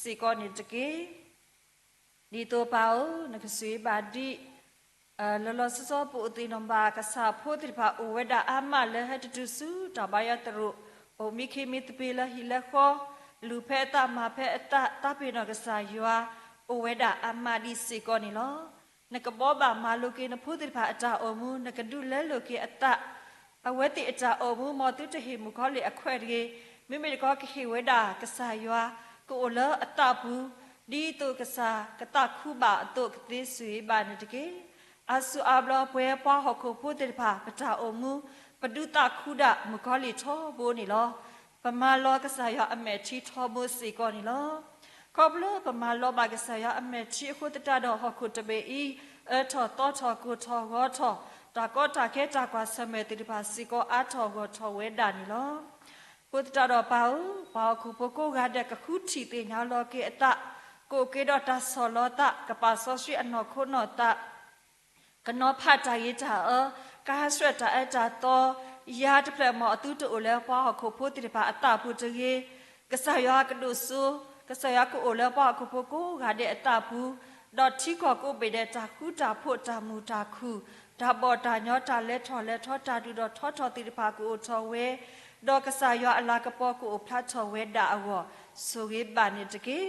စ့ၢ်ကီးန့ၣ်တက့ၢ်. ဒ်သိးပၢ်ဧၢ, နကဆိၣ်ဂ့ၤဘၣ်ဒ် လီၤလီၤဆီဆီ ပအိၣ်သ့ၣ်နီၣ်ဘၣ်ကစၢ်ဖိသ့ၣ်တဖၣ် အိၣ်ဝဲဒၣ်အါမးလၢဟဲတတုၤဆူတၢ်ဘါယွၤသရိာ်, အိၣ်မံခ့မံသပ့ၤလၢဟံၣ်လၢဃီ, လူၤဖဲအသးမၤဖဲအသး သးပ့ၤနီၣ်ကစၢ်ယွၤ အိၣ်ဝဲဒၣ်အါမးဒ်စ့ၢ်ကီးန့ၣ်လီၤ. နကဘှီဘၣ်မၤလိာ်က့ၤနဖိသ့ၣ်တဖၣ်အတၢ်အိၣ်မူ, နကဒုးလဲလိာ်က့ၤအသး အဝဲသ့ၣ်အတၢ်အိၣ်မူ မ်သုတဟ့ၣ်မုၣ်ကီၤလံၢ်အခွဲးတဂ့ၤ, မ့မ့ၢ်တခီကဟ့ၣ်ဝဲဒၣ်ကစၢ်ယွၤ ကအိၣ်လၢအသးပူၤ, ဒ်သိးကစၢ်ကသးခုဘၣ်အသိး ကသ့ဆိၣ်ဂ့ၤဘၣ်န့ၣ်တက့ၢ်. အါစုအါဘျီပဝဲပှၤဟီၣ်ခိၣ်ဖိသ့ၣ်တဖၣ် ပတၢ်အိၣ်မူ ပဒုးသးခုဒၣ်မုၣ်ကီၤလံၢ်ထီဘိန့ၣ်လီၤ. ပမၤလီၤကစၢ်ယွၤအမဲာ်ထံထီဘိစ့ၢ်ကီးန့ၣ်လီၤ. ခီဖျိပမၤလီၤဘၣ်ကစၢ်ယွၤအမဲာ်ထံအဃိသတးဒီး ဟီၣ်ခိၣ်တဘ့ၣ်အံၤ အၢထီၣ်သီထီၣ်ကိၢ်ထီၣ်ဂီၤထီၣ်, တၢ်ကီတၢ်ခဲတၢ်ကွၢ်ဆၢၣ်မဲာ်သ့ၣ်တဖၣ်စ့ၢ်ကီး အါထီၣ်ဂီၤထီၣ်ဝဲဒၣ်န့ၣ်လီၤ. အဃိသတးဒီးပၢ်ဧၢ, ပှၤဟီၣ်ခိၣ်ဖိကိးဂၤဒဲး ကဃုထံၣ်သ့ၣ်ညါလီၤက့ၤအသး, ကအိၣ်က့ၤဒီးတၢ်ဆီၣ်လီၤသး, ကပာ်စီဆှံအနီၢ်ခိနီၢ်သး, ကနီၤဖးတၢ်ဂ့ၤတၢ်အၢ, ကဟးဆှဲးတၢ်အၢတၢ်သီ, ယၤတဖျၢၣ် မ်အသုတအိၣ်လၢပှၤဟီၣ်ခိၣ်ဖိသ့ၣ်တဖၣ်အသးပူၤတဂ့ၤ. ကစၢ်ယွၤကဒိၣ်စိ, ကစၢ်ယွၤကအိၣ်လၢပှၤဟီၣ်ခိၣ်ဖိကိးဂၤဒဲးအသးပူၤ, ဒီးထံကီၢ်ကိးဘ့ၣ်ဒဲး တၢ်ဃူတၢ်ဖိး တၢ်မုာ်တၢ်ခုၣ်, တၢ်ဘီၣ်တၢ်ညီ တၢ်လဲၤထီၣ်လဲၤထီ တၢ်ဒုၣ်ထီၣ်ထီထီၣ်သ့ၣ်တဖၣ် ကအိၣ်ထီၣ်ဝဲ, ဒီးကစၢ်ယွၤအလၤကပီၤ ကအိၣ်ဖျါထီၣ်ဝဲဒၣ်အဂီၢ်, ဆိၣ်ဂ့ၤဘၣ်န့ၣ်တက့ၢ်.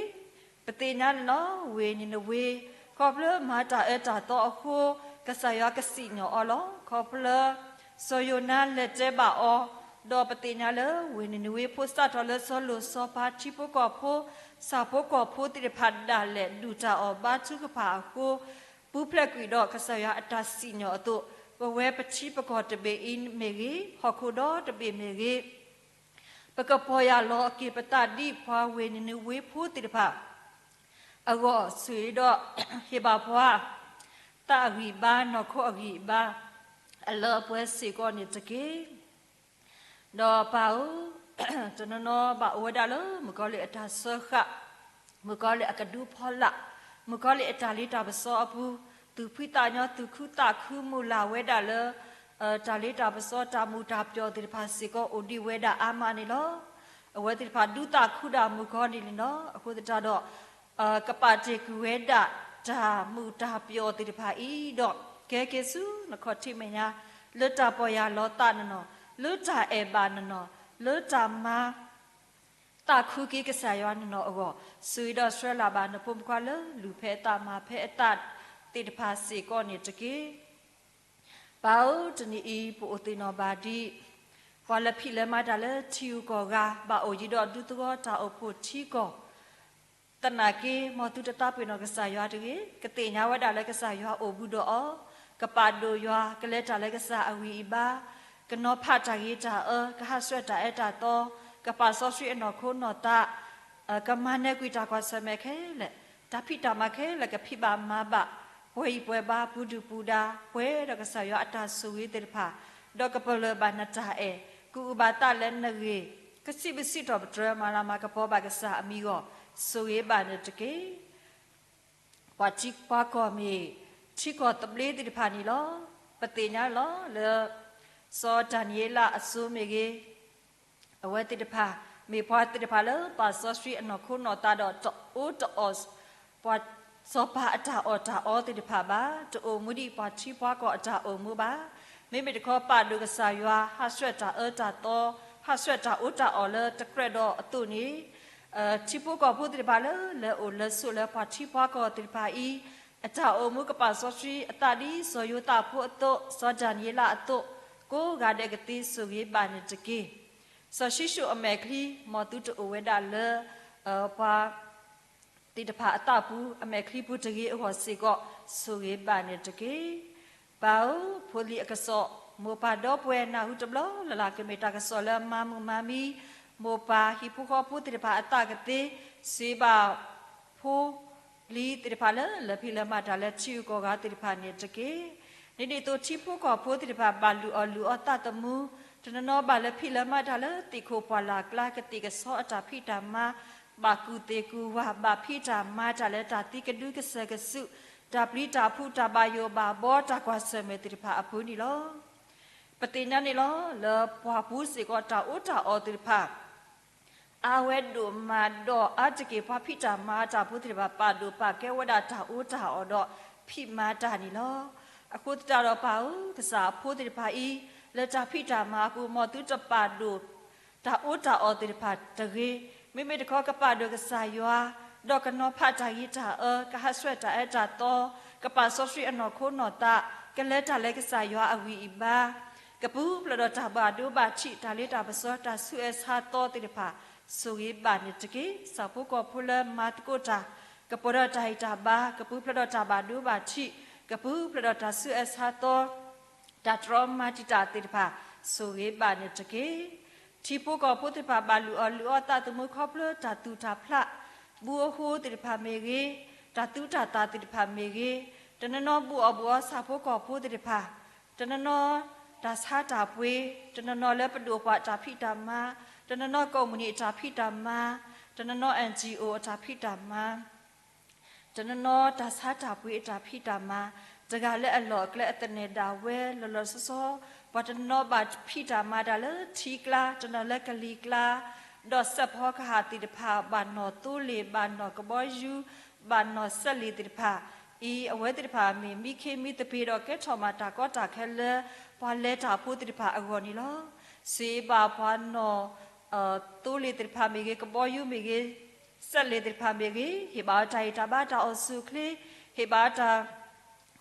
ပသ့ၣ်ညါန့ၣ်လီၤ. ဝ့ၢ်နံၤနဝ့, ခီဖျိမၤတၢ်အၢတၢ်သီအဃိ, ကစၢ်ယွၤကစံၣ်ညီၣ်အီၤလီၤ. ခီဖျိစီၤယိၤနါလဲၤတဲဘၣ်အီၤ, ဒီးပသ့ၣ်ညါလၢ ဝ့ၢ်နံၤနဝ့ဖိ စးထီၣ်လၢစီၤလိၣ်စီၤပၤ ထံဖိကီၢ်ဖိ ဆၣ်ဖိကီၢ်ဖိသ့ၣ်တဖၣ်ဒၣ်လဲာ် ဒုၣ်တၢ်အီၣ်ဘါထုကဖၣ်အဃိ, ပူၤဖျဲးကွံာ်ဒီးကစၢ်ယွၤအတၢ်စံၣ်ညီၣ်အသိး, ပဝဲပထံပကီၢ်တဘ့ၣ်အံၤမ့ၢ်ဂ့ၤ, ဟီၣ်ခိၣ်ဒီတဘ့ၣ်မ့ၢ်ဂ့ၤ ပကပီၢ်ယၢ်လီၤက့ၤပသးဒ်ပှၤဝ့ၢ်နံၤနဝ့ဖိသ့ၣ်တဖၣ်အဂီၢ်, ဆိၣ်ဂ့ၤဒီးဟ့ၣ်ဘၣ်ပှၤ သးအဂံၢ်ဘါ နီၢ်ခိအဂံၢ်ဘါ အလၢအပှဲၤစ့ၢ်ကီးန့ၣ်တက့ၢ်. ဒီးပၢ်ဧၢ, တနီၤနီၤဘၣ်အိၣ်ဝဲဒၣ်လၢမုၣ်ကီၤလံၢ်အတၢ်စၢဃာ် မုၣ်ကီၤလံၢ်အကဒုဖီလာ်, မုၣ်ကီၤလံၢ်အတၢ်လ့တၢ်ပစီအပူၤ, သူၣ်ဖှံသးညီ သူၣ်ခုသးခု မုၢ်လၢ်ဝဲဒၣ်လၢ တၢ်လ့တၢ်ပစီတၢ်မုာ်တၢ်ပျီၢ်သ့ၣ်တဖၣ်စ့ၢ်ကီးအိၣ်ဒံးဝဲဒၣ်အါမးန့ၣ်လီၤ. အဝဲသ့ၣ်တဖၣ်ဒုးသးခုဒၣ်မုၣ်ကီၤလံၢ်န့ၣ်လီၤ. အဃိသတးဒီး ကပာ်တ့ၢ်ကွံာ်ဝဲဒၣ်တၢ်မုာ်တၢ်ပျီၢ်သ့ၣ်တဖၣ်အံၤဒီး ကဲက့ၤဆူနခီၣ်ထံးမဲာ်ညါ လၢတၢ်ပီၢ်ယၢ်လီၤသးနနီၢ်, လၢတၢ်အဲၣ်ဘၣ်နနီၢ်, လၢတၢ်မၤ သးခုက့ၤကစၢ်ယွၤနနီၢ်အဂီၢ်, ဆိၣ်ဂ့ၤဒီးဆှၢလၢ်ဘၣ်နဖိမုၣ်ခွါလၢလူၤဖဲအသးမၤဖဲအသးသ့ၣ်တဖၣ်စ့ၢ်ကီးန့ၣ်တက့ၢ်. ပၢ်ဧၢ, တနံၤအံၤ ပအိၣ်သ့ၣ်နီၣ်ဘၣ်ဒံး ပှၤလၢဖံးလၢမၤတၢ်လၢထံဂုၤကီၢ်ဂၤ ဘၣ်အိၣ်ယံၤဒီးဒူသဝီတၢ်အိၣ်ဖှိၣ်ထံကီၢ် သနာ်က့ မ်သုတသးပ့ၤနီၣ်ကစၢ်ယွၤတဂ့ၤ, ကသ့ၣ်ညါဝဲဒၣ်လၢကစၢ်ယွၤအိၣ်ဘူးဒီးအီၤ, ကပာ်ဒိၣ်ယွၤ, ကလဲၤတၢ်လၢကစၢ်အဂံၢ်အဘါ, ကနီၤဖးတၢ်ဂ့ၤတၢ်အၢ, ကဟးဆှဲးတၢ်အၢတၢ်သီ, ကပာ်စီဆှံအနီၢ်ခိနီၢ်သး, ကမၤနၢၤကွံာ်တၢ်ကွၢ်ဆၢၣ်မဲာ်ခဲလၢာ်, တၢ်ဖံးတၢ်မၤခဲလၢာ် ကဖံးဘၣ်မၤဘၣ်, ပှဲၤအံၤပှဲၤဘါ ပူၤဒုၣ်ပူၤဒါ, ပှဲၤဒီးကစၢ်ယွၤအတၢ်ဆိၣ်ဂ့ၤသ့ၣ်တဖၣ်, ဒီးကပလၢၢ်ဘၣ်နတၢ်အဲၣ်, ကအုၣ်ဘၣ်သးလၢနဂ့ၢ်, ကစံးဘျုးစံးထီၣ်ပတြၢၤ မၤလၤမၤကပီၤဘၣ်ကစၢ်အမံၤအဂီၢ်, ဆိၣ်ဂ့ၤဘၣ်န့ၣ်တက့ၢ်. ပှၤထံပှၤကီၢ်မ့ၢ် ထံကီၢ်သဘျ့သ့ၣ်တဖၣ်န့ၣ်လီၤ. ပသ့ၣ်ညါလီၤလၢ စီၤဒၤနံးယ့လးအစိၤမ့ၢ်ဂ့ၤ, အဝဲသ့ၣ်တဖၣ် မ့ၢ်ပှၤသ့ၣ်တဖၣ်လၢဘၣ်စီဆှံအနီၢ်ခိနီၢ်သးဒီး တအိၣ်တအီၣ် ပှၤစီၤပၤအတၢ်အီၣ်တၢ်အီသ့ၣ်တဖၣ်ဘၣ်, တအိၣ်မူဒံးပှၤထံပှၤကီၢ်အတၢ်အိၣ်မူဘၣ်. မ့မ့ၢ်တခီပာ်ဒိၣ်ကစၢ်ယွၤ ဟးဆှဲးတၢ်အၢတၢ်သီ, ဟးဆှဲးတၢ်အီၣ်တၢ်အီလၢတကြၢးဒီးအသိးန့ၣ်, ထံဖိကီၢ်ဖိသ့ၣ်တဖၣ်လၢ လဲၤအိၣ်လဲၤဆိးလၢပှၤထံပှၤကီၢ်သ့ၣ်တဖၣ်အံၤ, အတၢ်အိၣ်မူကပာ်စီဆှံအသးဒ်စီၤယိၤသးဖိအသိး, စီၤဒၤနံးယ့လးအသိး, ကိးဂၤဒဲးကသ့ဆိၣ်ဂ့ၤဘၣ်န့ၣ်တက့ၢ်. စီၤၡံၣ်ၡိၣ်အမဲာ်ချံ မ်သုတအိၣ်ဝဲဒၣ်လၢ ပှၤ သ့ၣ်တဖၣ်အသးပူၤ အမဲာ်ချံပူၤတဂ့ၤအဂီၢ်စ့ၢ်ကီး ဆိၣ်ဂ့ၤဘၣ်န့ၣ်တက့ၢ်. ပၢ်ဧၢ, ဖိလံၤအကစီၣ်, မိၢ်ပၢ်ဒီပုၢ်ဝဲၢ်နၢ်ဟူတဘျီလၢ်လၢ် ကမ့ၢ်တၢ်ကစီၣ်လၢမၤမုာ်မၤမံ, မိၢ်ပၢ်ဟံၣ်ဖိဃီဖိသ့ၣ်တဖၣ်အသးကသ့, စံးဘၣ်ဖိ လံၤသ့ၣ်တဖၣ်လၢ လၢဖံးလၢမၤတၢ်လၢထံဂုၤကီၢ်ဂၤသ့ၣ်တဖၣ်န့ၣ်တက့ၢ်. ဒ်န့ၣ်အသိး ထံဖိကီၢ်ဖိသ့ၣ်တဖၣ် ဘၣ်လုၢ်အီၣ်လုၢ်အီသးသမူ, တနီၤနီၤဘၣ်လၢဖံးလၢမၤတၢ်လၢသ့ၣ်ခိၣ်ပှၢ်လၢ်ကျါ ကသ့ၣ်ကဆီအတၢ်ဖံးတၢ်မၤ, ဘၣ်ကူၣ်သ့ၣ်ကူၣ်ဝၢ် ဘၣ်ဖံးတၢ်မၤတၢ်လၢတၢ်သံကဒုကစၢၢ်ကစုာ်, တၢ်ပျံၤတၢ်ဖုး တၢ်ဘၣ်ယိၣ်ဘၣ်ဘီ တၢ်ကွၢ်ဆၢၣ်မဲာ်သ့ၣ်တဖၣ်အပူၤန့ၣ်လီၤ. ပသ့ၣ်ညါန့ၣ်လီၤ လၢပှၤပူၤစ့ၢ်ကီး တၢ်အီၣ်တၢ်အီသ့ၣ်တဖၣ် အါဝဲဒိၣ်မးဒီး အါတက့ၢ် ပှၤဖံးတၢ်မၤတၢ်ဖိသ့ၣ်တဖၣ် ပာ်ဒိၣ်ပာ်ကဲဝဲဒၣ်တၢ်အီၣ်တၢ်အီဒီးဖံးမၤတၢ်န့ၣ်လီၤ. အဃိသတးဒီးပၢ်ဧၢ, ကစၢ်အဖိသ့ၣ်တဖၣ်အံၤ လၢတၢ်ဖံးတၢ်မၤအပူၤ မ်သုတပာ်ဒိၣ် တၢ်အီၣ်တၢ်အီသ့ၣ်တဖၣ်တဂ့ၤ. မ့မ့ၢ်တခီ ကပာ်ဒိၣ်ကစၢ်ယွၤ, ဒီးကနီၤဖးတၢ်ဂ့ၤတၢ်အၢ, ကဟးဆှဲးတၢ်အၢတၢ်သီ, ကပာ်စီဆှံအနီၢ်ခိနီၢ်သး, ကလဲၤတၢ်လၢကစၢ်ယွၤအဂံၢ်အဘါ, ကပူၤဖျဲးဒီးတၢ်ဘၣ်ဒိဘၣ်ထံး တၢ်လ့တၢ်ပစီ တၢ်ဆူးအၢဆါသီသ့ၣ်တဖၣ် ဆိၣ်ဂ့ၤဘၣ်န့ၣ်တက့ၢ်. ဆၣ်ဖိကီၢ်ဖိလၢမၤသကိးတၢ် ကပှဲၤဒီးတၢ်ဟ့ၣ်တၢ်ဘါ, ကပူၤဖျဲးဒီးတၢ်ဘၣ်ဒိဘၣ်ထံး, ကပူၤဖျဲးဒီးတၢ်ဆူးအၢဆါသီ တၢ်တြီမၤတံာ်တာ်သ့ၣ်တဖၣ် ဆိၣ်ဂ့ၤဘၣ်န့ၣ်တက့ၢ်. ထံဖိကီၢ်ဖိသ့ၣ်တဖၣ် ဘၣ်လုၢ်အီၣ်လုၢ်အီသးသမူခီဖျိတၢ်သူၣ်တၢ်ဖျး, ဘုအဃိသ့ၣ်တဖၣ်မ့ၢ်ဂ့ၤ, တၢ်သူတၢ်သၣ်သ့ၣ်တဖၣ်မ့ၢ်ဂ့ၤ, တနီၤနီၤဘူးအီၣ်ဘူးအီဆၣ်ဖိကီၢ်ဖိသ့ၣ်တဖၣ်, တနီၤနီၤတၢ်ဆါတၢ်ပှ့ၤ, တနီၤနီၤလၢပဒိၣ်ပှၤအတၢ်ဖံးတၢ်မၤ, တနီၤနီၤကုမ္ပဏီအတၢ်ဖံးတၢ်မၤ, တနီၤနီၤ NGO အတၢ်ဖံးတၢ်မၤ တနီၤနီၤတၢ်ဆါတၢ်ပှ့ၤအတၢ်ဖံးတၢ်မၤ, တဂၤလၢအလီၢ်အကျဲအသနၢၣ်ဒၣ်ဝဲလီၤလီၤဆီဆီ, ပှၤတနီၤနီၤဘၣ်ဖံးတၢ်မၤတၢ်လၢထံကျါ, တနီၤလၢကလံၤကျါ, ဒီးစဲးဖီကဟၣ်သ့ၣ်တဖၣ် ဘၣ်နီၢ်သိလ့ၣ် ဘၣ်နီၢ်ကဘီယူၤ, ဘၣ်နီၢ်စဲးလ့ၣ်သ့ၣ်တဖၣ်အံၤ, အဝဲသ့ၣ်တဖၣ်မ့ၢ်မံခ့မံသပ့ၤဒီးကဲထီၣ်မးတၢ်ကီတၢ်ခဲလၢ ပှၤလဲၤတၢ်ဖိသ့ၣ်တဖၣ်အဂီၢ်န့ၣ်လီၤ. စံးဘၣ်ပှၤနီၢ် သိလ့ၣ်သ့ၣ်တဖၣ်မ့ၢ်ဂ့ၤ, ကဘီယူၤမ့ၢ်ဂ့ၤ, စဲးလ့ၣ်သ့ၣ်တဖၣ်မ့ၢ်ဂ့ၤ, ဟ့ၣ်ဘၣ်အီၤတၢ်ဟ့ၣ်တၢ်ဘါတၢ်အိၣ်ဆူၣ်အိၣ်ချ့, ဟ့ၣ်ဘၣ်အီၤတၢ်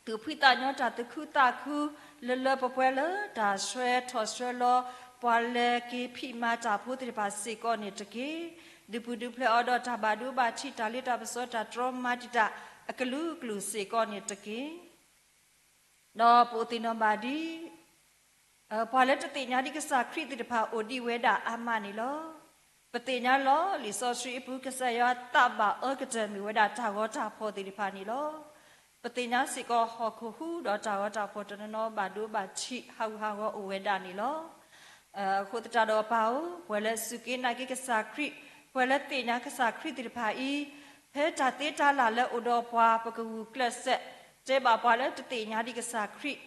သူၣ်ဖှံသးညီတၢ်သူၣ်ခုသးခု လၢလၢပှဲၤပှဲၤလၢတၢ်ဆှၢထီၣ်ဆှၢလီၤ ပှၤလဲၤက့ၤဖံးမၤတၢ်ဖိသ့ၣ်တဖၣ်စ့ၢ်ကီးန့ၣ်တက့ၢ်. ဒုးပူၤဒုးဖျဲးအီၤဒီးတၢ်ဘၣ်ဒိဘၣ်ထံး တၢ်လ့တၢ်ပစီတၢ်တြီမၤတံာ်တာ်အကလုာ်ကလုာ်စ့ၢ်ကီးန့ၣ်တက့ၢ်. ဒီးပအိၣ်သ့ၣ်နီၣ်ဘၣ်ဒ် ပှၤလၢတသ့ၣ်ညါဒ်ကစၢ်ခရံာ်သ့ၣ်တဖၣ်အိၣ်ဒံးဝဲဒၣ်အါမးန့ၣ်လီၤ. ပသ့ၣ်ညါလီၤ လံာ်စီဆှံအပူၤ ကစၢ်ယွၤသးဘၣ်အၢကတၢၢ်မ့ၢ်ဝဲဒၣ်တၢ်ဂီၤတၢ်ဖီၣ်သ့ၣ်တဖၣ်န့ၣ်လီၤ. ပသ့ၣ်ညါစ့ၢ်ကီးဟီၣ်ခိၣ်ဟူဒီးတၢ်ဂီၤတၢ်ဖီၣ်တနီၤနီၤဘၣ်ဒိဘၣ်ထံး ဟးဂူာ်ဟးဂီၤအိၣ်ဝဲဒၣ်န့ၣ်လီၤ. အဃိသတးဒီးပၢ်ဧၢ, ပှၤလၢစူၢ်က့ၤနာ်က့ၤကစၢ်ခရံာ်, ပှၤလၢသ့ၣ်ညါကစၢ်ခရံာ်သ့ၣ်တဖၣ်အံၤ, ဖဲတၢ်သ့တၢ်လၢ်လၢအိၣ်ဒီးပှၤ ပကဂုာ်ကျဲးစၢး တဲဘၣ်ပှၤလၢတသ့ၣ်ညါဒံးကစၢ်ခရံာ်,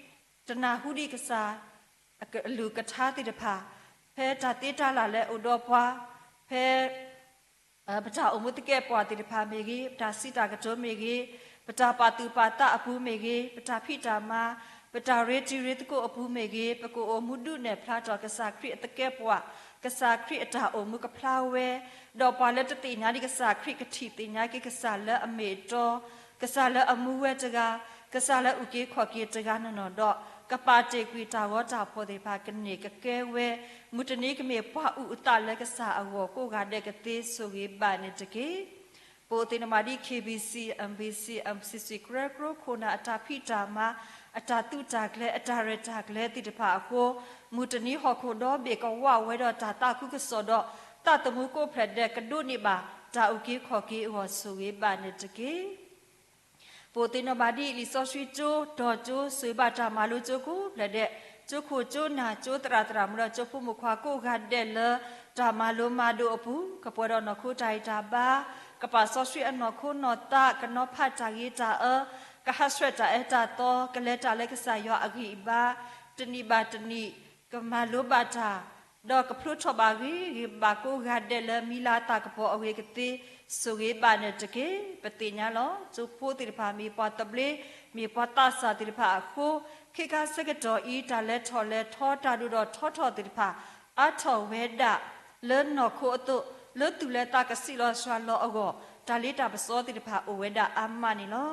တနၢ်ဟူဒံးကစၢ်အကလုၢ်ကထါသ့ၣ်တဖၣ်, ဖဲတၢ်သ့တၢ်လၢ်လၢအိၣ်ဒီးပှၤ, ဖဲ ပတၢ်အိၣ်မူသကဲးပဝးသ့ၣ်တဖၣ်မ့ၢ်ဂ့ၤ, ပတၢ်စံးတၢ်ကတိၤမ့ၢ်ဂ့ၤ, ပတၢ်ပာ်သူၣ်ပာ်သးအပူၤမ့ၢ်ဂ့ၤ, ပတၢ်ဖံးတၢ်မၤ, ပတၢ်ရ့တံၤရ့သကိးအပူၤမ့ၢ်ဂ့ၤ, ပကအိၣ်မူဒုးနဲၣ်ဖျါထီၣ်ကစၢ်ခရံာ်အသကဲးပဝး, ကစၢ်ခရံာ်အတၢ်အိၣ်မူကဖျါဝဲ, ဒီးပှၤလၢတသ့ၣ်ညါဒံးကစၢ်ခရံာ်ကထံၣ်သ့ၣ်ညါက့ၤကစၢ်လၢအမ့ၢ်အတီ, ကစၢ်လၢအမူဝဲတဂၤ, ကစၢ်လၢအအုၣ်က့ၤခီၣ်က့ၤတဂၤနီၢ်နီၢ်ဒီး ကပာ်တ့ၢ်ကွံာ်တၢ်ဂီၤတၢ်ဖှီၣ်သ့ၣ်တဖၣ် ကန့ၢ်ကကဲဝဲ, မုၢ်တနံၤကမ့ၢ်ပှၤအုၣ်အသးလၢကစၢ်အဂီၢ်ကိးဂၤဒဲးကသ့ဆိၣ်ဂ့ၤဘၣ်န့ၣ်တက့ၢ်. ပအိၣ်သ့ၣ်နီၣ်ဘၣ်ဒ် KBC, MBC, MCC ကရၢကရိခိၣ်နၢ်အတၢ်ဖံးတၢ်မၤ, အတၢ်သုးတၢ်ကျဲၤ, အတၢ်ရဲၣ်တၢ်ကျဲၤသ့ၣ်တဖၣ်အဃိ, မုၢ်တနံၤဟီၣ်ခိၣ်ဒီဘ့ၣ်ကဝးဝဲဒီးတၢ်သးခုကစီၣ်ဒီး သးသမူကိးဖျၢၣ်ဒဲးကဒိးန့ၢ်ဘၣ် တၢ်အုၣ်က့ၤခီၣ်က့ၤအဂီၢ်ဆိၣ်ဂ့ၤဘၣ်န့ၣ်တက့ၢ်. ပအိၣ်သ့ၣ်နီၣ်ဘၣ်ဒ်လံာ်စီဆှံကၠိ, တီၤကၠိ, ဆိၣ်ဂ့ၤဘၣ်တၢ်မၤလိကၠိကိးဖျၢၣ်ဒဲး, ကၠိခိၣ်ကၠိနၢ်, ကၠိသရၣ်သရၣ်မုၣ်ဒီး ကၠိဖိမုၣ်ခွါကိးဂၤဒဲးလၢ တၢ်မၤလိမၤဒိးအပူၤ, ကပှဲၤဒီးနီၢ်ခိတၢ်ဂံၢ်တၢ်ဘါ, ကပာ်စီဆှံအနီၢ်ခိနီၢ်သး, ကနီၤဖးတၢ်ဂ့ၤတၢ်အၢ, ကဟးဆှဲးတၢ်အၢတၢ်သီ, ကလဲၤတၢ်လၢကစၢ်ယွၤအဂံၢ်အဘါ, တနံၣ်ဘၣ်တနံၣ် ကမၤလိဘၣ်တၢ် ဒီးကဖျိထီၣ်ဘၣ်ဂ့ၤဂ့ၤဘၣ်ကိးဂၤဒဲးလၢ မံၤလၤသးကပီၤအဂ့ၤကသ့, ဆိၣ်ဂ့ၤဘၣ်န့ၣ်တက့ၢ်. ပသ့ၣ်ညါလီၤ. ကၠိဖိသ့ၣ်တဖၣ်မ့ၢ်ပှၤသဘျ့, မ့ၢ်ပှၤသးစၢ်သ့ၣ်တဖၣ်အဃိ, ခဲခါဆၢကတီၢ်အံၤ တၢ်လဲၤထီၣ်လဲၤထီ တၢ်ဒိၣ်ထီၣ်ထီထီၣ်သ့ၣ်တဖၣ် အါထီၣ်ဝဲဒၣ်လၢနီၢ်ခိအသိး, လၢသူၣ်လၢသးကဆံးလီၤစှၤလီၤအဂီၢ်, တၢ်လ့တၢ်ပစီသ့ၣ်တဖၣ်အိၣ်ဝဲဒၣ်အါမးန့ၣ်လီၤ.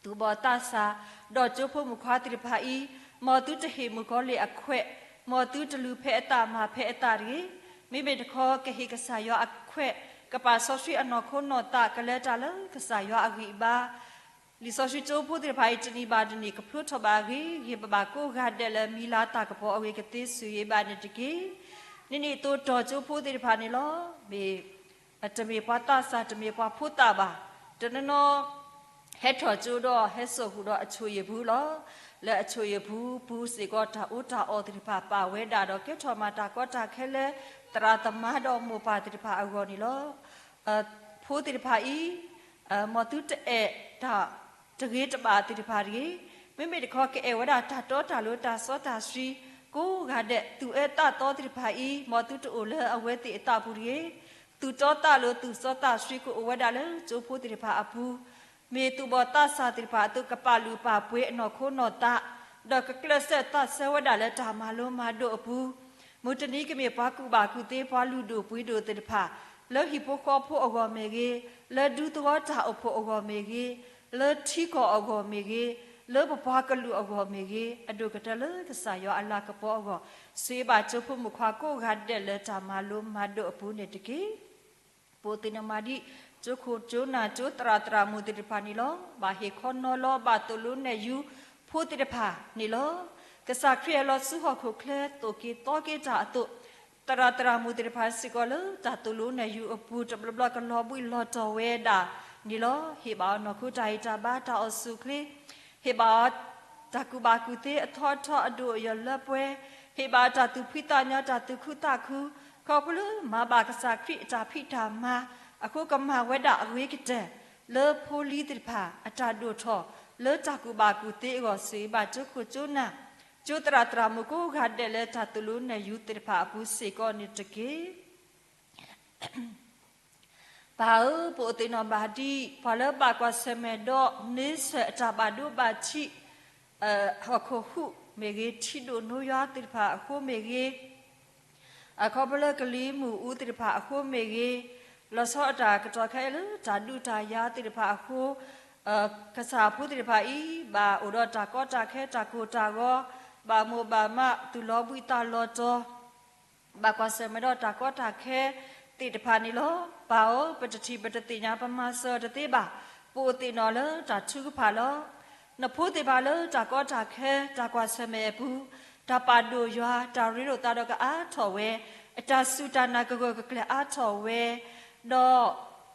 သူၣ်ဘီၣ်သးစၢ်, ဒီးကၠိဖိမုၣ်ခွါသ့ၣ်တဖၣ်အံၤ, မ်သုတဟ့ၣ်မုၣ်ကီၤလံၢ်အခွဲး, မ်သုတလူၤဖဲအသးမၤဖဲအသးတဂ့ၤ. မ့မ့ၢ်တခီ ကဟ့ၣ်ကစၢ်ယွၤအခွဲး, ကပာ်စီဆှံအနီၢ်ခိနီၢ်သး ကလဲၤတၢ်လၢကစၢ်ယွၤအဂံၢ်အဘါ လံာ်စီဆှံကၠိဖိသ့ၣ်တဖၣ်အံၤ တနံၣ်ဘၣ်တနံၣ် ကဖျိထီၣ်ဘၣ်ဂ့ၤဂ့ၤဘၣ်ဘၣ်ကိးဂၤဒဲးလၢ မံၤလၤသးကပီၤအဂ့ၤကသ့ ဆိၣ်ဂ့ၤဘၣ်န့ၣ်တက့ၢ်. ဒ်န့ၣ်အသိး တီၤကၠိဖိသ့ၣ်တဖၣ်န့ၣ်လီၤ. မ့ၢ် တမ့ၢ်ပှၤသးစၢ် တမ့ၢ်ပှၤဖိသၣ်ဘၣ်. တနီၤနီၤ ဟဲထီၣ်ကၠိဒီးဟဲစိာ်ဃုာ်ဒီးအဆိၣ်အံၣ်အပူၤလီၤ. လၢအဆိၣ်အံၣ်အပူၤပူၤစ့ၢ်ကီး တၢ်အီၣ်တၢ်အီသ့ၣ်တဖၣ်ပာ်ဝဲဒၣ်ဒီး ကဲထီၣ်မၤတၢ်ကီတၢ်ခဲလၢ သရၣ်သမါဒီးမိၢ်ပၢ်သ့ၣ်တဖၣ်အဂီၢ်န့ၣ်လီၤ. ဖိသ့ၣ်တဖၣ်အံၤ မ်သုတအဲၣ်တၢ်တဂ့ၤတဘၣ်သ့ၣ်တဖၣ်တဂ့ၤ. မ့မ့ၢ်တခီ ကအဲၣ်ဝဲဒၣ်တၢ်တီတၢ်လိၤ တၢ်စီတၢ်ဆှံကိးဂၤဒဲး. သူၣ်အၢသးသီသ့ၣ်တဖၣ်အံၤ မ်သုတအိၣ်လၢအဝဲသ့ၣ်အသးပူၤတဂ့ၤ. သူၣ်တီသးလိၤ သူၣ်စီသးဆှံကအိၣ်ဝဲဒၣ်လၢကၠိဖိသ့ၣ်တဖၣ်အပူၤ, မ့ၢ်သူၣ်ဘီၣ်သးစၢ်သ့ၣ်တဖၣ်အသိး ကပာ်လုၢ်ပာ်ပှ့ၤအနီၢ်ခိနီၢ်သး, ဒီးကကျဲးစၢးသးဆၢဝဲဒၣ်လၢတၢ်မၤလိမၤဒိးအပူၤ, မုၢ်တနံၤကမ့ၢ်ပှၤကူၣ်ဘၣ်ကူၣ်သ့ ပှၤလုၢ်ဒိၣ်ပှ့ၤဒိၣ်သ့ၣ်တဖၣ်, လၢဟံၣ်ဖိဃီဖိအဂီၢ်မ့ၢ်ဂ့ၤ, လၢဒူသဝီတၢ်အိၣ်ဖှိၣ်အဂီၢ်မ့ၢ်ဂ့ၤ, လၢထံကီၢ်အဂီၢ်မ့ၢ်ဂ့ၤ, လၢပပှၤကလုာ်အဂီၢ်မ့ၢ်ဂ့ၤ, အဒိၣ်ကတၢၢ်လၢကစၢ်ယွၤအလၤကပီၤအဂီၢ်, ဆိၣ်ဂ့ၤဘၣ်ကၠိဖိမုၣ်ခွါကိးဂၤဒဲးလၢတၢ်မၤလိမၤဒိးအပူၤန့ၣ်တက့ၢ်. ပအိၣ်သ့ၣ်နီၣ်မၤဒ် ကၠိခိၣ်ကၠိနၢ် ကၠိသရၣ်သရၣ်မုၣ်သ့ၣ်တဖၣ်န့ၣ်လီၤ. ဘၣ်ဟ့ၣ်ခီနီၤလီၤ ဘၣ်သိၣ်လိနဲၣ်ယူၤဖိသ့ၣ်တဖၣ်န့ၣ်လီၤ. ကစၢ်ခရံာ်ဟဲလီၤဆူဟီၣ်ခိၣ်ချၢ သိၣ်က့ၤသီက့ၤတၢ်အသိး, သရၣ်သရၣ်မုၣ်သ့ၣ်တဖၣ်စ့ၢ်ကီးလၢတၢ်သိၣ်လိနဲၣ်ယူၤအပူၤ တဘျီဘျီကလီၤဘှံးလီၤတီၤဝဲဒၣ်န့ၣ်လီၤ. ဟ့ၣ်ဘၣ်အီၤနီၢ်ခိတၢ်ဂံၢ်တၢ်ဘါ တၢ်အီၣ်ဆူၣ်ချ့, ဟ့ၣ်ဘၣ်အီၤ တၢ်ကူၣ်ဘၣ်ကူၣ်သ့အထီထီ အဒိၣ်အယိာ်လၢပှဲၤ, ဟ့ၣ်ဘၣ်တၢ်သူၣ်ဖှံသးညီ တၢ်သူၣ်ခုသးခု, ခီဖျိလၢမၤဘၣ်ကစၢ်ခရံာ်အတၢ်ဖံးတၢ်မၤအဃိ ကမၤဝဲဒၣ်အဂ့ၤကတၢၢ် လၢဖိလံၤသ့ၣ်တဖၣ်အတၢ်ဒိၣ်ထီၣ် လၢတၢ်ကူၣ်ဘၣ်ကူၣ်သ့အဂီၢ် ဆိၣ်ဂ့ၤဘၣ်ကၠိခိၣ်ကၠိနၢ် ကၠိသရၣ်သရၣ်မုၣ်ကိးဂၤဒဲးလၢတၢ်သိၣ်လိနဲၣ်ယူၤသ့ၣ်တဖၣ်အပူၤစ့ၢ်ကီးန့ၣ်တက့ၢ်. ပၢ်ဧၢ, ပအိၣ်သ့ၣ်နီၣ်ဘၣ်ဒ် ပှၤလၢဘၣ်ကွၢ်ဆၢၣ်မဲာ်ဒီးန့ဆၢၣ်အတၢ်ဘၣ်ဒိဘၣ်ထံး ဟီၣ်ခိၣ်ဟူးမ့ၢ်ဂ့ၤ, ထံဒိၣ်နိယွၤသ့ၣ်တဖၣ်အဃိမ့ၢ်ဂ့ၤ, အခီဖျိလၢကလံၤမုၢ်အူသ့ၣ်တဖၣ်အဃိမ့ၢ်ဂ့ၤ, လီၤဆီအတၢ်ကတီၢ်ခဲအံၤလၢတၢ်ဒုးတၢ်ယၤသ့ၣ်တဖၣ်အဃိ, ကစၢ်ဖိသ့ၣ်တဖၣ်အံၤ ဘၣ်အိၣ်ဒီးတၢ်ကီတၢ်ခဲ တၢ်ကိၢ်တၢ်ဂီၤ, ဘၣ်မိၢ်ဘၣ်မး သူၣ်လီၤဘှံးသးလီၤတီၤ ဘၣ်ကွၢ်ဆၢၣ်မဲာ်ဒီးတၢ်ကီတၢ်ခဲသ့ၣ်တဖၣ်န့ၣ်လီၤ. ပၢ်ဧၢ, ပတထံၣ်ပတသ့ၣ်ညါ ပမၤစၢၤတသ့ဘၣ်. ပအိၣ်သ့ၣ်နီၣ်လၢတၢ်ထုကဖၣ်လီၤ. နဖိသ့ၣ်တဖၣ်လၢတၢ်ကီတၢ်ခဲ တၢ်ကွၢ်ဆၢၣ်မဲာ်အပူၤ, တၢ်ပာ်ဒိၣ်ယွၤ တၢ်ရ့လိာ်သးဒီးကအါထီၣ်ဝဲ, အတၢ်စူၢ်တၢ်နာ်ကဂၢၢ်ကကျၢၤအါထီၣ်ဝဲ, ဒီး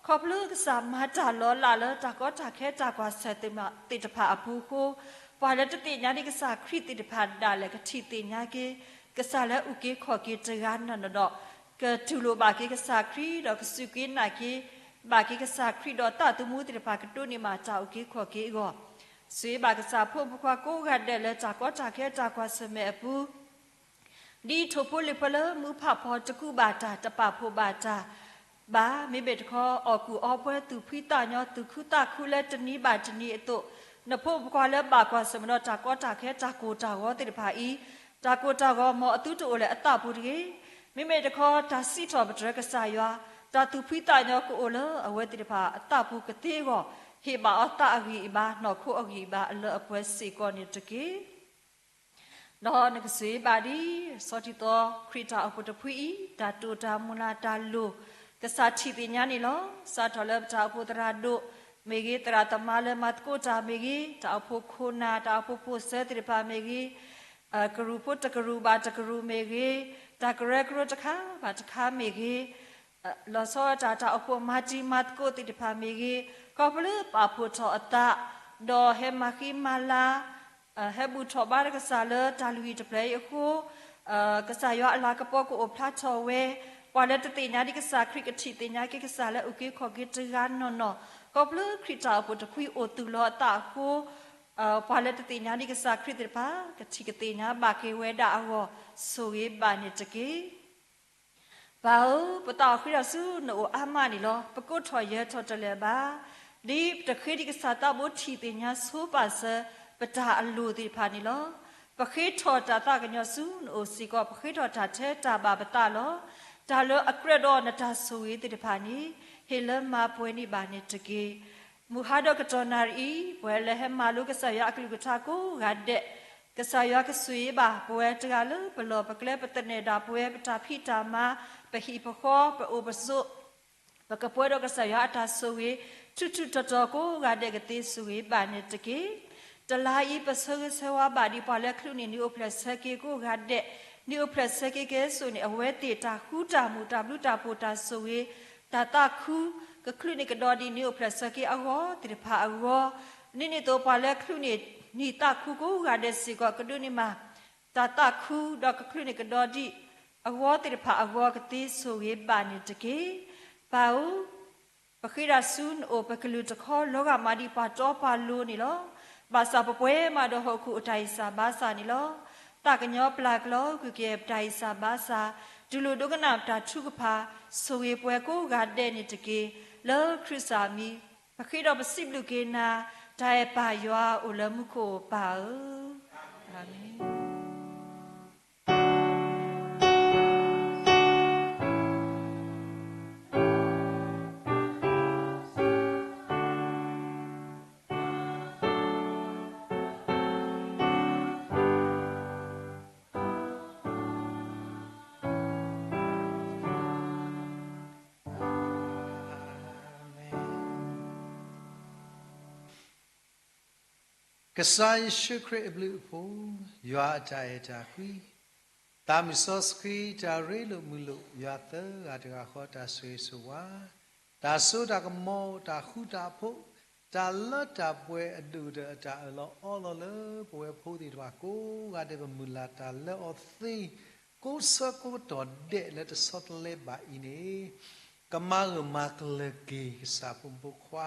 ခီဖျိကစၢ်မၤတၢ်လီၤလးလၢတၢ်ကီတၢ်ခဲ တၢ်ကွၢ်ဆၢၣ်မဲာ်သ့ၣ်တဖၣ်အပူၤအဃိ, ပှၤလၢတသ့ၣ်ညါဒံးကစၢ်ခရံာ်သ့ၣ်တဖၣ်ဒၣ်လဲာ် ကထံၣ်သ့ၣ်ညါက့ၤ ကစၢ်လၢအုၣ်က့ၤခီၣ်က့ၤတဂၤနီၢ်နီၢ်ဒီး ကတူၢ်လိာ်ဘၣ်က့ၤကစၢ်ခရံာ် ဒီးကစူၢ်က့ၤနာ်က့ၤ ဘၣ်က့ၤကစၢ်ခရံာ်ဒီးသးသမူသ့ၣ်တဖၣ်ကဒိးန့ၢ်ဘၣ်တၢ်အုၣ်က့ၤခီၣ်က့ၤအဂီၢ်, ဆိၣ်ဂ့ၤဘၣ်ကစၢ်ဖိမုၣ်ဖိခွါကိးဂၤဒဲးလၢတၢ်ကီတၢ်ခဲတၢ်ကွၢ်ဆၢၣ်မဲာ်အပူၤ ဒ်ထိၣ်ဖိလံၣ်ဖိလၢမူးဖးဖီတကူးဘၣ်တၢ် တပာ်ဖှိၣ်ဘၣ်တၢ်ဘၣ်, မ့မ့ၢ်တခီ အီၣ်ကူၣ်အီပှဲၤသူၣ်ဖှံသးညီ သူၣ်ခုသးခုလၢတနံၤဘၣ်တနံၤအသိး, နဖိမုၣ်ဖိခွါလၢဘၣ်ကွၢ်ဆၢၣ်မဲာ်ဒီးတၢ်ကီတၢ်ခဲတၢ်ကိၢ်တၢ်ဂီၤသ့ၣ်တဖၣ်အံၤ, တၢ်ကိၢ်တၢ်ဂီၤမ်အသုတအိၣ်လၢအသးပူၤတဂ့ၤ. မ့မ့ၢ်တခီ တၢ်စံးထီၣ်ပတြၢၤကစၢ်ယွၤ, တၢ်သူၣ်ဖှံသးညီကအိၣ်လၢအဝဲသ့ၣ်တဖၣ်အသးပူၤကသ့အဂီၢ်, ဟ့ၣ်ဘၣ်အီၤသးအဂံၢ်အဘါ နီၢ်ခိအဂံၢ်အဘါအလၢအပှဲၤစ့ၢ်ကီးန့ၣ်တက့ၢ်. ဒီးနကဆိၣ်ဂ့ၤဘၣ်ဒ် ဆီထံသီခရံာ်တၢ်အိၣ်ဖှိၣ်တဖုအံၤ တၢ်တိာ်တၢ်မုၢ်လၢ်တၢ်လိၣ် ကစၢ်ထံၣ်သ့ၣ်ညါန့ၣ်လီၤ. စးထီၣ်လၢပတၢ်အိၣ်ဖှိၣ်သရၣ်ဒိၣ်မ့ၢ်ဂ့ၤ, သရၣ်သမါလၢမၤသကိးတၢ်မ့ၢ်ဂ့ၤ, တၢ်အိၣ်ဖှိၣ်ခိၣ်နၢ်, တၢ်အိၣ်ဖှိၣ်ဖိၣ်စၢၤသ့ၣ်တဖၣ်မ့ၢ်ဂ့ၤ, ကရူၢ်ဖိတကရူၢ်ဘၣ်တကရူၢ်မ့ၢ်ဂ့ၤ, တၢ်ကရၢကရိတခါဘၣ်တခါမ့ၢ်ဂ့ၤ, လီၤဆီဒၣ်တၢ် တၢ်အိၣ်ဖှိၣ်မၤတံၤမၤသကိးသ့ၣ်တဖၣ်မ့ၢ်ဂ့ၤ, ခီဖျိလၢပာ်ဖှိၣ်ထီၣ်အသး, ဒီးဟဲမၤဃံမၤလၤ, ဟဲဘူၣ်ထီၣ်ဘါဒီးကစၢ်လၢတၢ်လုၢ်ဟံၣ်တဖျၢၣ်အံၤအဃိ, ကစၢ်ယွၤအလၤကပီၤကအိၣ်ဖျါထီၣ်ဝဲ, ပှၤလၢတသ့ၣ်ညါဒံးကစၢ်ခရံာ် ကထံၣ်သ့ၣ်ညါက့ၤကစၢ်လၢအုၣ်က့ၤခီၣ်က့ၤတဂၤနီၢ်နီၢ်, ခီဖျိခရံာ်တၢ်အိၣ်ဖှိၣ်တဖုအံၤအိၣ်သူၣ်လီၤအသးအဃိ, ပှၤလၢတသ့ၣ်ညါဒံးကစၢ်ခရံာ်သ့ၣ်တဖၣ် ကထံၣ်ကသ့ၣ်ညါဘၣ်က့ၤဝဲဒၣ်အဂီၢ်, ဆိၣ်ဂ့ၤဘၣ်န့ၣ်တက့ၢ်. ပၢ်ဧၢ, ပသးအိၣ်ဃံဒီးဆူနအိၣ်အါမးန့ၣ်လီၤ. ပကိးထီၣ်ယၢၤထီၣ်တလၢာ်ဘၣ်, ဒ်ပတဃ့ဒံးကစၢ်သးဘိ ထံၣ်သ့ၣ်ညါဆိပာ်စၢၤ ပတၢ်အလိၣ်သ့ၣ်တဖၣ်န့ၣ်လီၤ. ပဃ့ထီၣ်တၢ်သးကညီၤဆူနအိၣ်စ့ၢ်ကီး, ပဃ့ထီၣ်တၢ်ထဲတၢ်ဘၣ်ပသးလီၤ. တၢ်လၢအကြၢးဒီးနတၢ်ဆိၣ်ဂ့ၤသ့ၣ်တဖၣ်န့ၣ်, ဟ့ၣ်လၢမၤပှဲၤန့ၢ်ဘၣ်န့ၣ်တက့ၢ်. မုၢ်ဟါဒီးကတီၢ်နၣ်ရံၣ်အံၤ, ပဝဲလၢဟဲမၤလိကစၢ်ယွၤအကလုၢ်ကထါကိးဂၤဒဲး, ကစၢ်ယွၤကဆိၣ်ဂ့ၤဘၣ်ပဝဲတဂၤလၢပလီၢ်ပကျဲ, ပသနၢၣ်ဒၣ်ပဝဲ, ပတၢ်ဖံးတၢ်မၤ, ပဟံၣ်ပဃီ, ပအိၣ်ပဆိး, ပကပှဲၤဒီးကစၢ်ယွၤအတၢ်ဆိၣ်ဂ့ၤ, ထူးထူးတီၤတီၤကိးဂၤဒဲးကသ့, ဆိၣ်ဂ့ၤဘၣ်န့ၣ်တက့ၢ်. တလါအံၤ ပဆၢဂ့ၤဆၢဝါဘၣ်ဒံးပှၤလၢအချုးန့ၢ်နံၣ်အိၣ်ဖျဲၣ်ဆၢက့ၤကိးဂၤဒဲး, နံၣ်အိၣ်ဖျဲၣ်ဆၢက့ၤကဲစိာ်န့ၣ် အဝဲသ့ၣ်တၢ်ဃူတၢ်မုာ်, တၢ်ဘျုးတၢ်ဖှိၣ်, တၢ်ဆိၣ်ဂ့ၤ, တၢ်သးခု, ကချုးန့ၢ်ကဒီးဒံးနံၣ်အိၣ်ဖျဲၣ်ဆၢက့ၤအဂီၢ်သ့ၣ်တဖၣ်အဂီၢ်, ဒ်န့ၣ်အသိးပှၤလၢအချုးန့ၢ်နံၣ်သးခုကိးဂၤဒဲးစ့ၢ်ကီး ကဒိးန့ၢ်မး တၢ်သးခုဒီးကချုးန့ၢ်ကဒီးဒံး အဂီၢ်သ့ၣ်တဖၣ်အဂီၢ်ကသ့, ဆိၣ်ဂ့ၤဘၣ်န့ၣ်တက့ၢ်. ပၢ်ဧၢ, ပဃ့ဒၣ်ဆူနအိၣ်, ပကလုၢ်တခီလီၤဂာ်မးဒံးပှၤတီပှၤလိၤန့ၣ်လီၤ. ဘၣ်ဆၣ်ပပှဲၤမးဒီးဟီၣ်ခိၣ်အတၢ်ဂံၢ်စၢ်ဘါစၢ်န့ၣ်လီၤ. သးကညီၤပျၢ်ကျီ ကွၢ်က့ၤပတၢ်ဂံၢ်စၢ်ဘါစၢ်, တူၢ်လိာ်ဒိကနၣ်ပတၢ်ထုကဖၣ်, ဆိၣ်ဂ့ၤပှၤကိးဂၤဒဲးန့ၣ်တက့ၢ်. လၢခရံာ်စၢ်အမံၤ ပဃ့ဒီးပစံးဘျုးက့ၤနၤ, တၢ်အဲၣ်ပၢ်ယွၤအိၣ်လၢမူခိၣ်ပၢ်ဧၢ, အၤမ့ၣ်. ကစၢ်ယ့ၣ်ၡူးခရံာ်အဘျုးအဖှိၣ်, ယွၤအတၢ်အဲၣ်တၢ်ကွံ, သးမုၢ်စီဆှံတၢ်ရ့လိာ်မုာ်လိာ်, ယွၤသၢဂၤတဂၤဃီတၢ်ဆိၣ်ဂ့ၤဆိၣ်ဝါ, တၢ်စိတၢ်ကမီၤ, တၢ်ဃူတၢ်ဖိး, တၢ်လၢတၢ်ပှဲၤအဒိၣ်ဒီးအတၢ်အၢၣ်လီၤအီလီၤလၢပဝဲဖိသ့ၣ်တဖၣ်ကိးဂၤဒဲး ပမုၢ်လၢ်တၢ်လၢအီၤသ့, ကိးဆၢကိးကတီၢ်ဒဲးလၢတဆီတလဲဘၣ်အံၤန့ၣ်, ကမၤဂၢၢ်မၤကျၢၤက့ၤကစၢ်ဖိမုၣ်ဖိခွါ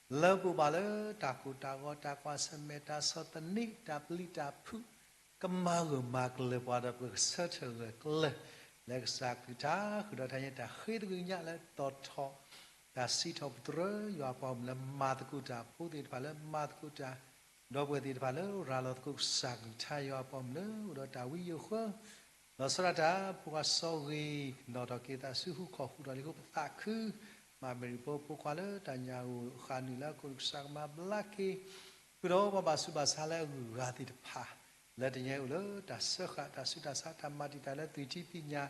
လၢပအိၣ်ဘၣ်လၢတၢ်ကိၢ်တၢ်ဂီၤ, တၢ်ကွၢ်ဆၢၣ်မဲာ်, တၢ်ဆီၣ်သနံး, တၢ်ပျံၤတၢ်ဖုး, ကမၤဂၢၢ်မၤကျၢၤပှၤဒီးပကဆၢထၢၣ်ဂၢၢ်ကျၢၤ လၢကစၢ်ကလုၢ်ကထါဃုာ်ဒီးတၢ်ညါ, တၢ်ဃ့သကွံာ်ညါလၢသီၣ်ထီၣ်, တၢ်စံးထီၣ်ပတြၢၤယွၤအပှၤဂီၢ်မုၢ်လၢမၤသကိးတၢ်, ဖိသ့ၣ်တဖၣ်လၢမၤသကိးတၢ်, ဒီပုၢ်ဝဲၢ်သ့ၣ်တဖၣ်လၢရၤလီၤသကိးကစၢ်ကလုၢ်ကထါယွၤအပှၤဂီၢ်မုၢ်လၢအိၣ်ဒီးတၢ်ဝံယိၤဃၢ လီၤဆီဒၣ်တၢ်, ဖိခွါစီၤဂ့ၤ, နီၣ်ထီၣ်က့ၤသးဆူဟူးခီၣ်ဟူးထီၣ်လံအဃိ ပသးခု, မၤမ့ၢ်ရံဖိဖိခွါလၢတၢ်ညၣ်ဂိၢ်ဃၣ်နုာ်လၢအခိၣ်နူာ် ကစၢ်ကမၤဘျါက့ၤ, ဃုာ်ဒီးပှၤဘၣ်ဆူးဘၣ်ဆါလၢအဂုၤအဂၤသ့ၣ်တဖၣ်, လၢတနံၤအံၤအိၣ်လၢတၢ်စၢဃာ်တၢ်ဆူးတၢ်ဆါ တၢ်မၤတံာ်တာ်လၢသွံၣ်ထံပညၣ်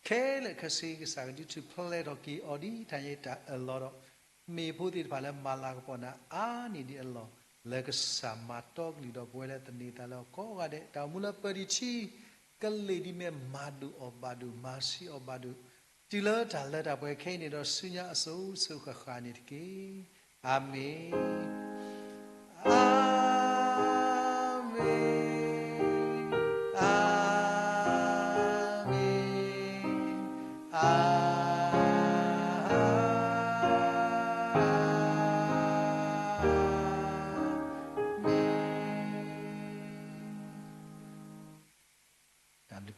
ခဲလၢာ်ခဲဆ့ ကစၢ်ကဒုးထုးဖျဲးထီၣ်က့ၤအီၤဒ်တၢ်ညါတၢ်အၢၣ်လီၤဒီး မ့ၢ်ဖိသ့ၣ်တဖၣ်လၢမၤလၤကပီၤနၤအါန့ၢ်ဒံးအလီၢ်, လၢကစၢ်မၤတီကလုၢ်ဒီးပဝဲလၢသန့ၤသးလၢအီၤကိးဂၤဒဲး, တၢ်အိၣ်မူလၢပၢၤဒံးထံ ကလ့ၣ်ဒ်မ့ၢ်မၤဒိၣ်အီၤဘၣ်ဒိၣ် မၤဆှံအီၤဘၣ်ဒိၣ်, တုၤလၢတၢ်လၢတၢ်ပှဲၤခဲအံၤန့ၣ်ဒီး ဆူညါအစိၤစိၤဃၣ်ဃၣ်န့ၣ်တက့ၢ်. အၤမ့ၣ်, အၤမ့ၣ်, အၤမ့ၣ်, အၤ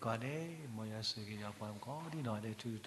ကိးဂၤဒဲး, မ်ယွၤဆိၣ်ဂ့ၤယွၤပှၤကိးဒံနီၢ်ဂၤဒဲး